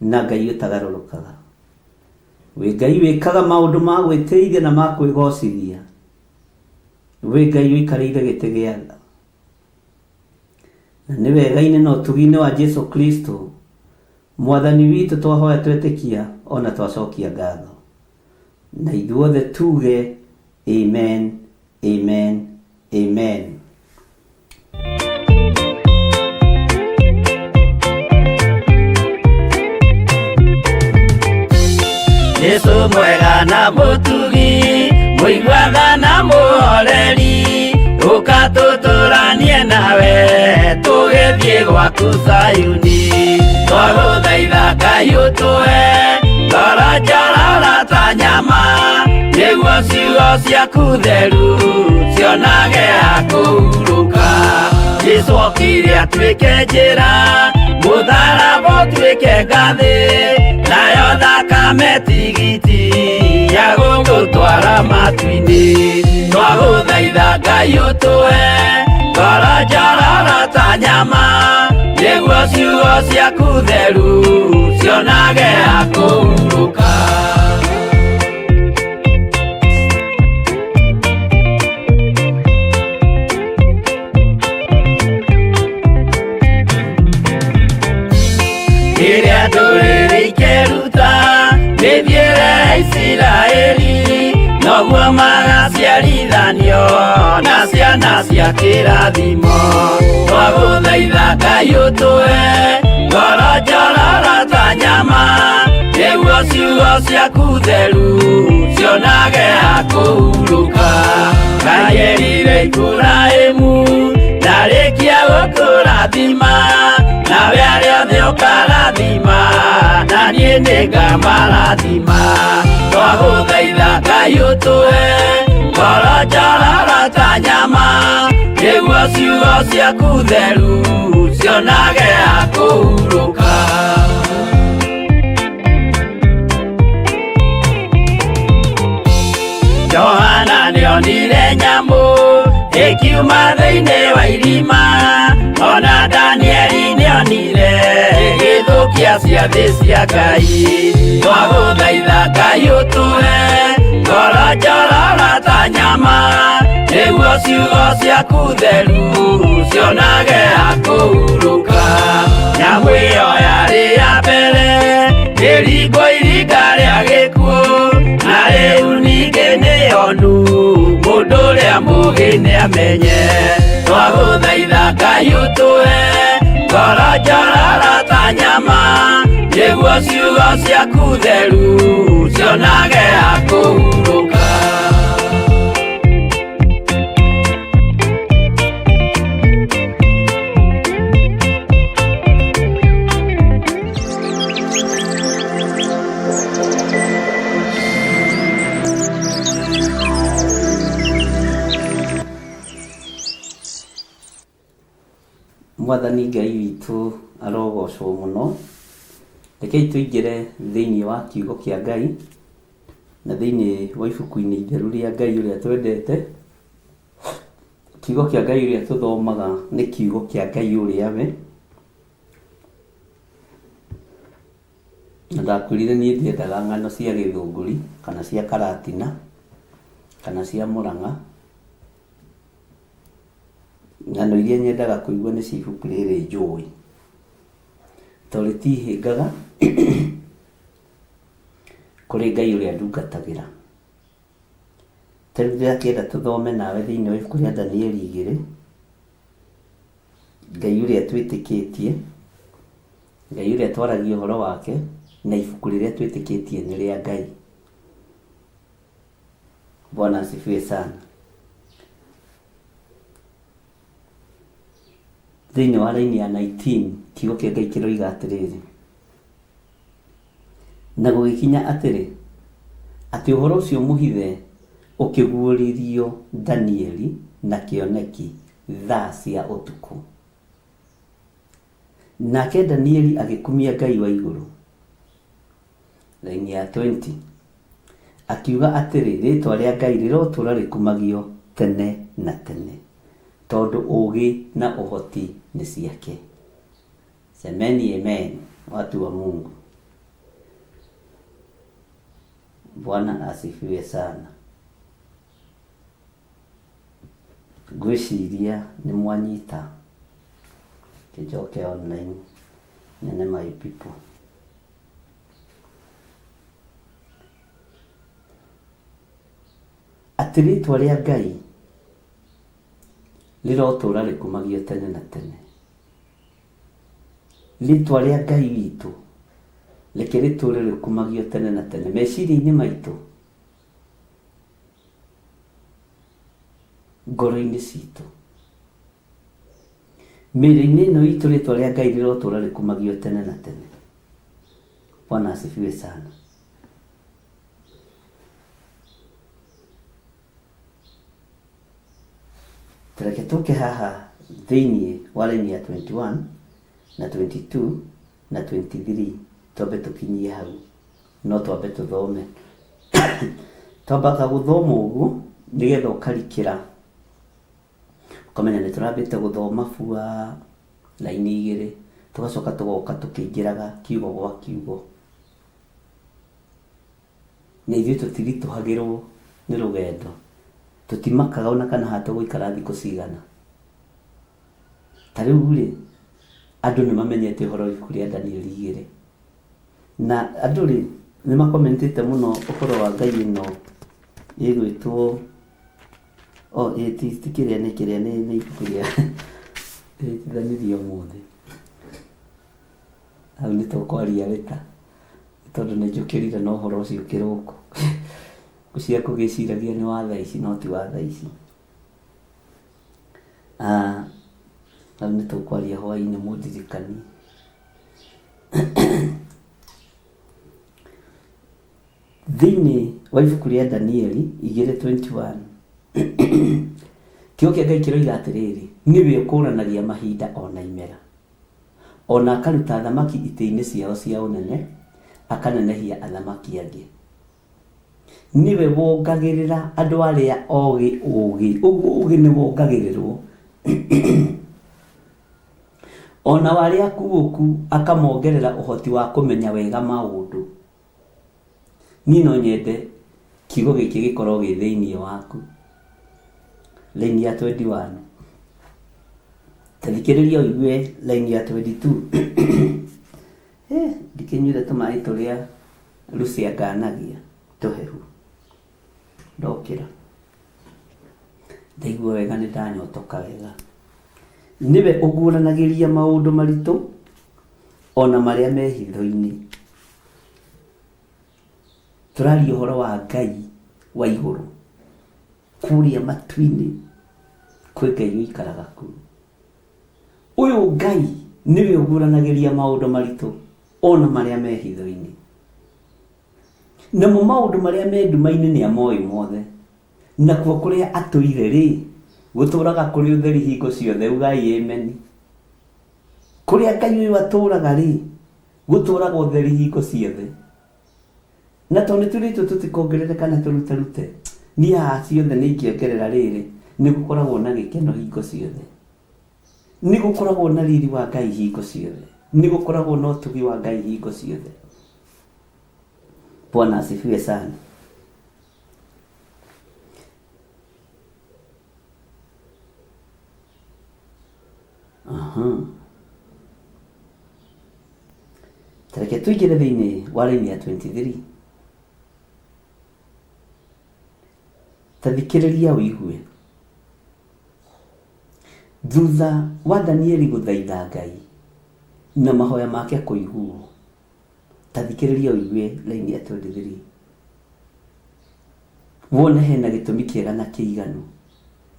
na Ngai ũtagarũrũkaga. Wĩ Ngai wĩkaga maũndũ ma gwĩtĩithia na ma kwĩgocithia. Wĩ Ngai ũikarĩire gĩtĩ gĩa tha. Na nĩ wega-inĩ na ũtugi-inĩ wa Jesu Kristo Mwathani witũ twahoya twetĩkia ona twacokia ngatho. Na ithuothe tuge amen, amen, amen. Jesu mwega na mũtugi mũiguaga na mũhoreri ũka tũtũranie nawe tũgĩthiĩ gwaku Zayuni twagũthaitha Ngai ũtũhe ngoro njororo ta nyama nĩguo ciugo ciaku theru cionage ha kũhurũka. Jesu okire atuĩke njĩra mũtharaba ũtuĩke ngathĩ nayo thakame tigiti ya gũgũtwara matu-inĩ. Twagũthaitha Ngai ũtũhe ngoro njororo ta nyama nĩguo ciugo ciaku theru cionage ha kũhurũka. Rĩrĩa ndũrĩrĩ ikeruta mĩthiĩre ya Isiraeli noguo magaciarithanio na ciana cia kĩrathimo. Twagũthaitha Ngai ũtũhe ngoro njororo ta nyama nĩguo ciugo ciaku theru cionage ha kũhurũka. Ngai erire Iburahĩmu ndarĩkia gũkũrathima nawe arĩa othe ũkarathima na niĩ nĩngamarathima. Twagũthaitha Ngai ũtũhe ngoro njororo ta nyama nĩguo ciugo ciaku theru cionage ha kũhurũka. Johana nĩonire nyamũ ĩkiuma thĩinĩ wa irima ona Danieli nĩonire ĩgĩthũkia ciathĩ cia Ngai. Twagũthaitha Ngai ũtũhe ngoro njororo ta nyama nĩguo ciugo ciaku theru cionage ha kũhurũka. Nyamũ ĩyo yarĩ ya mbere ĩringwo iringa rĩa gĩkuũ na rĩu ningĩ nĩyonu mũndũ ũrĩa mũũgĩ nĩamenye. Twagũthaitha Ngai ũtũhe ngoro njororo ta nyama nĩguo ciugo ciaku theru cionage ha kũhurũka. Mwathani Ngai witũ arogocwo mũno. Rekei tũingĩre thĩinĩ wa kiugo kĩa Ngai na thĩinĩ wa ibuku-inĩ itheru rĩa Ngai ũrĩa twendete. Kiugo kĩa Ngai ũrĩa tũthomaga nĩ kiugo kĩa Ngai ũrĩa we. Na ndakwĩrire niĩ ndiendaga ng'ano cia Gĩthũngũri kana cia Karatina kana cia Mũrang'a. Ng'ano iria nyendaga kũigua nĩ cia ibuku rĩrĩ njũĩ. Tondũ rĩtihĩngaga kũrĩ Ngai ũrĩa ndungatagĩra. Ta rĩu ndĩrakĩenda tũthome nawe thĩinĩ wa ibuku rĩa Danieli 2, Ngai ũrĩa twĩtĩkĩtie, Ngai ũrĩa twaragia ũhoro wake, Na ibuku rĩrĩa twĩtĩkĩtie nĩ rĩa Ngai. Bwana asifiwe sana. Thĩinĩ wa raini ya 19 kiugo kĩa Ngai kĩroiga atĩrĩrĩ, na gũgĩkinya atĩrĩ, atĩ ũhoro ũcio mũhithe ũkĩguũrĩrio Danieli na kĩoneki thaa cia ũtukũ. Nake Danieli agĩkumia Ngai wa igũrũ. Raini ya 20 akiuga atĩrĩ, rĩĩtwa rĩa Ngai rĩrotũũra rĩkumagio tene na tene, tondũ ũũgĩ na ũhoti nĩ ciake. Semeni amen, watu wa Mungu. Bwana asifiwe sana. Ngwĩciria nĩ mwanyita. Kĩnjoke online nyone my people. Atĩ rĩtwa rĩa Ngai rĩrotũũra rĩkumagio tene na tene. Rĩtwa rĩa Ngai witũ reke rĩtũũre rĩkumagio tene na tene meciria-inĩ maitũ, ngoro-inĩ citũ, mĩĩrĩ-inĩ ĩno itũ, rĩtwa rĩa Ngai rĩrotũũra rĩkumagio tene na tene. Bwana asifiwe sana. Tareke tũke haha thĩinĩ wa raini ya 21 na 22 na 23, twambe tũkinyie hau, no twambe tũthome. Twambaga gũthoma ũguo nĩgetha ũkarikĩra ũkamenya nĩ tũrambĩte gũthoma bua raini igĩrĩ, tũgacoka tũgoka tũkĩingĩraga kiugo gwa kiugo. Na ithuĩ tũtiritũhagĩrwo nĩ rũgendo, tũtimakaga ona kana haha tũgũikara thikũ cigana. Ta rĩu rĩ, andũ nĩ mamenyete ũhoro wa ibuku rĩa Danieli igĩrĩ, na andũ rĩ nĩ makomentĩte mũno ũhoro wa Ngai ĩno ĩgwĩtwo o ĩ ti ti kĩrĩa nĩ kĩrĩa nĩ nĩ ibuku rĩa rĩtithanirie ũmũthĩ. Hau nĩ tũkwaria rĩta tondũ nĩ njũkĩrire na ũhoro ũcio kĩroko. Ngwĩciria ngũgĩciragia nĩ wa thaa ici no ti wa thaa ici. Hau nĩ tũkwaria hwaĩ-inĩ mũndirikanie. Thĩinĩ wa ibuku rĩa Danieli 2:21 kiugo kĩa Ngai kĩroiga atĩrĩrĩ, nĩwe ũkũranagia mahinda ona imera, ona akaruta athamaki itĩ-inĩ ciao cia ũnene, akanenehia athamaki angĩ. Nĩwe wongagĩrĩra andũ arĩa ogĩ ũgĩ, ũguo ũgĩ nĩ wongagĩrĩrwo ona wa arĩa akuũku akamongerera ũhoti wa kũmenya wega maũndũ. Niĩ no nyende kiugo gĩkĩ gĩkorwo gĩ thĩinĩ waku. Raini ya 21. Ta thikĩrĩria ũigue raini ya 22. Ndikĩnyuire tũmaĩ tũrĩa Lucy anganagia tũhehu. Ndokĩra. Ndaigua wega nĩ ndanyotoka wega. Nĩwe ũguũranagĩria maũndũ maritũ ona marĩa me hitho-inĩ. Tũraria ũhoro wa Ngai wa igũrũ. Kũrĩa matu-inĩ kwĩ Ngai ũikaraga kuo. Ũyũ Ngai nĩwe ũguũranagĩria maũndũ maritũ ona marĩa me hitho-inĩ. Namo maũndũ marĩa me nduma-inĩ nĩ amoĩ mothe. Nakuo kũrĩa atũire rĩ, gũtũraga kũrĩ ũtheri hingo ciothe. Ugai amen. Kũrĩa Ngai ũyũ atũraga rĩ, gũtũraga ũtheri hingo ciothe. Na tondũ nĩ twĩrĩtwo tũtikongerere kana tũrutarute, niĩ haha ciothe nĩ ingĩongerera rĩrĩ, nĩ gũkoragwo na gĩkeno hingo ciothe. Nĩ gũkoragwo na riri wa Ngai hingo ciothe. Nĩ gũkoragwo na ũtugi wa Ngai hingo ciothe. Bwana asifiwe sana. Aha. Tareke tũingĩre thĩinĩ wa raini ya 23. Ta thikĩrĩria ũigue. Thutha wa Danieli gũthaitha Ngai na mahoya make kũiguo, Ta thikĩrĩria ũigue raini ya 23 wone hena gĩtũmi kĩega na kĩiganu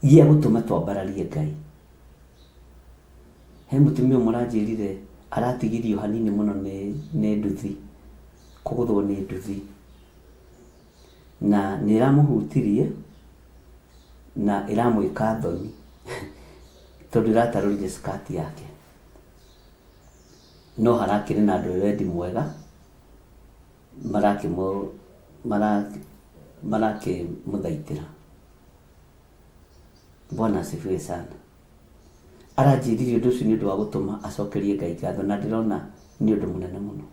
gĩa gũtũma twambararie Ngai. He mũtumia ũmwe ũranjĩrire aratigirio hanini mũno nĩ nduthi, kũgũthwo nĩ nduthi, na nĩ ĩramũhutirie na ĩramwĩka thoni tondũ ĩratarũrire skirt yake. No harakĩrĩ na andũ e wendi mwega marakĩmũthaitĩra. Bwana asifiwe sana. Aranjĩrire ũndũ ũcio nĩ ũndũ wa gũtũma acokerie Ngai ngatho, na ndĩrona nĩ ũndũ mũnene mũno.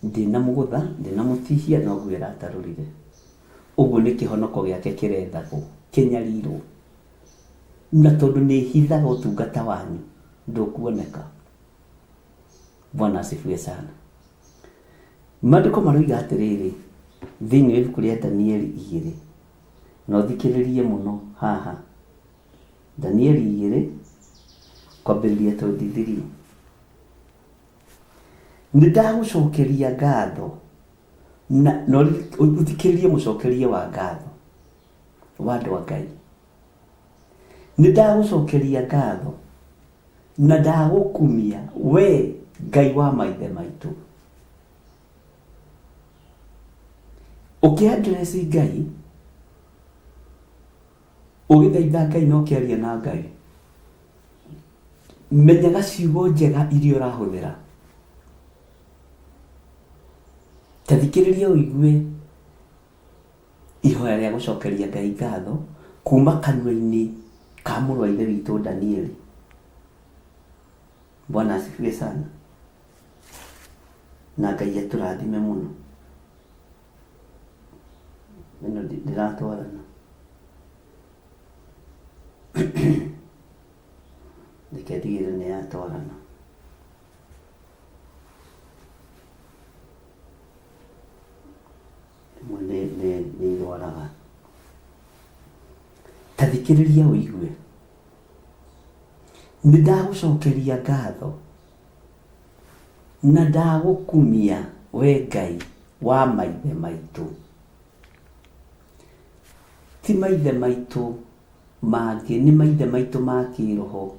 Ndĩnamũgũtha, ndĩnamũtihia, no nguo ĩratarũrire. Ũguo nĩ kĩhonoko gĩake kĩrethagwo, kĩnyarirwo. Na tondũ nĩ hithaga ũtungata wanyu, ndũkuoneka. Bwana asifiwe sana. Maandĩko maroiga atĩrĩrĩ, thĩinĩ wa ibuku rĩa Danieli 2, na ũthikĩrĩrie mũno haha. Danieli 2, kwambĩrĩria 23. Nĩ ndagũcokeria ngatho, na ũthikĩrĩrie mũcokerie wa ngatho wa andũ a Ngai. Nĩ ndagũcokeria ngatho na ndagũkumia we Ngai wa maithe maitũ. Ũkĩ-address Ngai, ũgĩthaitha Ngai na ũkĩaria na Ngai, menyaga ciugo njega iria ũrahũthĩra. Ta thikĩrĩria ũigue ihoya rĩa gũcokeria Ngai ngatho kuma kanua-inĩ ka mũrũ wa ithe witũ Danieli. Bwana asifiwe sana. Na Ngai atũrathime mũno. Ĩno ndĩratwarana. Reke ndigĩrĩre nĩ yatwarana. Rĩmwe nĩ irwaraga. Ta thikĩrĩria ũigue. Nĩ ndagũcokeria ngatho na ndagũkumia we Ngai wa maithe maitũ. Ti maithe maitũ mangĩ, nĩ maithe maitũ ma kĩroho.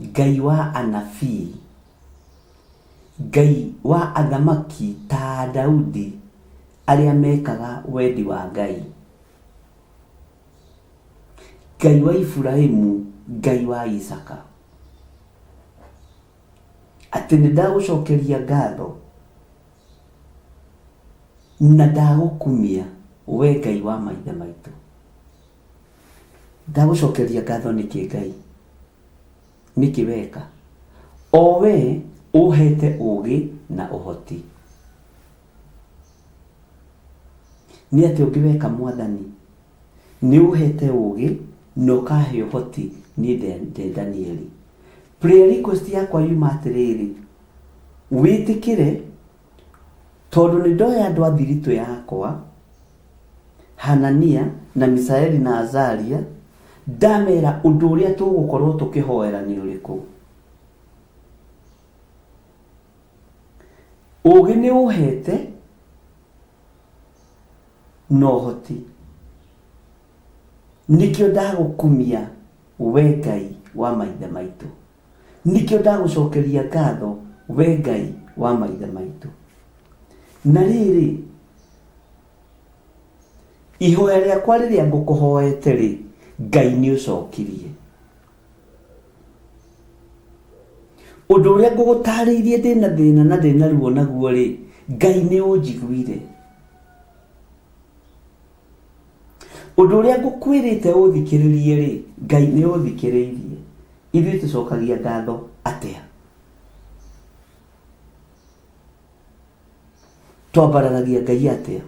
Ngai wa anabii, Ngai wa athamaki ta Daudi arĩa mekaga wendi wa Ngai. Ngai wa Iburahĩmu, Ngai wa Isaka. Atĩ nĩ ndagũcokeria ngatho na ndagũkumia we Ngai wa maithe maitũ. Ndagũcokeria ngatho nĩkĩ Ngai? Nĩkĩ weka? O we ũhete ũũgĩ na ũhoti. Nĩ atĩ ũngĩ weka Mwathani? Nĩ ũhete ũũgĩ na ũkahe ũhoti niĩ ndĩ Danieli. Prayer request yakwa yuma atĩrĩrĩ, wĩtĩkĩre tondũ nĩ ndoya andũ a thiritũ yakwa, Hanania na Misaeli na Azaria, ndamera ũndũ ũrĩa tũgũkorwo tũkĩhoera nĩ ũrĩkũ. Ũũgĩ nĩ ũhete na ũhoti. Nĩkĩo ndagũkumia we Ngai wa maithe maitũ. Nĩkĩo ndagũcokeria ngatho we Ngai wa maithe maitũ. Na rĩrĩ, ihoya rĩakwa rĩrĩa ngũkũhoete rĩ, Ngai nĩ ũcokirie. Ũndũ ũrĩa ngũgũtarĩirie ndĩna thĩna na ndĩna ruo naguo rĩ, Ngai nĩ ũnjiguire. Ũndũ ũrĩa ngũkwĩrĩte ũthikĩrĩrie rĩ, Ngai nĩ ũthikĩrĩirie. Ithuĩ tũcokagia ngatho atĩa? Twambararagia Ngai atĩa?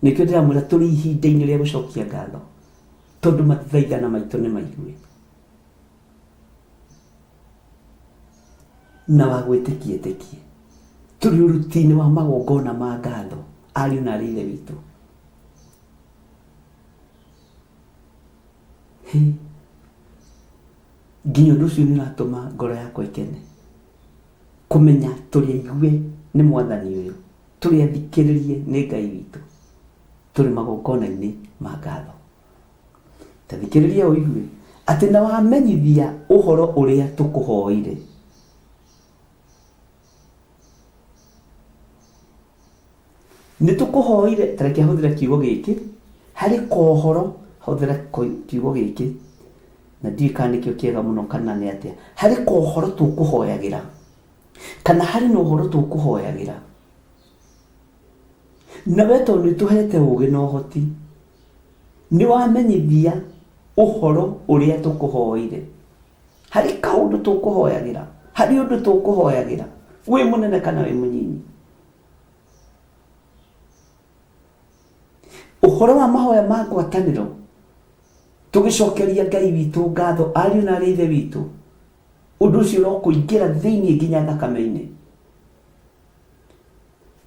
Nĩkĩo ndĩramwĩra tũrĩ ihinda-inĩ rĩa gũcokia ngatho, tondũ mathaithana maitũ nĩ maigue. Na wa gwĩtĩkia ĩtĩkie. Tũrĩ ũruti-inĩ wa magongona ma ngatho, ariũ na arĩ ithe witũ. Hĩ! Nginya ũndũ ũcio nĩ ũratũma ngoro yakwa ĩkene. Kũmenya tũrĩ aigue nĩ mwathani ũyũ, tũrĩ athikĩrĩrie nĩ Ngai witũ, tũrĩ magongona-inĩ ma ngatho. Ta thikĩrĩria ũigue atĩ na wamenyithia ũhoro ũrĩa tũkũhoire. Nĩ tũkũhoire, ta reke hũthĩre kiugo gĩkĩ, harĩ kohoro, hũthĩra kiugo gĩkĩ, na ndiũĩ kana nĩkĩo kĩega mũno kana nĩ atĩa, harĩ kohoro tũkũhoyagĩra, kana harĩ na ũhoro tũkũhoyagĩra. Na we tondũ nĩ ũtũhete ũgĩ na ũhoti, nĩ wamenyithia ũhoro ũrĩa tũkũhoire. Harĩ kaũndũ tũkũhoyagĩra, harĩ ũndũ tũkũhoyagĩra, wĩ mũnene kana wĩ mũnyinyi. Ũhoro wa mahoya ma ngwatanĩro, tũgĩcokeria Ngai witũ ngatho, ariũ na arĩ Ithe witũ, ũndũ ũcio ũrokũingĩra thĩinĩ nginya thakame-inĩ.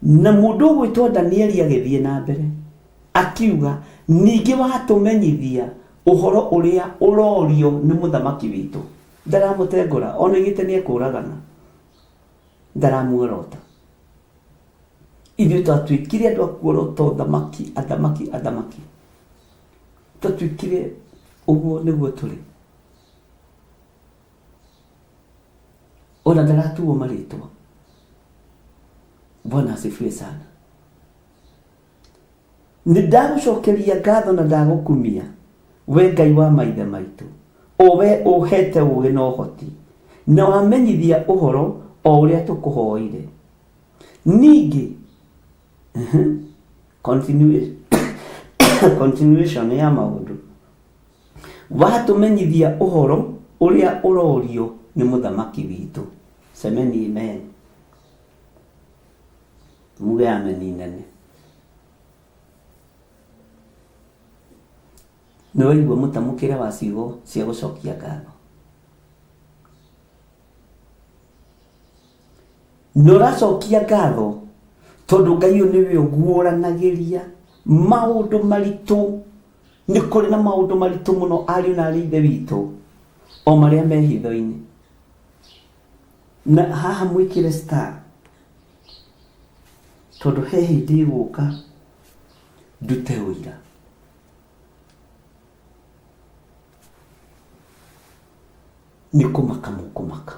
Na mũndũ ũgwĩtwo Danieli agĩthiĩ na mbere akiuga, ningĩ watũmenyithia ũhoro ũrĩa ũrorio nĩ mũthamaki witũ. Ndaramũtengũra, ona oigĩte nĩ ekũragana, ndaramuorota. Ithuĩ twatuĩkire andũ a kuorota ũthamaki, athamaki, athamaki. Twatuĩkire ũguo nĩguo tũrĩ. Ona ndaratuo marĩtwa. Bwana asifiwe sana. Nĩ ndagũcokeria ngatho na ndagũkumia, we Ngai wa maithe maitũ, o we ũhete ũũgĩ na ũhoti, na wamenyithia ũhoro o ũrĩa tũkũhoire. Ningĩ, continuation ya maũndũ, watũmenyithia ũhoro ũrĩa ũrorio nĩ mũthamaki witũ. Semeni amen. Muge ameni nene. Nĩ waigua mũtamũkĩre wa ciugo cia gũcokia ngatho. Na ũracokia ngatho tondũ Ngai ũyũ nĩwe ũguũranagĩria maũndũ maritũ. Nĩ kũrĩ na maũndũ maritũ mũno ariũ na arĩ Ithe witũ, o marĩa me hitho-inĩ. Na haha mwĩkĩre star tondũ he hĩndĩ ĩgũka ndute ũira. Nĩ kũmaka mũkũmaka,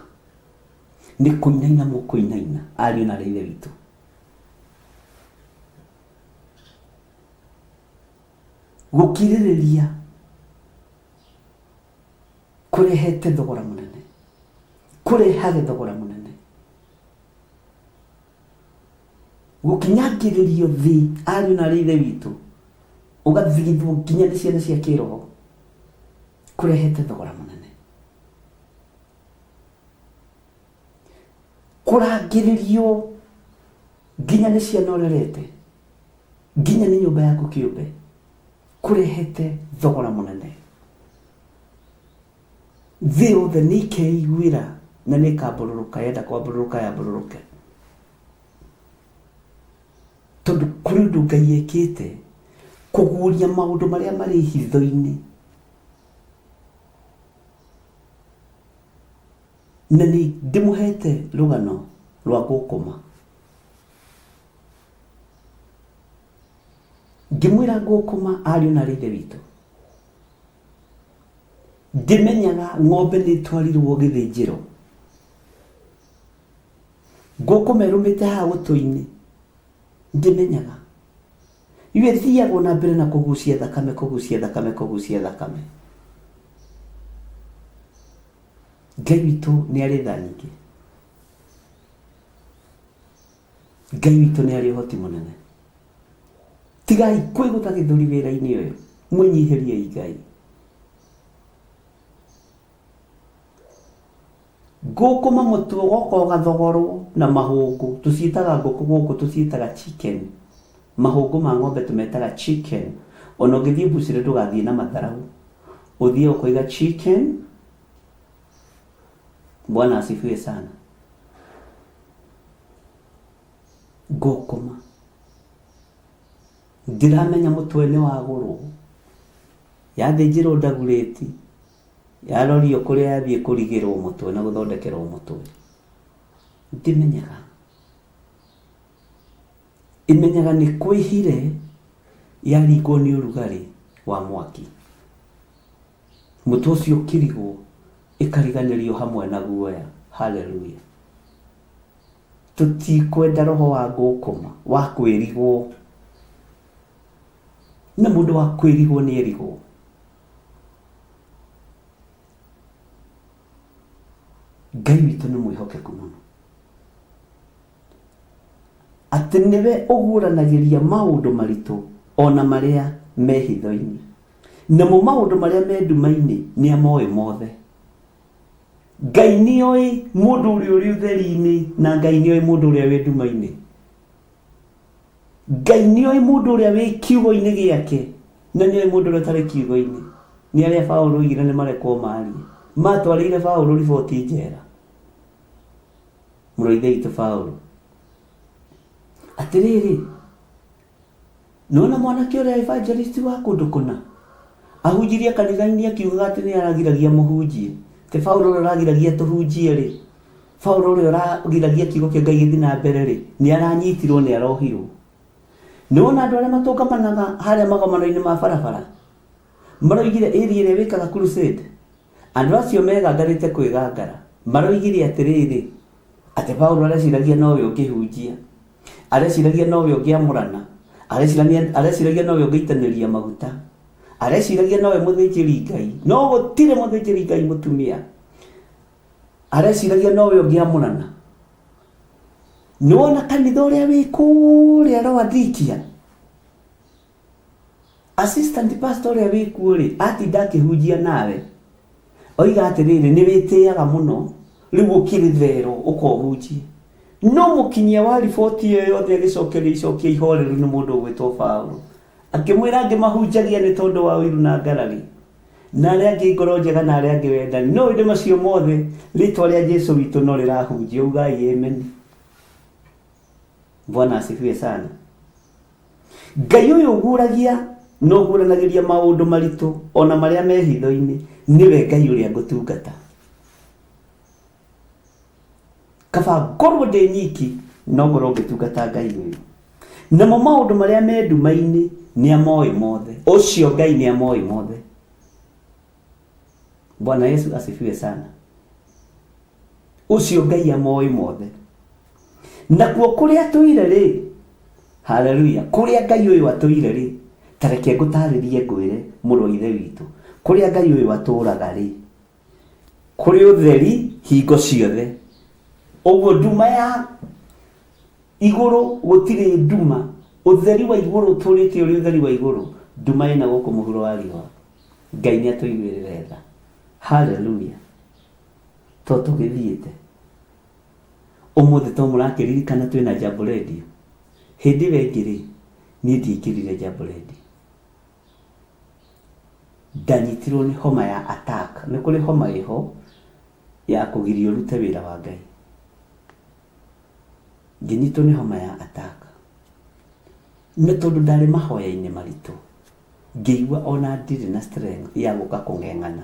nĩ kũinaina mũkũinaina ariũ na arĩ Ithe witũ. Gũkirĩrĩria kũrehete thogora mũnene, kũrehage thogora mũnene. Gũkinyangĩrĩrio thĩ ariũ na arĩ Ithe witũ, ũgathigithwo nginya nĩ ciana cia kĩroho, kũrehete thogora mũnene. Kũrangĩrĩrio nginya nĩ ciana ũrerete, nginya nĩ nyũmba yaku kĩũmbe, kũrehete thogora mũnene. Thĩ yothe nĩ ikeiguĩra na nĩ ĩkambũrũrũka, yenda kwambũrũrũka yambũrũrũke. Tondũ kũrĩ ũndũ Ngai ekĩte kũguũria maũndũ marĩa marĩ hitho-inĩ. Na nĩ ndĩmũhete rũgano rwa ngũkũma. Ngĩmwĩra ngũkũma ariũ na arĩ Ithe witũ. Ndĩmenyaga ng'ombe nĩ ĩtwarirwo gĩthĩnjĩro. Ngũkũma ĩrũmĩte haha gũtũ-inĩ. Ndĩmenyaga. Rĩu ĩthiagwo na mbere na kũgucia thakame, kũgucia thakame, kũgucia thakame. Ngai witũ nĩ arĩ tha nyingĩ. Ngai witũ nĩ arĩ ũhoti mũnene. Tigai kwĩgũtha gĩthũri wĩra-inĩ ũyũ, mwĩnyihĩriei Ngai. Ngũkũma mũtu ũgoka ũgathogorwo na mahũngũ, tũciĩtaga ngũkũ gũkũ tũciĩtaga chicken. Mahũngũ ma ng'ombe tũmetaga chicken. Ona ũngĩthiĩ mbucĩrĩ ndũgathiĩ na matharaũ, ũthiĩ ũkoiga chicken. Bwana asifiwe sana. Ngũkũma ndiramenya mũtwe nĩ wagũrwo, yathĩnjĩrwo ndagurĩti, yarorio kũrĩa yathiĩ kũrigĩrwo mũtwe na gũthondekerwo mũtwe. Ndĩmenyaga. Ĩmenyaga nĩ kwĩhire yaringwo nĩ ũrugarĩ wa mwaki. Mũtwe ũcio ũkĩrigwo ĩkariganĩrio hamwe na guoya. Haleluya. Tũtikwenda roho wa ngũkũma wa kwĩrigwo. Na mũndũ wa kwĩrigwo nĩ erigwo. Ngai witũ nĩ mwĩhokeku mũno. Atĩ nĩwe ũguũranagĩria maũndũ maritũ o na marĩa me hitho-inĩ. Namo maũndũ marĩa me nduma-inĩ nĩ amoĩ mothe. Ngai nĩoĩ mũndũ ũrĩa ũrĩ ũtheri-inĩ na Ngai nĩoĩ mũndũ ũrĩa wĩ nduma-inĩ. Ngai nĩoĩ mũndũ ũrĩa wĩ kiugo-inĩ gĩake na nĩoĩ mũndũ ũrĩa ũtarĩ kiugo-inĩ. Nĩ arĩa Paũlũ oigire nĩ marekwo marie. Matwarĩire Paũlũ riboti njera. Mũrũ wa Ithe witũ Paũlũ. Atĩrĩrĩ, nĩwona mwanake ũrĩa evangelist wa kũndũ kũna? Ahunjirie kanitha-inĩ akiugaga atĩ nĩ aragiragia mũhunjie. Atĩ Paũlũ ũrĩa ũragiragia tũhunjie rĩ, Paũlũ ũrĩa ũragiragia kiugo kĩa Ngai gĩthiĩ na mbere rĩ, nĩ aranyitirwo nĩ arohirwo. Nĩwona andũ arĩa matũngamanaga harĩa magomano-inĩ ma barabara? Maroigire area ĩrĩa wĩkaga crusade. Andũ acio megangarĩte kwĩgangara, maroigire atĩrĩrĩ, atĩ Paulo areciragia nowe ũngĩhunjia, areciragia nowe ũngĩamũrana, areciragia nowe ũngĩitanĩria maguta, areciragia nowe mũthĩnjĩri Ngai, no gũtirĩ mũthĩnjĩri Ngai mũtumia, areciragia nowe ũngĩamũrana. Nĩwona kanitha ũrĩa wĩ kũrĩa Laodikia, Assistant pastor ũrĩa wĩ kuo rĩ, atinda akĩhunjia nawe, oiga atĩrĩrĩ, nĩ wĩtĩaga mũno, rĩu ũkĩrĩ thero ũka ũhunjie. No mũkinyia wa riboti ĩyo yothe agĩcokerio icokia ihoreru nĩ mũndũ ũgwĩtwo Paulo. Akĩmwĩra angĩ mahunjagia nĩ tondũ wa ũiru na ngarari, na arĩa angĩ ngoro njega na arĩa angĩ wendani. No ĩndĩ macio mothe, rĩtwa rĩa Jesu witũ no rĩrahunjio. Ugai amen. Bwana asifiwe sana. Ngai ũyũ ũguũragia na ũguũranagĩria maũndũ maritũ o na marĩa me hitho-inĩ, nĩwe Ngai ũrĩa ngũtungata. Kaba ngorwo ndĩ nyiki no ngorwo ngĩtungata Ngai ũyũ. Namo maũndũ marĩa me nduma-inĩ nĩ amoĩ mothe. Ũcio Ngai nĩ amoĩ mothe. Bwana Yesu asifiwe sana. Ũcio Ngai amoĩ mothe. Nakuo kũrĩa atũire rĩ, haleluya, kũrĩa Ngai ũyũ atũire rĩ, ta reke ngũtarĩrie ngwĩre mũrũ wa Ithe witũ, kũrĩa Ngai ũyũ atũraga rĩ, kũrĩ ũtheri hingo ciothe. Ũguo nduma ya igũrũ gũtirĩ nduma, ũtheri wa igũrũ ũtũrĩte ũrĩ ũtheri wa igũrũ, nduma ĩna gũkũ mũhuro wa riũa. Ngai nĩ atũiguĩrĩre tha. Haleluya. To tũgĩthiĩte. Ũmũthĩ to mũrakĩririkana twĩna Jambo Radio? Hĩndĩ ĩyo ĩngĩ rĩ, niĩ ndiaingĩrire Jambo Radio. Ndanyitirwo nĩ homa ya attack. Nĩ kũrĩ homa ĩho ya kũgiria ũrute wĩra wa Ngai. Ngĩnyitwo nĩ homa ya attack. Na tondũ ndarĩ mahoya-inĩ maritũ, ngĩigua ona ndirĩ na strength ya gũka kũng'eng'ana.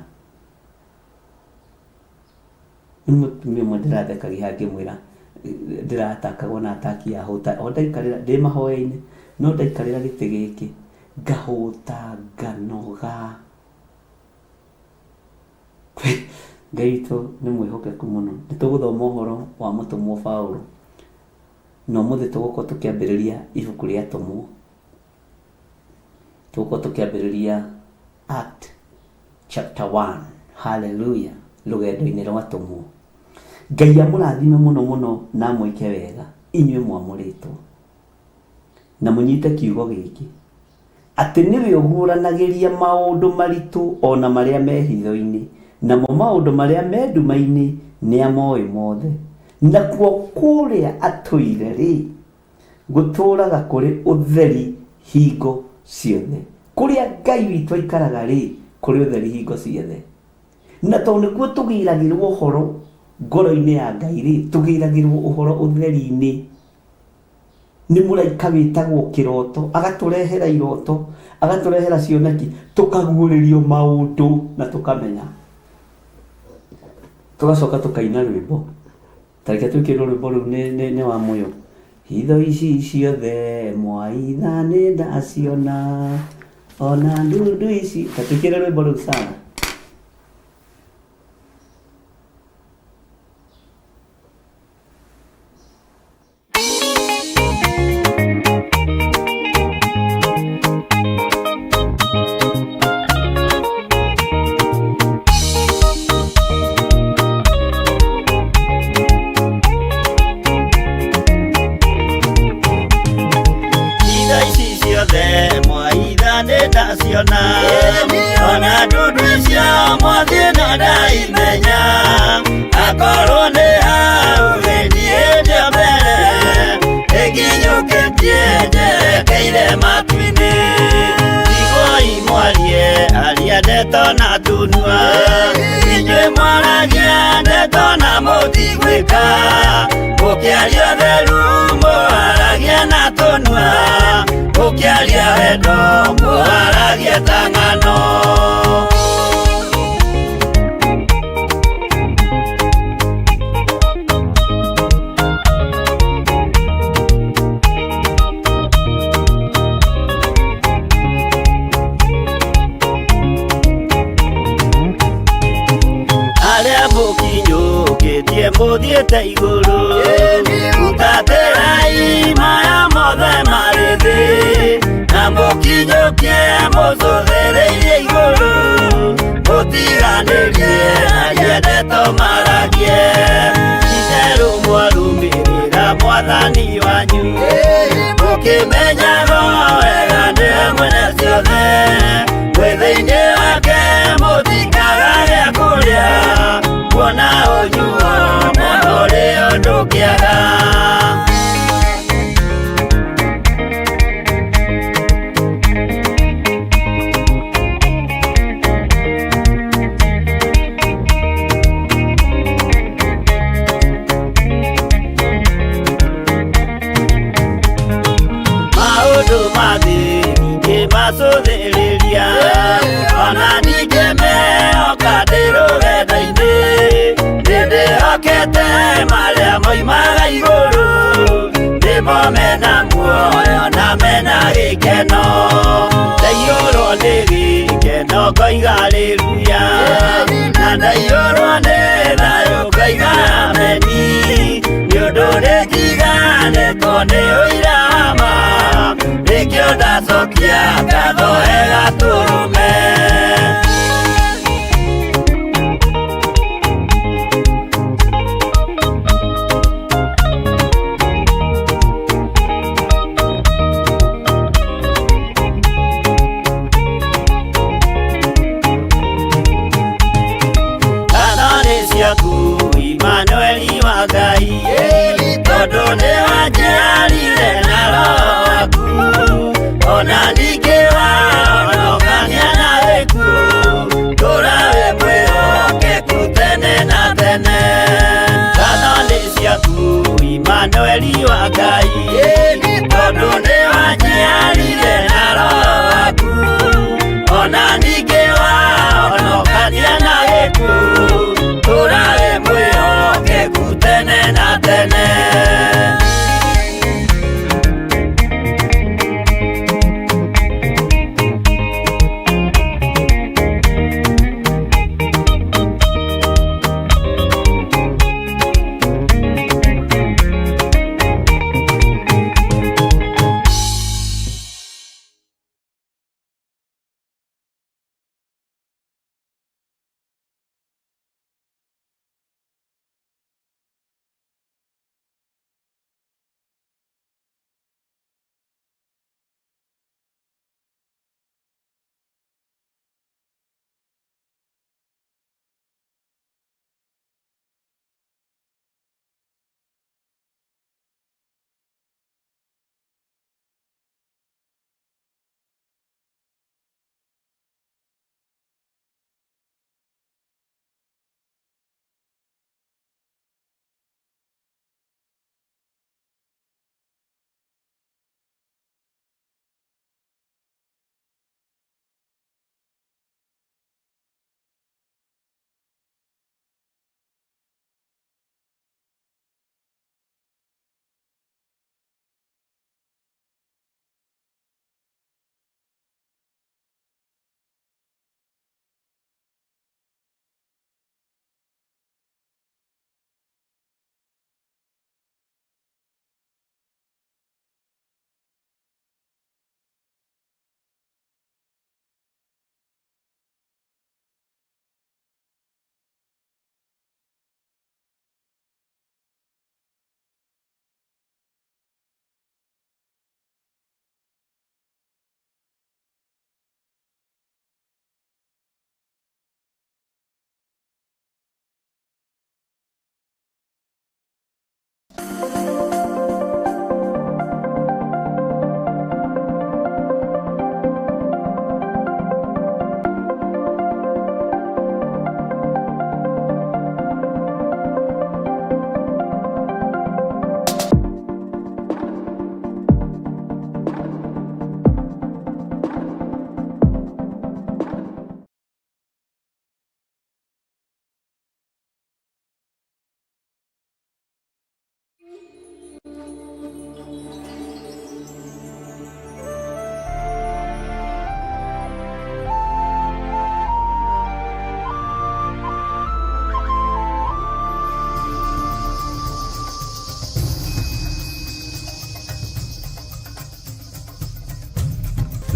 Nĩ mũtumia ũmwe ndĩrathekagia haha ngĩmwĩra ndĩratakagwo na ataki ya hũta o ndaikarĩra ndĩ mahoya-inĩ no ndaikarĩra gĩtĩ gĩkĩ ngahũta nganoga. Ngai witũ nĩ mwĩhokeku mũno. Nĩ tũgũthoma ũhoro wa mũtũmwo Paũlũ na ũmũthĩ tũgũkorwo tũkĩambĩrĩria ibuku rĩa atũmwo. Tũgũkorwo tũkĩambĩrĩria Act chapter 1. Hallelujah. Rũgendo-inĩ rwa atũmwo. Ngai amũrathime mũno mũno na amwĩke wega inyuĩ mwamũrĩtwo. Na mũnyite kiugo gĩkĩ atĩ nĩwe ũguũranagĩria maũndũ maritũ o na marĩa me hitho-inĩ, namo maũndũ marĩa me nduma-inĩ nĩamoĩ mothe. Nakuo kũrĩa atũire-rĩ, Gũtũũraga kũrĩ ũtheri hingo ciothe. Kũrĩa Ngai witũ aikaraga-rĩ, kũrĩ ũtheri hingo ciothe. Na tondũ nĩkuo tũgĩragĩrwo ũhoro ngoro-inĩ ya Ngai-rĩ, tũgĩragĩrwo ũhoro ũtheri-inĩ nĩ mũraika wĩtagwo kĩroto, agatũrehera iroto, agatũrehera cioneki, tũkaguũrĩrio maũndũ na tũkamenya. Tũgacoka tũkaina rwĩmbo. Tareke twĩkĩrwo rwĩmbo rũu nĩ wa mũyo. Hitho ici ciothe mwaitha nĩ ndaciona ona ndundu ici. Ta twĩkĩre rwĩmbo rũu sana. Hitho ici ciothe mwaitha nĩ ndaciona ona ndundu icio mwathiĩ no ndaimenya akorwo nĩ hau gĩthiĩte mbere ĩkinyũkĩtie njerekeire matu-inĩ tigoi mwarie aria ndeto na tunua inyuĩ mwaragia ndeto na mũtigwĩka mũkĩaria theru mũharagia na tũnua mũkĩaria wendo mũharagia ta ng'ano. Arĩa mũkinyũkĩtie mũthiĩte igũrũ hutatĩrai maya mothe marĩ thĩ na mũkinyũkie mũcũthĩrĩirie igũrũ mũtiganĩrie aria ndeto maragie itherũ mwarũmĩrĩra mwathani wanyu mũkĩmenyaga wega nĩwe mwene ciothe mwĩ thĩinĩ wake mũtikaga gĩa kũrĩa kuona ũnyuo na ũrĩo ndũkĩaga. Maũndũ ma thĩ ningĩ macũthĩrĩria ona ningĩ mehoka ndĩ rũgendo-inĩ nĩndĩhokete marĩa moimaga igũrũ nĩmo mena muoyo na mena gĩkeno ndaiyũrwo nĩ gĩkeno ngoiga haleluya na ndaiyũrwo nĩ thayũ ngoiga ameni nĩ ũndũ nĩnjiganĩtwo nĩ ũira wa ma nĩkĩo ndacokia ngatho he Gatũrũme. Ngatho nĩ ciaku Imanueli wa Ngai tondũ nĩwanjiarire na roho waku ona ningĩ wahonokania na gĩkuũ tũra wĩ mwĩhokeku tene na tene. Ngatho nĩ ciaku Imanueli wa Ngai tondũ nĩwanjiarire na roho waku ona ningĩ wahonokania na gĩkuũ tũra wĩ mwĩhokeku tene na tene.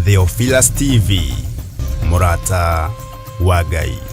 Theophilus TV, mũrata wa Ngai.